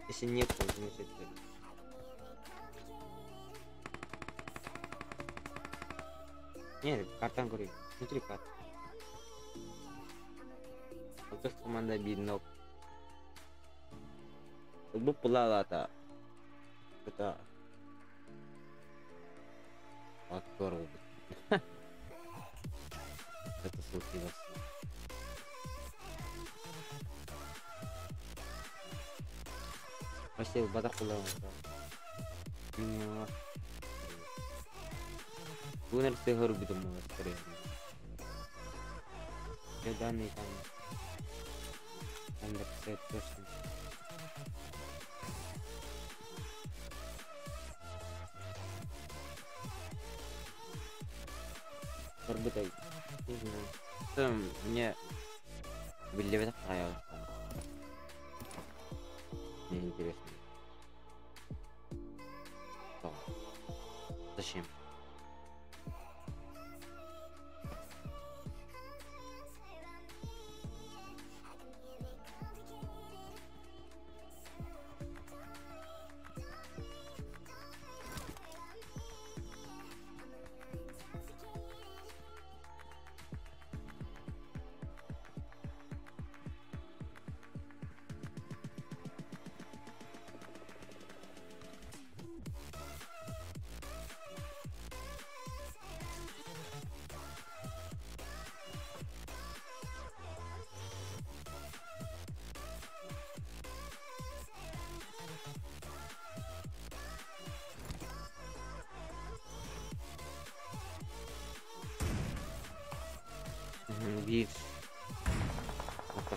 Speaker 1: Если нет, то значит. Нет, карта говори. Внутри карты. Вот команда бинок. Бу пулалата. Это Актер Это случилось. Вообще, бадах Гунер сыгру думаю, скорее. Все данные там. Там написать точно. Орбитай. Не знаю. Там мне были понравилось. Мне интересно. Что? Зачем? Bir nokta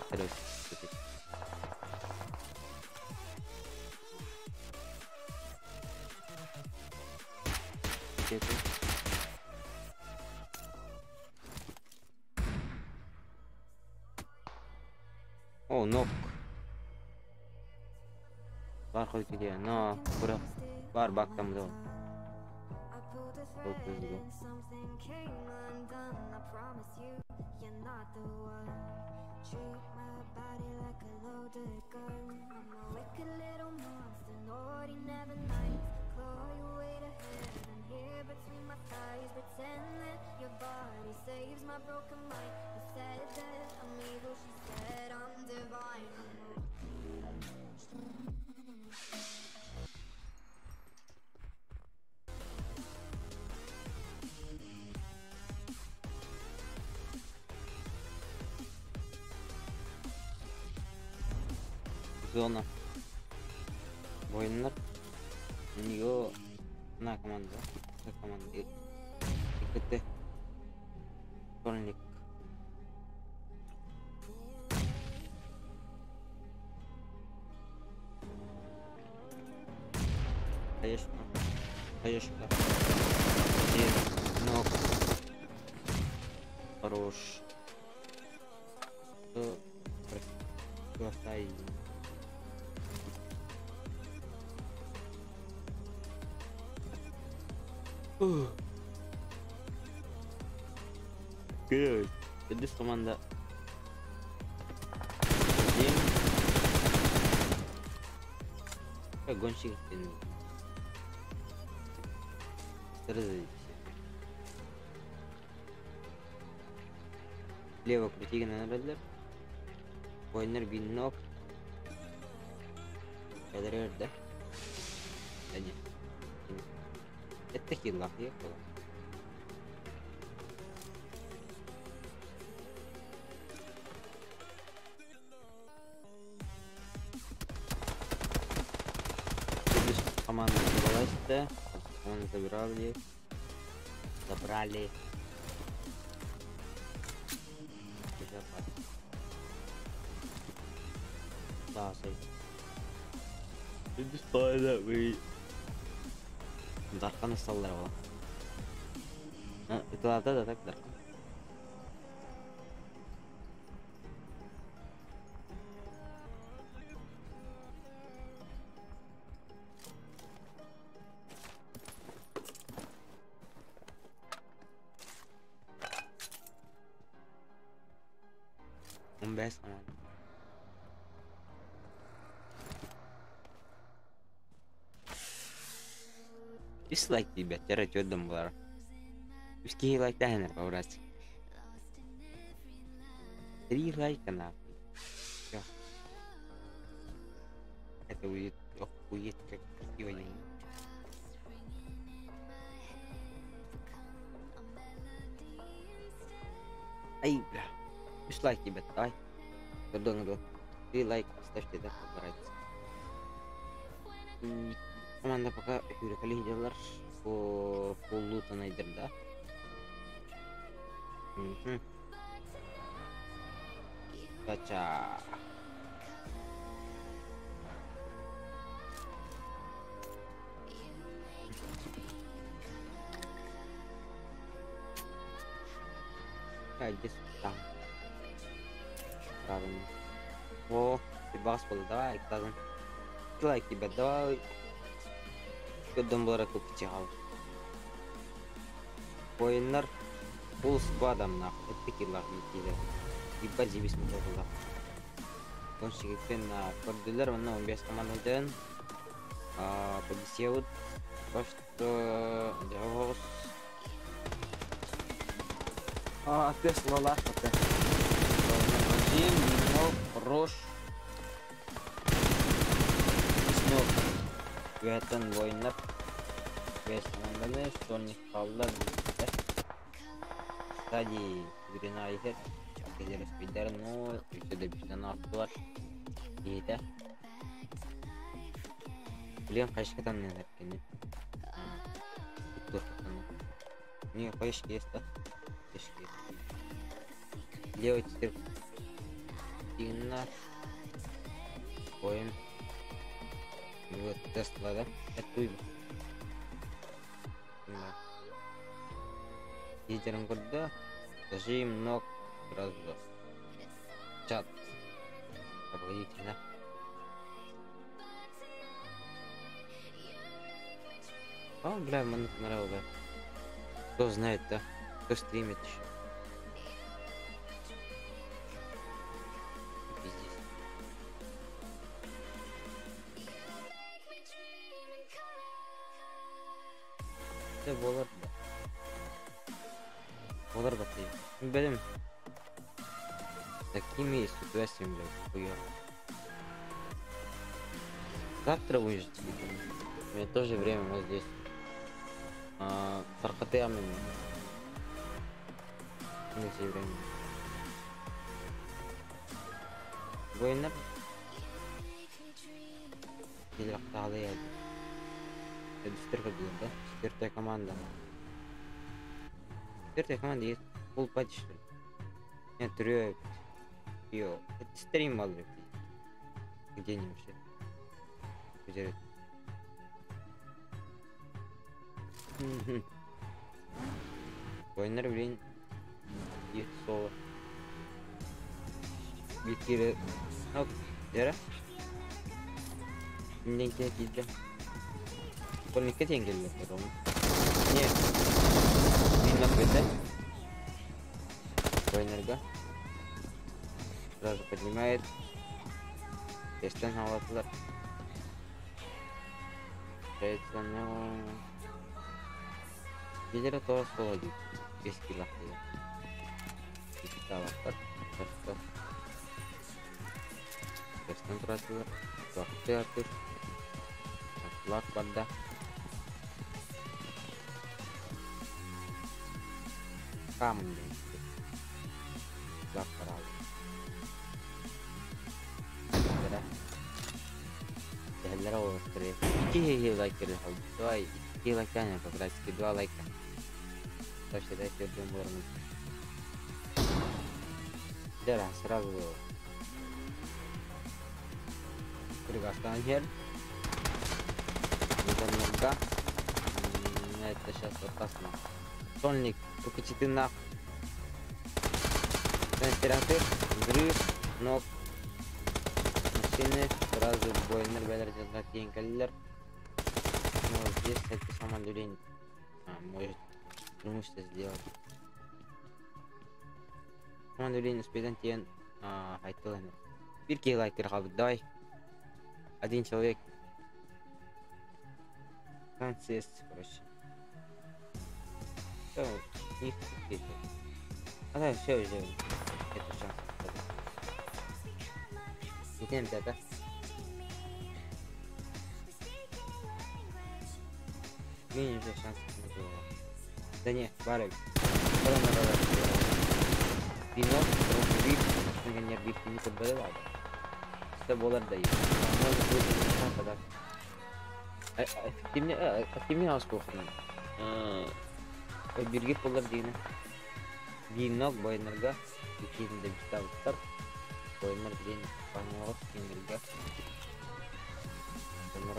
Speaker 1: О, нок. Бар хоть где, но бар бак там да.
Speaker 3: Treat my body like a loaded gun. I'm a wicked little monster, naughty, never nice. Claw your way to heaven, here between my thighs. Pretend that your body saves my broken mind. You said that I'm evil, she said I'm divine.
Speaker 1: Зона. Воиннар. У нее на команда. На команда. ИКТ. Школьник. Хаешка. Хаешка. Один. Ног. Хорош. Бросай. Good. This команда. Один. Гонщик. Разойдись. Лево крути на Войнер бинок. Да? Да нет. Это хилах, ехала. Команда собралась, да? Он забрали. Забрали. Да, Дархан ысталлар була. Ытылата да так Дархан. 15 команда. Дизлайк диэбэттэр үтүө буолар. Үс киһи лайктаһын эрэ побрать. Три лайка нахуй. Всё. Это будет охуеть как красиво. Ай, бля. Үс лайк ребят, давай. Көрдөөҥ Три лайк ставьте, да, побрать. Команда пока хүрекали делар по полутанайдыр, да? Угу. Кача. Так, иди сюда. Правильно. О, ты бас был, давай, тазын. Лайк, ребят, давай. Көдөн буолара купчаал. Ойыннар пол складом нахуй. Это киллар киллер. Ебать заебись мы была. Гонщик на көрдүлөр, онно 15 командадан. А, подесеут. Пока что Дявос.
Speaker 6: А, Тесла лахата.
Speaker 1: Один, Минок, Рош. Снок. Үөһэттэн воиннар. Бес команданы Соник қалды. Стадии Грина иһэр. Келер спидер, но өссө да бүтэн аттылар. Иитэ. Блин, қашқатан не кені. Не, қайшка есть, да? Қайшка есть. Левый теперь. Дина. Воин. Вот Тесла, да? Это Да. Лидером года. Зажим ног сразу. Чат. Погодите, да? О, бля, мне понравилось, да. Кто знает, да? Кто стримит еще? Пиздец. Это болар да. Болар да ты. Блин. Такими ситуациями, блядь, хуя. Завтра будешь У меня тоже время вот здесь. А, Саркатыамын. Время. Военный. Или Это четвертая, да? Четвертая команда. Четвертая команда есть пол пати, что ли? Нет, трё. Йо, это стрим мало ли. Где они вообще? Где? Бойнар билин биир соло. Биир киирэ Дьэрэ. Иннин киһи киирдэ. Турникка тиийэн кэллэ ону. Не. Миннок бэтэ. Бойнарга. Сразу поднимает. Эстен хаалатылар. Но... Лидера тоҕо суола дии. Бес кило Икки Хорошо. Көстөн туратылар. Туохты артыр. Лак барда. Камень. Лак барал. Тэһэллэр олорор. Икки лайк кэлэн Давай, икки лайк тянем, по-братски, два лайка. Ставьте лайки, ждем уровень. Да, сразу Кыргызстан хер. Немного. Это сейчас опасно. Сольник, только ты нах. Взрыв, ног. Машины, сразу бойнер, бәлер, кэллэр. Но здесь, кстати, сама дурень. А, может, преимущество сделать. Сама дурень успеет тен айтылын. Бир лайк калды. Давай. Один человек. Францис, короче. Все, них А да, все уже. Это шанс. Идем, да? Менее уже шансов не было. Да не, бары. Вино, вид, не бит не подбавлял. Все болар дает. Можно будет тогда. Активнее, активнее аскохнан. Бирге болар дегені. Винок бойнерга, икинде битабыттар. Бойнер билен панелов кеңерге. Бойнер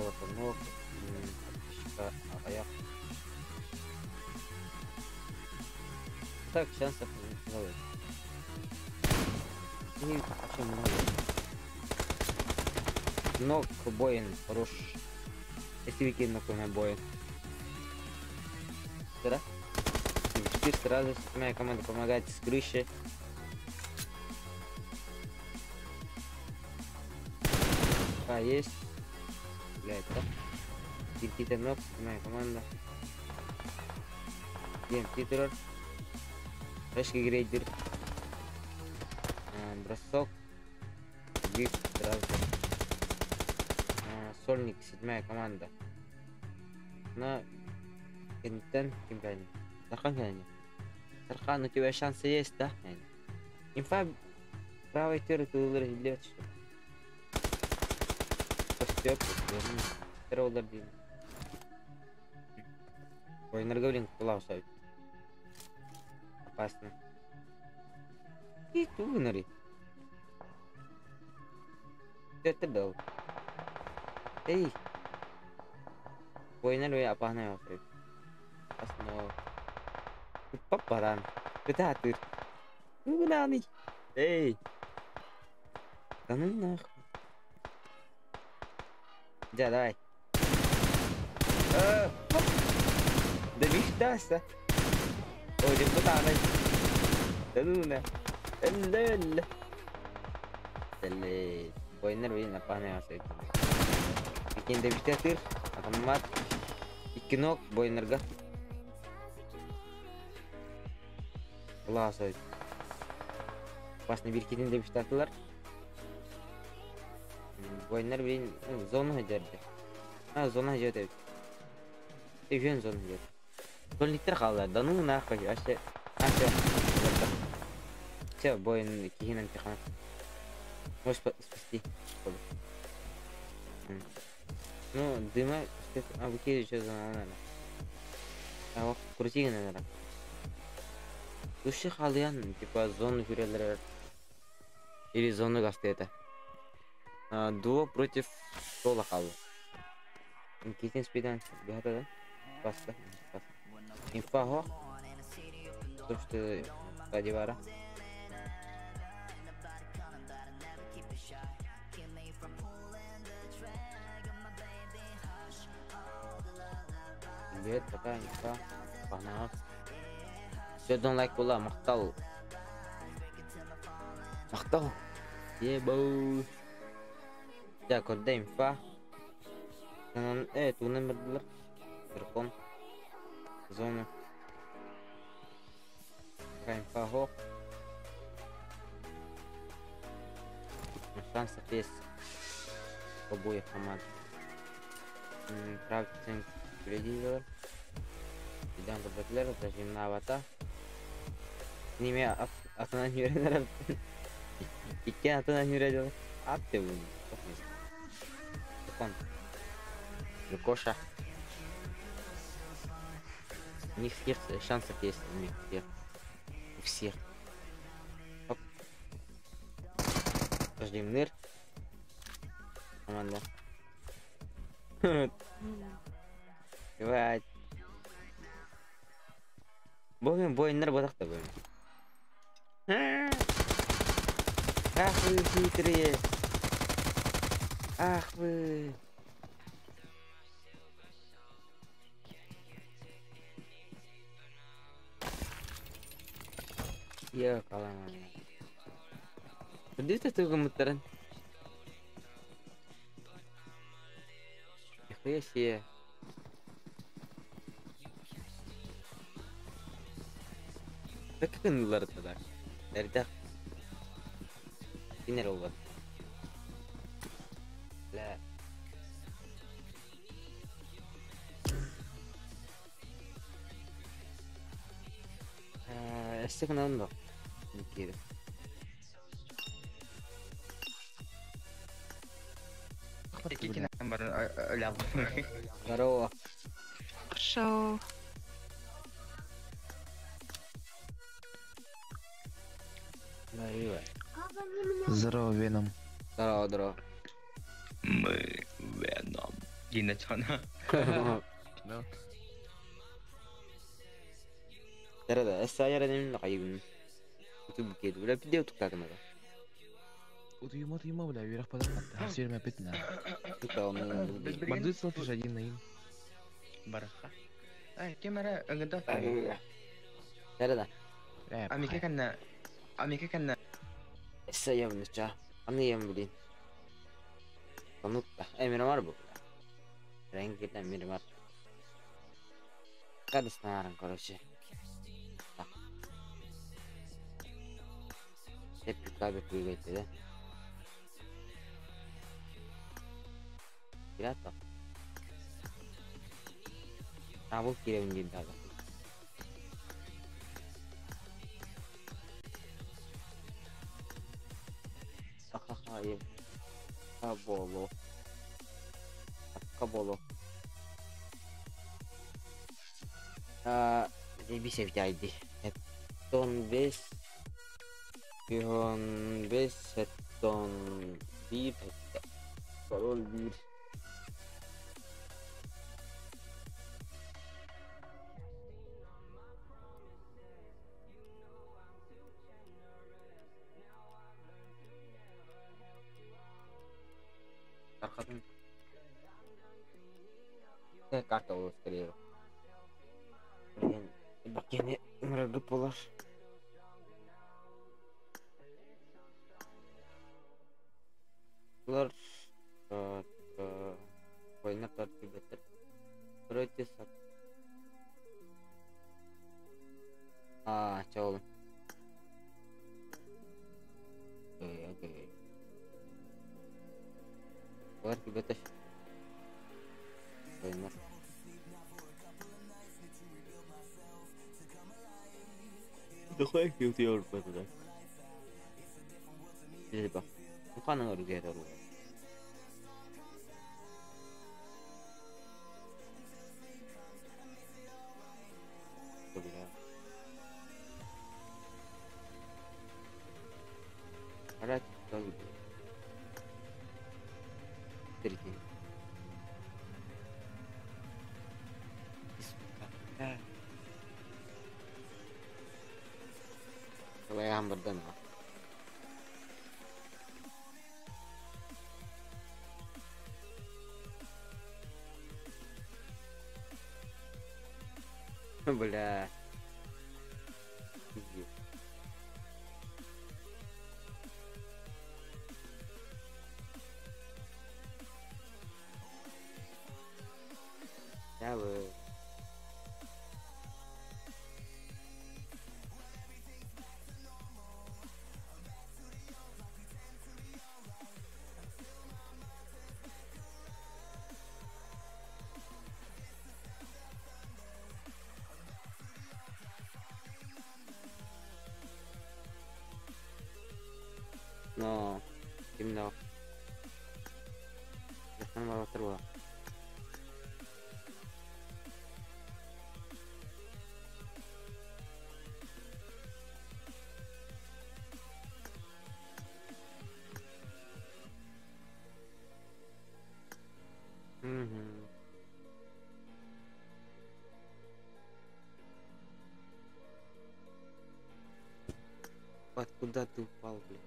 Speaker 1: аяк. Так, шансов много. И очень много. Ног боин хорош. Если викинг на боин. Да? Теперь сразу моя команда помогает с крыши. А, есть. Блядь, да? Киркита ног, моя команда. Гейм титрер. Флешки грейдер. Бросок. Гиф сразу. Сольник, седьмая команда. На Кентен Кимпяни. Тархан Кяни. Тархан, у тебя шансы есть, да? Инфа правый тир ты что Постеп, удар дин. Ой, энерговлин кулау. Опасно. И ту вынари. Это дал. Эй. Ой, энерговлин опасно. Опасно. Папаран. Куда ты? Ну куда они? Эй. Да ну нахуй. Да, давай. Да мечтайся. Ой, куда она? Да ну на. Да Бойнер бин опасно осойт. Икинде битетир, автомат. Икки ног бойнерга. Ласой. Опасно бир кетин деп иштатылар. Бойнер бин зона жерде. А, зона жерде. Эвен зона жерде. Сольниктер калды. Да ну нахуй, вообще. А, все. Все, бойн кихинен тихо. Можешь спасти. Ну, дыма, а, выкидывай что за наверное. А, вот, крути, наверное. Души халыян, типа, зону хүрелер. Или зону гасты это. Дуо против соло халы. Китин спидан, бихата да? Баста, баста. Инфа хо. То, что Кадивара. Привет, пока, инфа. Погнал. Все, дон лайк була, махтал. Махтал. Ебоу. Так, вот инфа. Тугунан бардылар. Дракон. Зона. Пока инфа хо. Шансов есть обоих команд. Крафтинг впереди. Идем до Бетлера, зажим на авата. С ними атынан yürüyenler. İki atынан yürüyenler. At de bunu. Дракон. Дракоша. У них всех шансов есть, у них всех. У всех. Оп. Подожди, ныр. Команда. Давай. Богем бойыннар бодақта бойын. Ах вы хитрые. Ах вы. Я калама. Где ты только муттаран? Нихуя себе. Так как он тогда? Эрдах. Кинер oldu. La. Эстек надо. Никита. Здорово.
Speaker 2: Шоу.
Speaker 7: Здорово, Веном.
Speaker 1: Здорово, здорово.
Speaker 8: Мы Веном. Гинечана.
Speaker 7: Да.
Speaker 1: Да, эссе айын. Утуб кед. Бля, видео тут как надо.
Speaker 7: Утуйма, утуйма, бля, вверх подохват. Все время опять на.
Speaker 1: Тут
Speaker 7: он. Смотришь один на им.
Speaker 8: Бараха. Ай, кемера, ыңгыда.
Speaker 1: Да, да.
Speaker 8: Амика канна. Амика канна.
Speaker 1: Эссе я Аны ем блин. Конукта. Эй, мирамар бу. Рэнкета мирамар. Кадыснаран, короче. Так. Теппи прыгает, да? Пирата. А, вот киревин день дага. Ха-ха-ха, Каболо. Каболо. Заебись, я Эттон бес. Пион бес, эттон бир, пароль бир. Арқатын. Карта olur скорее. Блин, бакене мырагы болар. Булар ойнап тартып бетер. Короче, сат. А, чоол. Окей, окей. Булар кибетер. Ойнап. Дохуя килти туда. Либо. Ну хана оргер оргер. Бля. Орать тоже будет. Третий. Сука, бля. Куда на? Бля. Пиздец. Я бы... Но... Именно... Я Угу. Откуда ты упал, блин?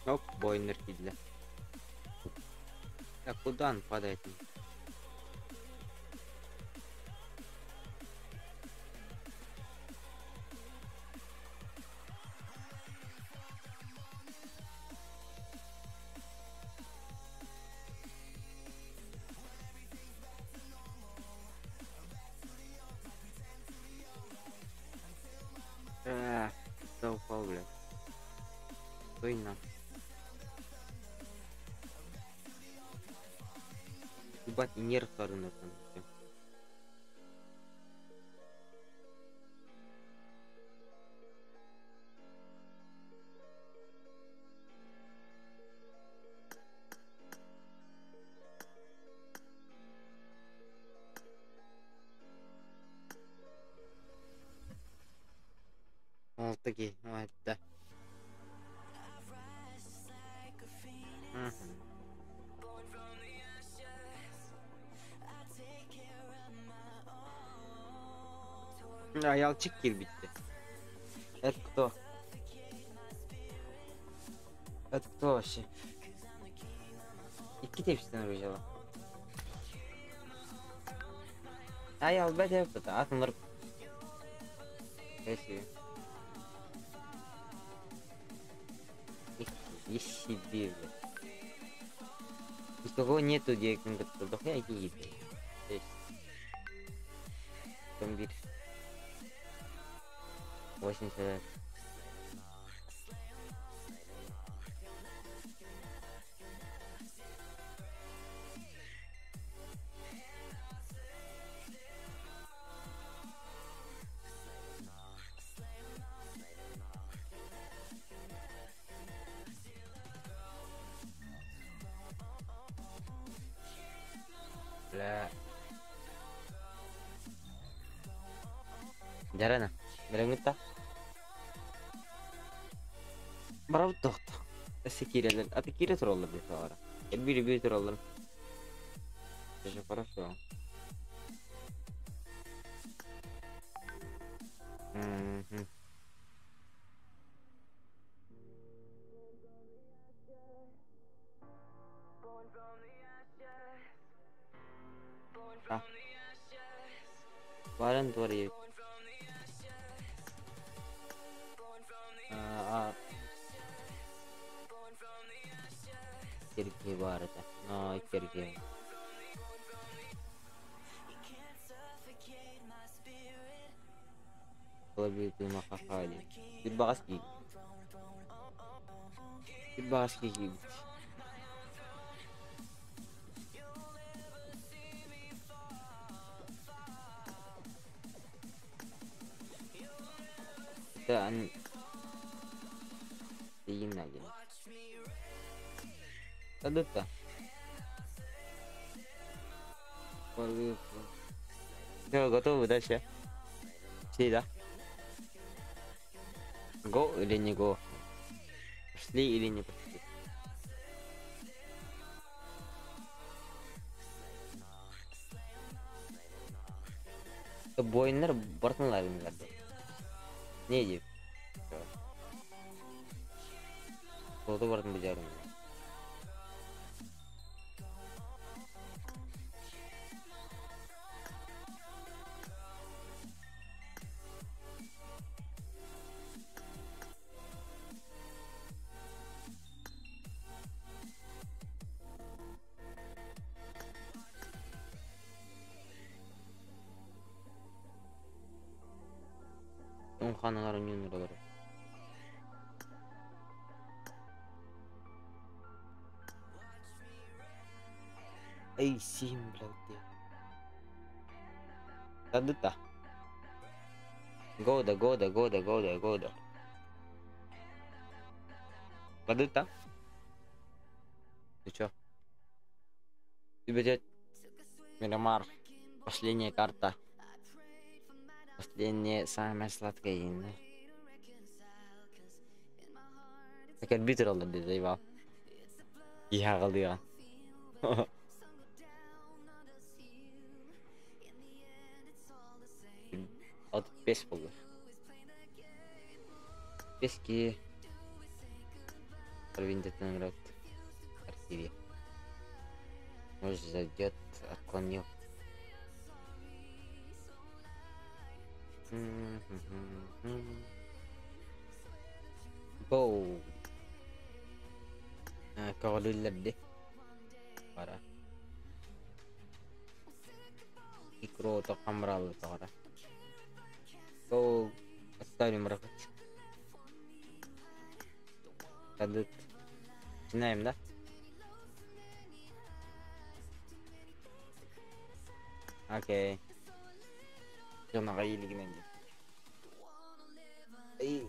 Speaker 1: Оп, бойнер кидля. Так, куда он падает? Куда упал, блядь? Стой на. Ебать, и нерв там. Вот такие, вот, да. Аялчик кирбитте. Это кто? Это кто вообще? Икки тепситен ружала. Аял бәдә бата атыныр. Красиво. Себе, блядь. Никого нету, где я иди. Комбит. 80. Бля. Жарана, Береңмитта. Барабыт тохто. Эссе кирелер. Аты кире тураллар деп ара. Бир бир тураллар. Это хорошо. Угу. А. Баран дворе. Кирки бар это. Но кирки. Кылабыытыма хаха диэн. Сүр баҕас киһи. Сүр баҕас киһи киирбит. Это они... Тиийин диэн. Тадытта. Все, готовы дальше? Все, да? Го или не го? Пошли или не пошли? Бойыннар бартынлар Не деп? Толды бартын бижарым. Ханыңар үнүн олор. Эй, сим, блядь. Тадыта. Года, года, года, года, года. Тадыта. Ты чё? Ты, блядь, Мирамар. Последняя карта. Последняя самая сладкая. Так арбитр алды, заебал. Я қалдыға. 35 болды. Беске. Провинтетен рот. Архиве. Может зайдет, отклонил. Go. Көҕүлүллэрди. Бара. Икрото камралы тоҕора. Go. Оставим ракать. Тадыт. Начинаем, да? Окей. Жонаға иелігінен Эй.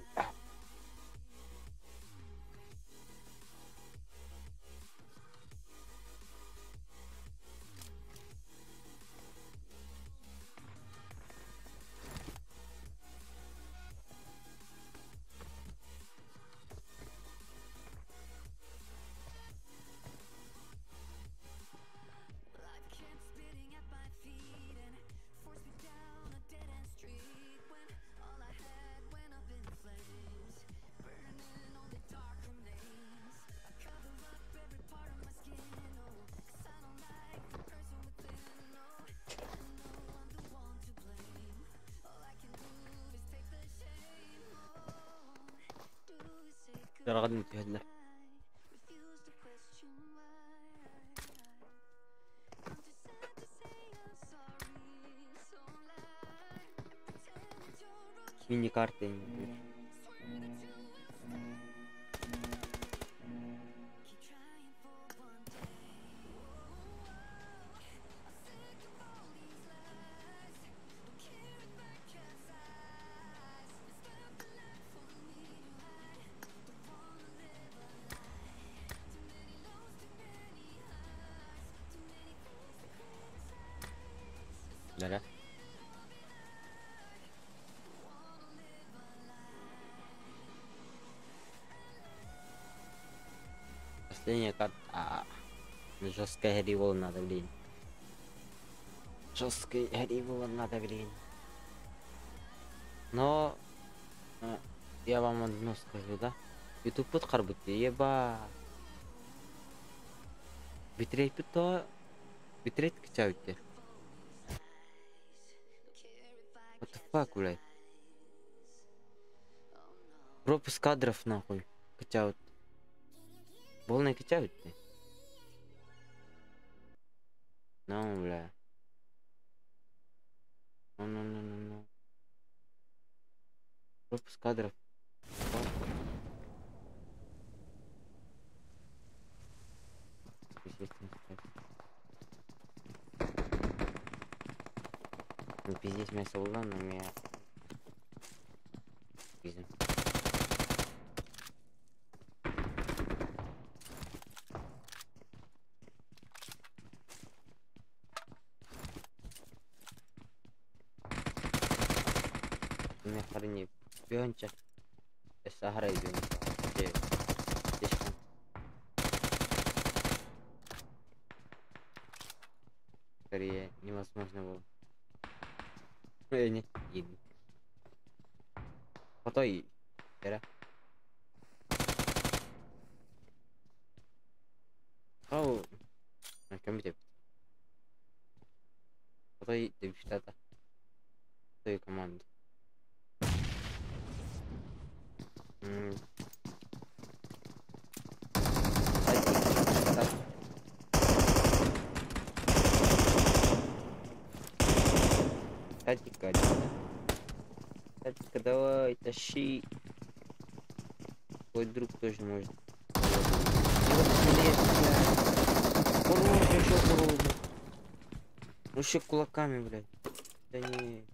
Speaker 1: غادي نتهدى. Мини-карты. Да. Последняя карта. А, жесткая револ надо, блин. Жесткая револ надо, блин. Но я вам одно скажу, да? YouTube пут карбыт, еба. Битрейт то битрейт качают. What the fuck, блядь? Пропуск кадров нахуй. Качают. Полный качают ты. Ну, бля. Ну, ну, ну, ну, ну. Пропуск кадров. Ну, пиздец, меня солда, но меня... Пиздец. Меня хрени бёнча. Сахара бёнча. Скорее невозможно было. Не, Потой, era. Oh, компьютер. Потой депутата. Той команду. Тактика. Тактика, давай, тащи. Твой друг тоже может. Хорош, еще хорош. Ну еще кулаками, блядь. Да не.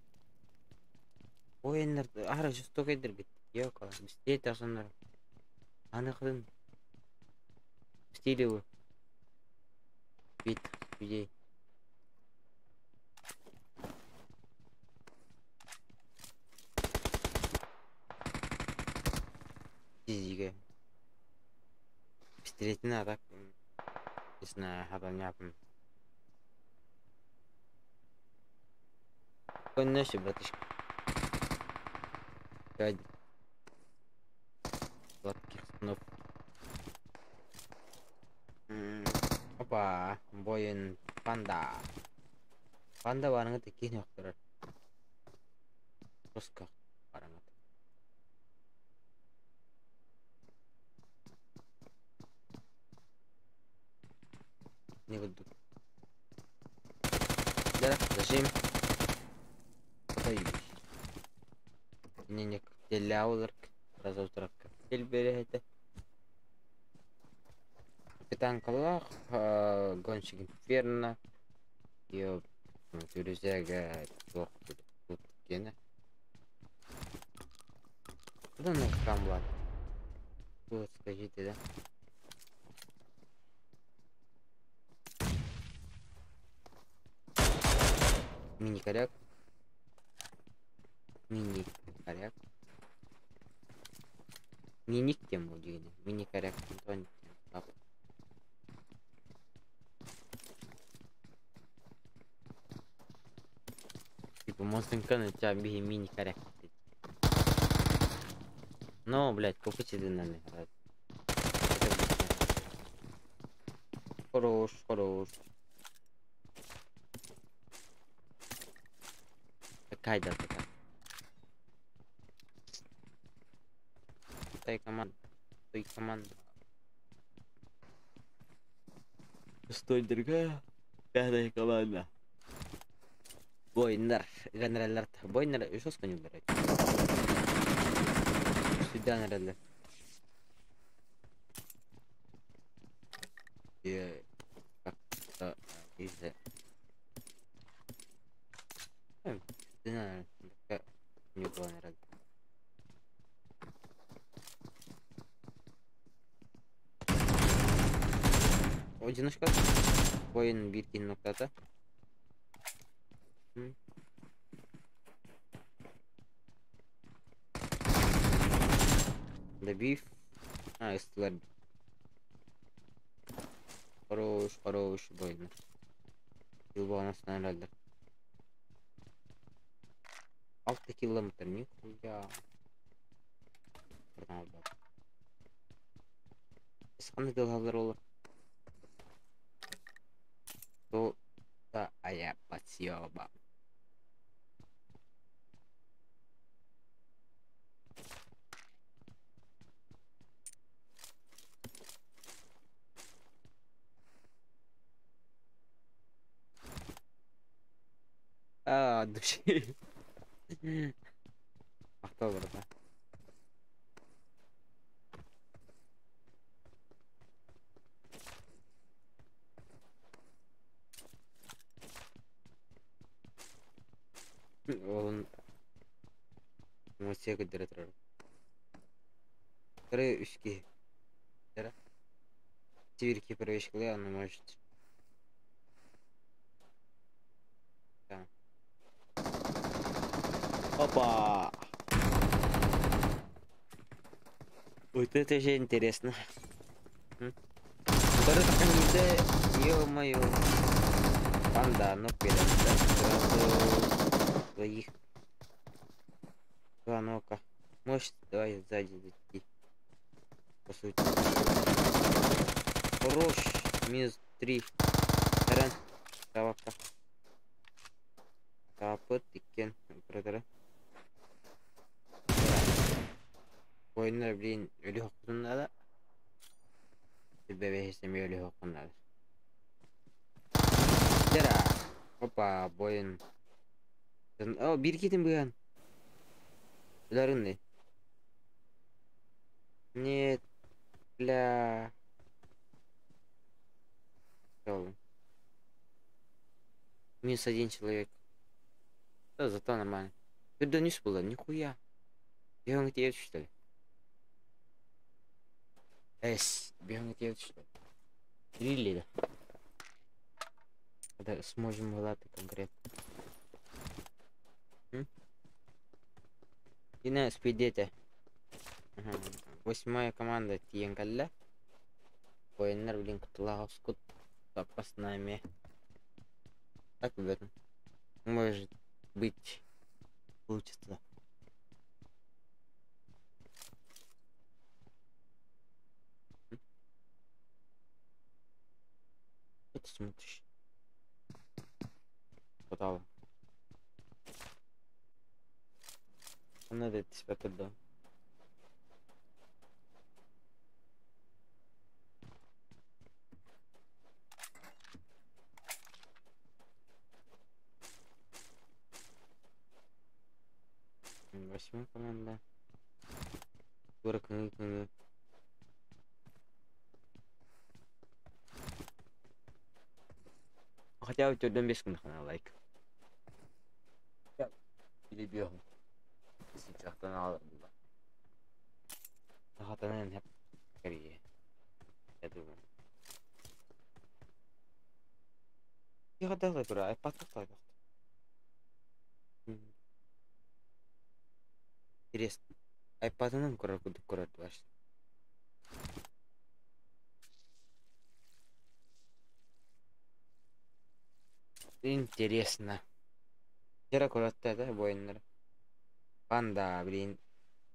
Speaker 1: Ой, ара жестоко дергать. Ёкала, быстрее должен. Аны хрен. Пустили его. Бить людей. Физика. Пистолетина, так? Не знаю, понятно. Спокойной ночи, братишка. Пять сладких снов. Опа, воин панда. Панда барыңы таких не охторар. Просто барыңы. Не буду. Да, зажим. Не коктейляуларк, разаутрак коктейль берете. Капитан Калах, гонщик Инферно, и друзья тут гена. Куда на там ладно? Вот скажите, да? Мини-коряк. Мини-коряк. Миник тему дигини. Мини-коряк. Типа монстр тебя биги мини-коряк. Но, блядь, купите на Хорош, хорош. Какая да такая? Стой команда. Стой команда. Стой, дорогая. Пятая команда. Бойнер. Генералерт. Бойнер жестко не убирать. Сюда, наверное. И как-то из-за... Не было, наверное. Одиночка. Воин Биркин ноктата. Добив. А, истлер. Хорош, хорош, бойно. Килба у нас наверное. 6 километр, нихуя. Сканы дылгалар То да, а я подсъеба. А, души. Мақтау бар да. Уолун эмоция көрдөрө турар. Вторые үс киһи. Тибирки провешкалыы ону может. Да. Опа! Вот это же интересно. Ё-моё. Панда, ну сразу двоих. Два нока. Может, давай сзади зайти. По сути. Хорош. Минус 3. Рен. Тавака. Тапыт иккен. Продара. Oyunlar блин ölü hokkunun da. Бэбэһисэми өлү хоккун надо. Дера. Опа, бойын. О, бир кетин быган. Өлөрүн не? Нет. Бля. Минус один человек. Да, зато нормально. Да не было, нихуя. Я он тебе что ли? Эс, бегом что ли? Или да? Когда сможем гулати конкретно. И на спидете. Восьмая команда тиен калла. Ойыннар блин кутулаҕа с нами. Так в этом. Может быть, получится. Что ты смотришь? Хватало. Надо себя туда. Восьмая команда. 40. Хотя у тебя без на лайк. Или бегу. Сейчас надо было. Скорее. Я думаю. Я хотел играть, iPad хотел. Интересно. iPad-ынан көрөр курдук көрөр баш. Интересно. Вчера көрөттө да бойыннар. Панда, блин.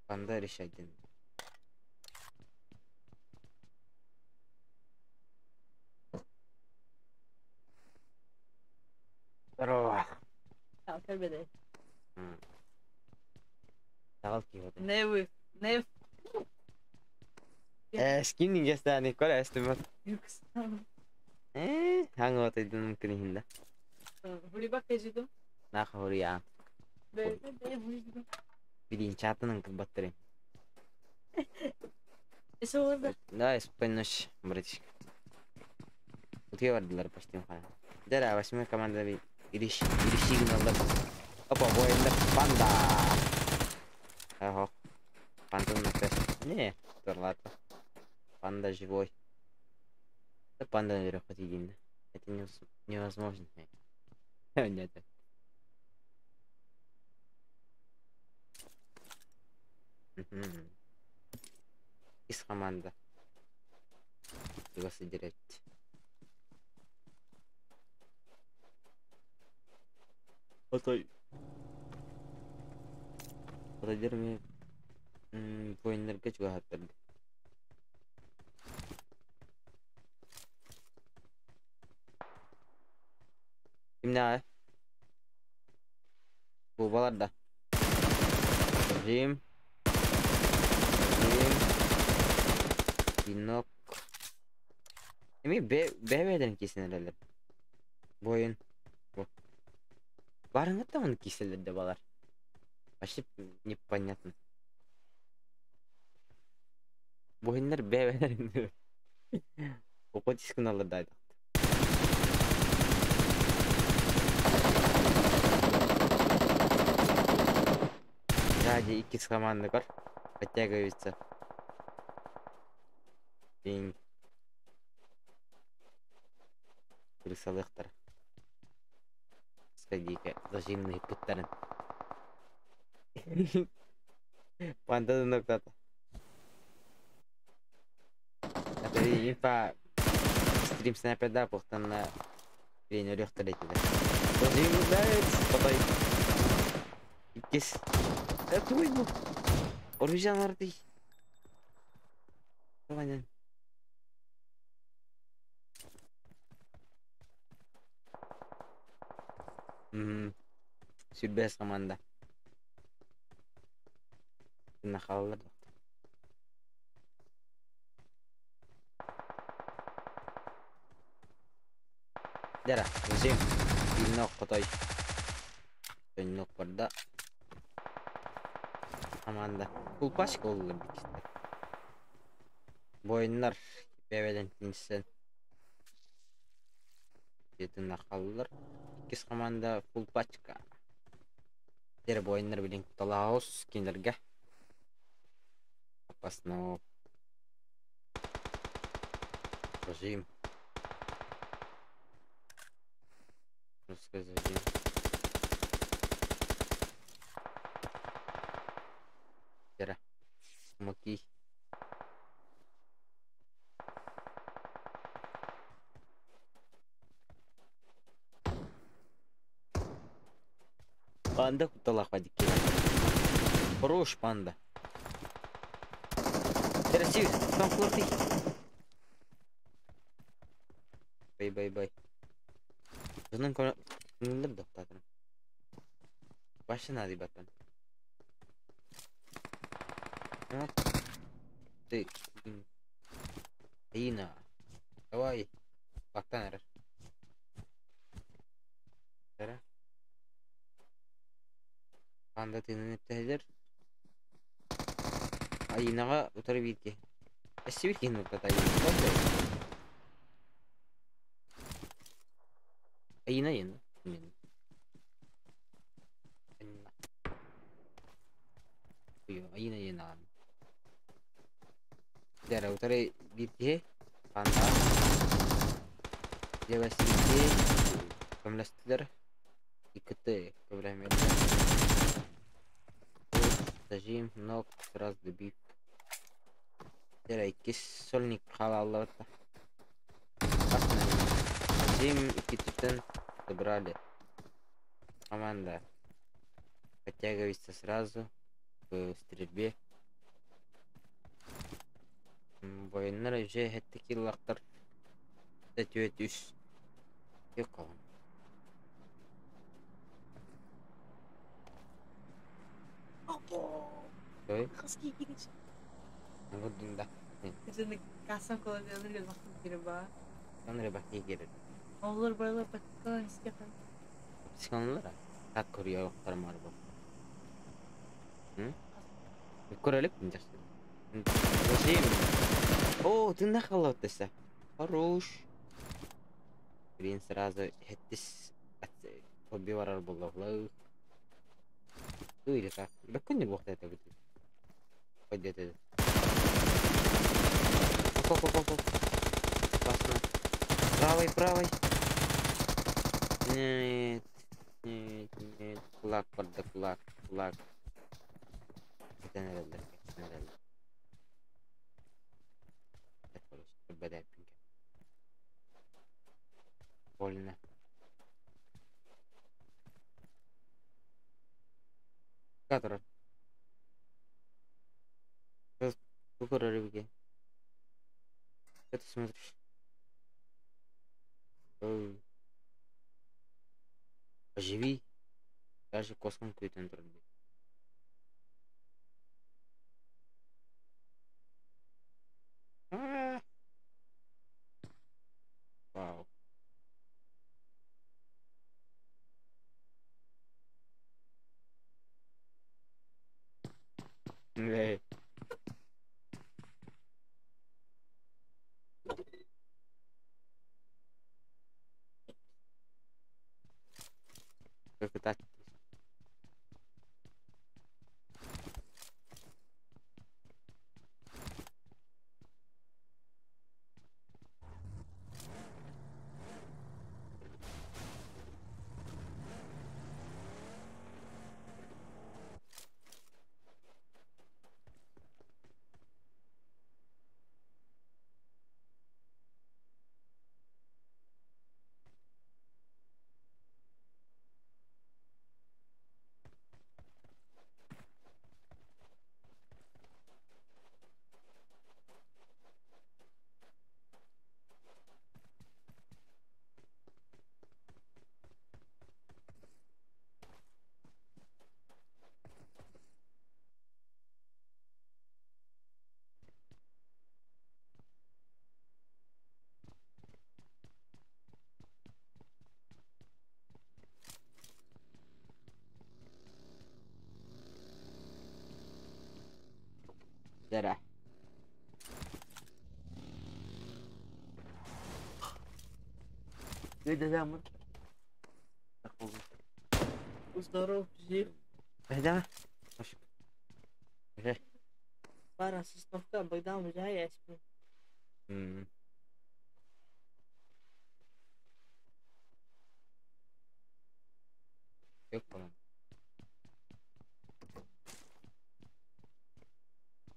Speaker 1: Панда решать. Здорово.
Speaker 9: Так,
Speaker 1: Не
Speaker 9: Не
Speaker 1: Скин ингестани коля эстимат. Ханго тайдун кирихинда.
Speaker 9: Хури бак кежидум.
Speaker 1: На хури я. Блин, чатынан батырым.
Speaker 9: Eso
Speaker 1: Давай, спокойной ночи, братишка. Утуйа бардылар почти. Да, восьмая команда ириш иришигин Опа, воин панда. Ага. Панда на тест. Не, торлата. Панда живой. Да панда наверху один. Это невозможно. Нет. Из команда. Его содержать. Отой. Владимир воиннарга чугаһаттарды. Кимнээ? Бу баларда. Жим. Жим. Пинок. Эми бэбэден кисенелер. Бойын. Бу. Барыңы да оны киселер де балар. Вообще непонятно. Бойыннар бэбэден. Оқо дискін алыр да. Аркадий иккис команда көр. Подтягивается. Пинг. Крысалыктар. Сходи-ка, зажимные пыттарын. Панда ноктата. Это инфа стрим снайперда пухтанна тренерехтер этилер. Зажимный потай. Иккис. Это твой был. Оружие арды. Давай, Сүрбэс команда. Нахаллар. Дара, зажим. Билнок котой. Төннөк барда. Команда. Кулпашка олулар бикистер. Бойыннар бэбеден тинсен. Жетин нахаллар. Иккис команда фул пачка. Дер бойыннар билин куталаус киндерге. Опасно. Зажим. Русская зажим. Дера. Смоки. Панда куталах вадики. Хорош панда. Красив, там флоты. Бай бай бай. Bunun konuları da zaten. Başına hadi batan. Ты Ина. Давай. Бактан эрер. Эре. Панда тыынын эптэһэлэр. Айынаҕа утары бииргэ. Өссө биир киһини укта Айына. Айына иэн. Айына иэн аҕам. Дьэ утары биир киһи. Панда. Дьэ биир киһи. Көмөлөстүлэр. Иккитэ көмөлөһүмэллэр. Зажим, ног, сразу добив. Дьэ иккис сольник хаалаллыбыта. Зажим иккититтэн забрали. Команда подтягивается сразу к стрельбе. Военнар уже хэтти киллактар. Түөт үс. Yok. Ой. Гудунда.
Speaker 9: Олар байлар паттан истехан.
Speaker 1: Психонлар. Так көрüyor бар бу. Hı? Көрөлүк жакшы. Зачем? О, ты нахалат десе. Хорош. Блин, сразу хеттис хобби барар боллоглар. Ну или как? Бөккөн не бохта это будет. Пойдет это. Оп, оп, оп, оп. Классно. Правый, правый. Нет, нет, нет. Кулак, барда, кулак, кулак. Это наверное, это наверное. Больно. Который? Что ты смотришь? Ой. Оживи. Даже космон какой-то турбе. Вау. Эй. Как это? Дьэрэ.
Speaker 9: Здоров, жив.
Speaker 1: Да?
Speaker 9: Пара сосновка, Богдан, уезжай, я сплю.
Speaker 1: Yok bana.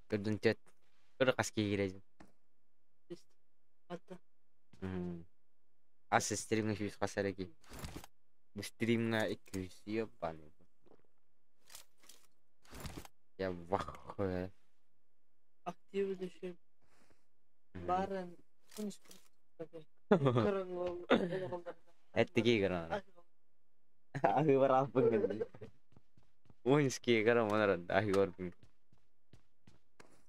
Speaker 1: Көрдүн тет. Көр қас киирезин.
Speaker 9: Hatta.
Speaker 1: Ас стримҥа сүүс хас эрэ ки. Бу стримҥа 200 ёбаный. Я в ахуе.
Speaker 9: Активы düşüp. Барын күнүс
Speaker 1: Эттики грана. Ахы бар алпын гын. Воинские грам онар ахы бар.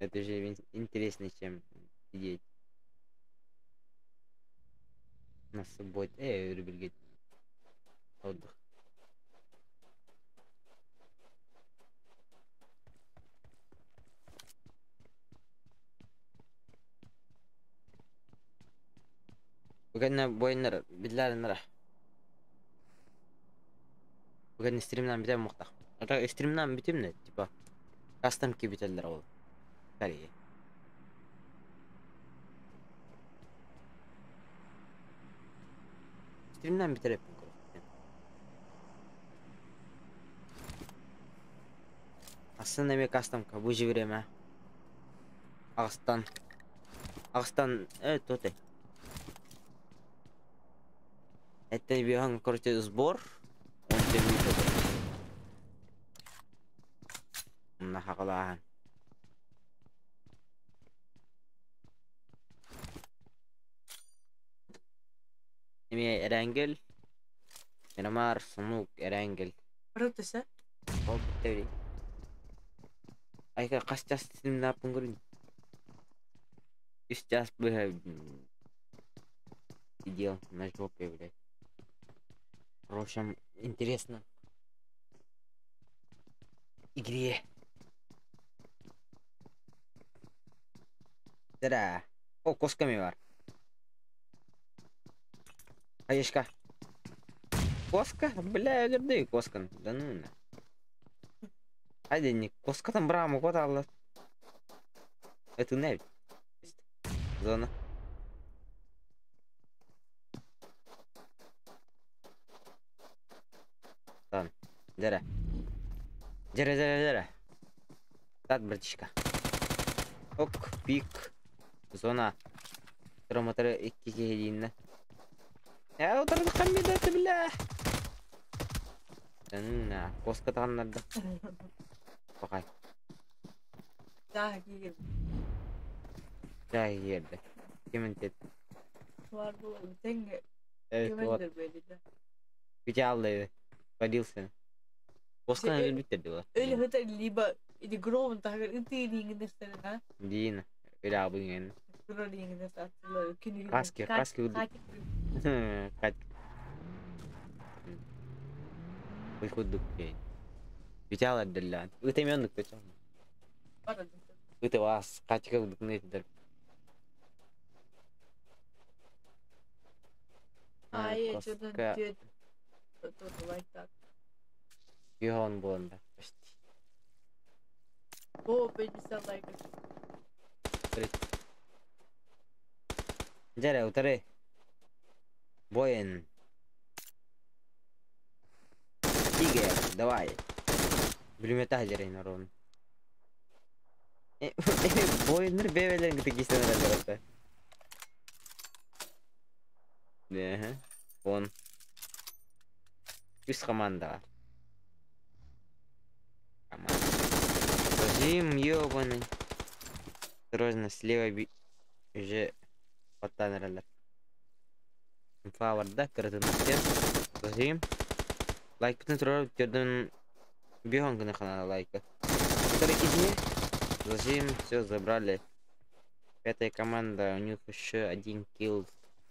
Speaker 1: Это же интереснее, чем сидеть на субботе. Рубильгет. Отдых. Бүгін бойыннар, билер Бүгін стримнан бітем мұқтақ. Ата стримнан бітем не, типа, кастом ки бітелдер ол. Скорее. Стримнан битереппин короче. Асын эме кастомка бу жибереме. Ағыстан. Ағыстан, тоте. Это бьён, короче, сбор. Он тебе На хакалахан. Эме Эренгел. Мирамар, Санук, Эренгел.
Speaker 9: Ротыса?
Speaker 1: Ол бітті. Айка қас час стримнаппын көрін. Үш час бы сидел на жопе, блядь. В общем, интересно. Игре. Да. О, косками бар. Аешка. Коска? Бля, өлірді коскан. Да ну на. Айда не коскадан браму кот алла. Это не. Зона. Там. Дера. Дера, дера, дера. Тат, братишка. Ок, пик. Зона. Тромотор 2 единна. Я отырды қамбеді, бля. Да коска тағаннарды. Бақай.
Speaker 9: Да, кигер.
Speaker 1: Да, кигерді. Кемін тет.
Speaker 9: Var bu тең
Speaker 1: Evet, вот.
Speaker 9: кемендер бөлді.
Speaker 1: Где алды? Водился. Косканы өлбүттер деп
Speaker 9: Öyle hıta либо или гром тагыр ытыйдиңин ha.
Speaker 1: Дин. Öyle абыйын. Каски, каски. Кат. Выходу Витяла диллян. Ытемённык төчөн. Ыты вас катика удукнетдер.
Speaker 9: Ай, что-то тут лайк так.
Speaker 1: Йоон болонда почти.
Speaker 9: О, 50 лайков.
Speaker 1: Жаре, утары. Боин. Тигр, давай. Бүлүмөтө хажырайын орон. Боиннер бебелерин кытык кистен Да, он. Үс команда. Команда. Зажим, ёбаный. Осторожно, слева би... уже подтаныралар. Инфа бар да, кырытын Зажим. Лайк бүтін турар жерден бихон гына хана лайка. Зажим, все забрали. Пятая команда, у них еще один килл в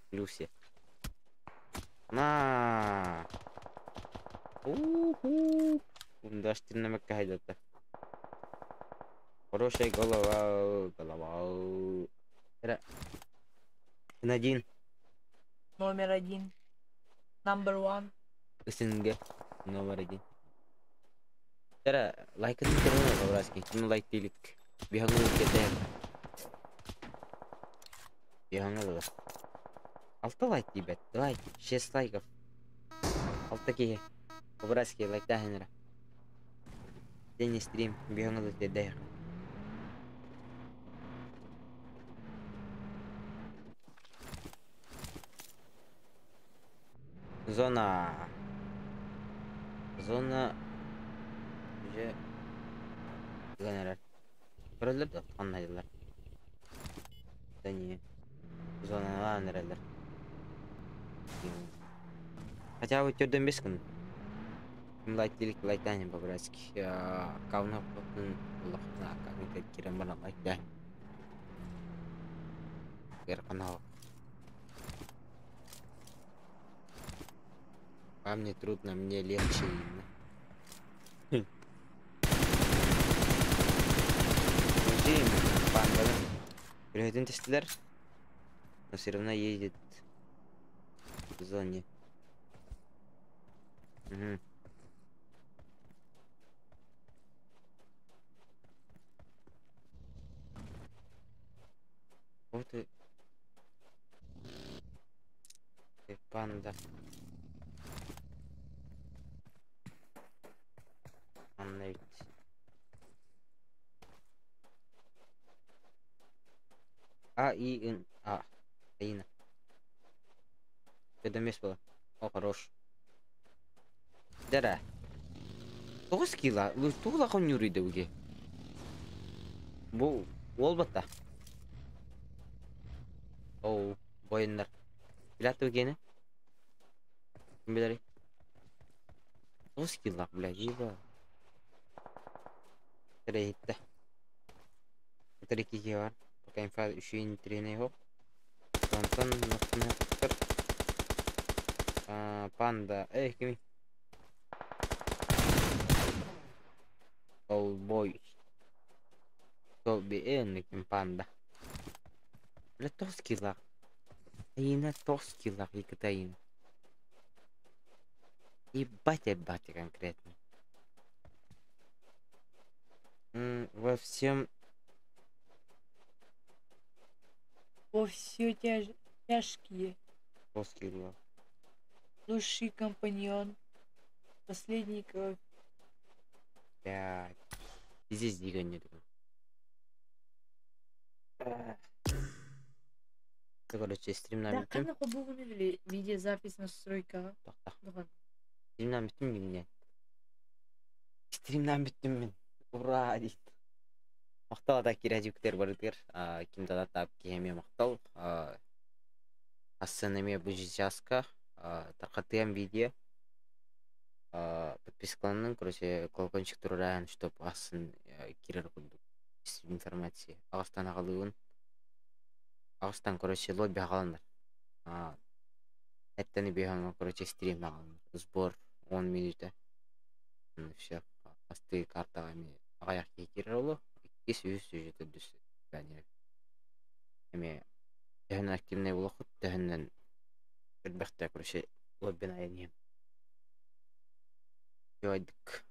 Speaker 1: плюсе. На. Уху. Даже намекка хайдата. Хорошая голова, голова. Ра. Один.
Speaker 9: Номер один. Number one.
Speaker 1: СНГ. Номер один. Тара, лайкын көрүҥ по-братски. Ким лайк диилик. Биһаҥы кэтэ. Биһаҥы да. Алта лайк диибэт. Лайк. Шесть лайков. Алта киһи. По-братски лайктааһын эрэ. День стрим. Биһаҥы да тиэрдээх. Зона. Зона. Уже ыган эрэр. Көрөллөр да ханна Да не. Зоналаан эрэллэр. Хотя бы төрдөн бес күн. Лайк диилик лайктаан по-братски. Аккаунт улахана аккаунт кирен баран лайктаан. Канал. Вам не трудно, мне легче именно. Панда. Тестилер. Но все равно ездит в зоне. Угу. Вот и... Ты панда. Анна ведь. А, И, Н, А. Аина. Это место было. О, хорош. Дара. Тоҕус кило. Тугула коннюруйда уге. Бу уолбатта. Оу, бойыннар. Билят угене? Ким билери? Тоҕус кило, блядь, еба. Тирейитте. Три бар. Пока инфа үшүйін тирене хоп. Онтон нохтуна Панда. Эй, кими? Колбой. Колби энникин панда. Бля, тоҕус кило. Айына тоҕус кило Екатерина. Ебать, ебать конкретно. Во всем
Speaker 9: Во все тяжкие.
Speaker 1: Тоҕус кило.
Speaker 9: Лучший компаньон. Последний кровь.
Speaker 1: Блядь. Здесь дига нет. Короче, стримнан
Speaker 9: Да,
Speaker 1: бүттүм.
Speaker 9: қандай қобылғын или видеозапись настройкаға?
Speaker 1: Тоқта.
Speaker 9: Бұған.
Speaker 1: Стримнан бүттүм мен. Стримнан бүттүм мен. Ура дейт. Мактал ата киражиктер барытыр. Ким донаттап киһиэхэ махтал. Асан эме бу жазка. Тарқатыям видео. Подпискаланын, короче, колокольчик тураран, чтоб асын кирер курдук. Информация. Ағыстан ағалыгын. Ағыстан, короче, лобби ағаландар. Әттені бейхаңа, короче, стрим ағаландар. Сбор 10 минута. Все. Асты картаға мен ағаяқ кирер олу. Иккис үс сюжеті дүс. Эме төһөн активный болохут, төһөннөн элбэхтэ, короче, лоббин айаньем. Йойдык.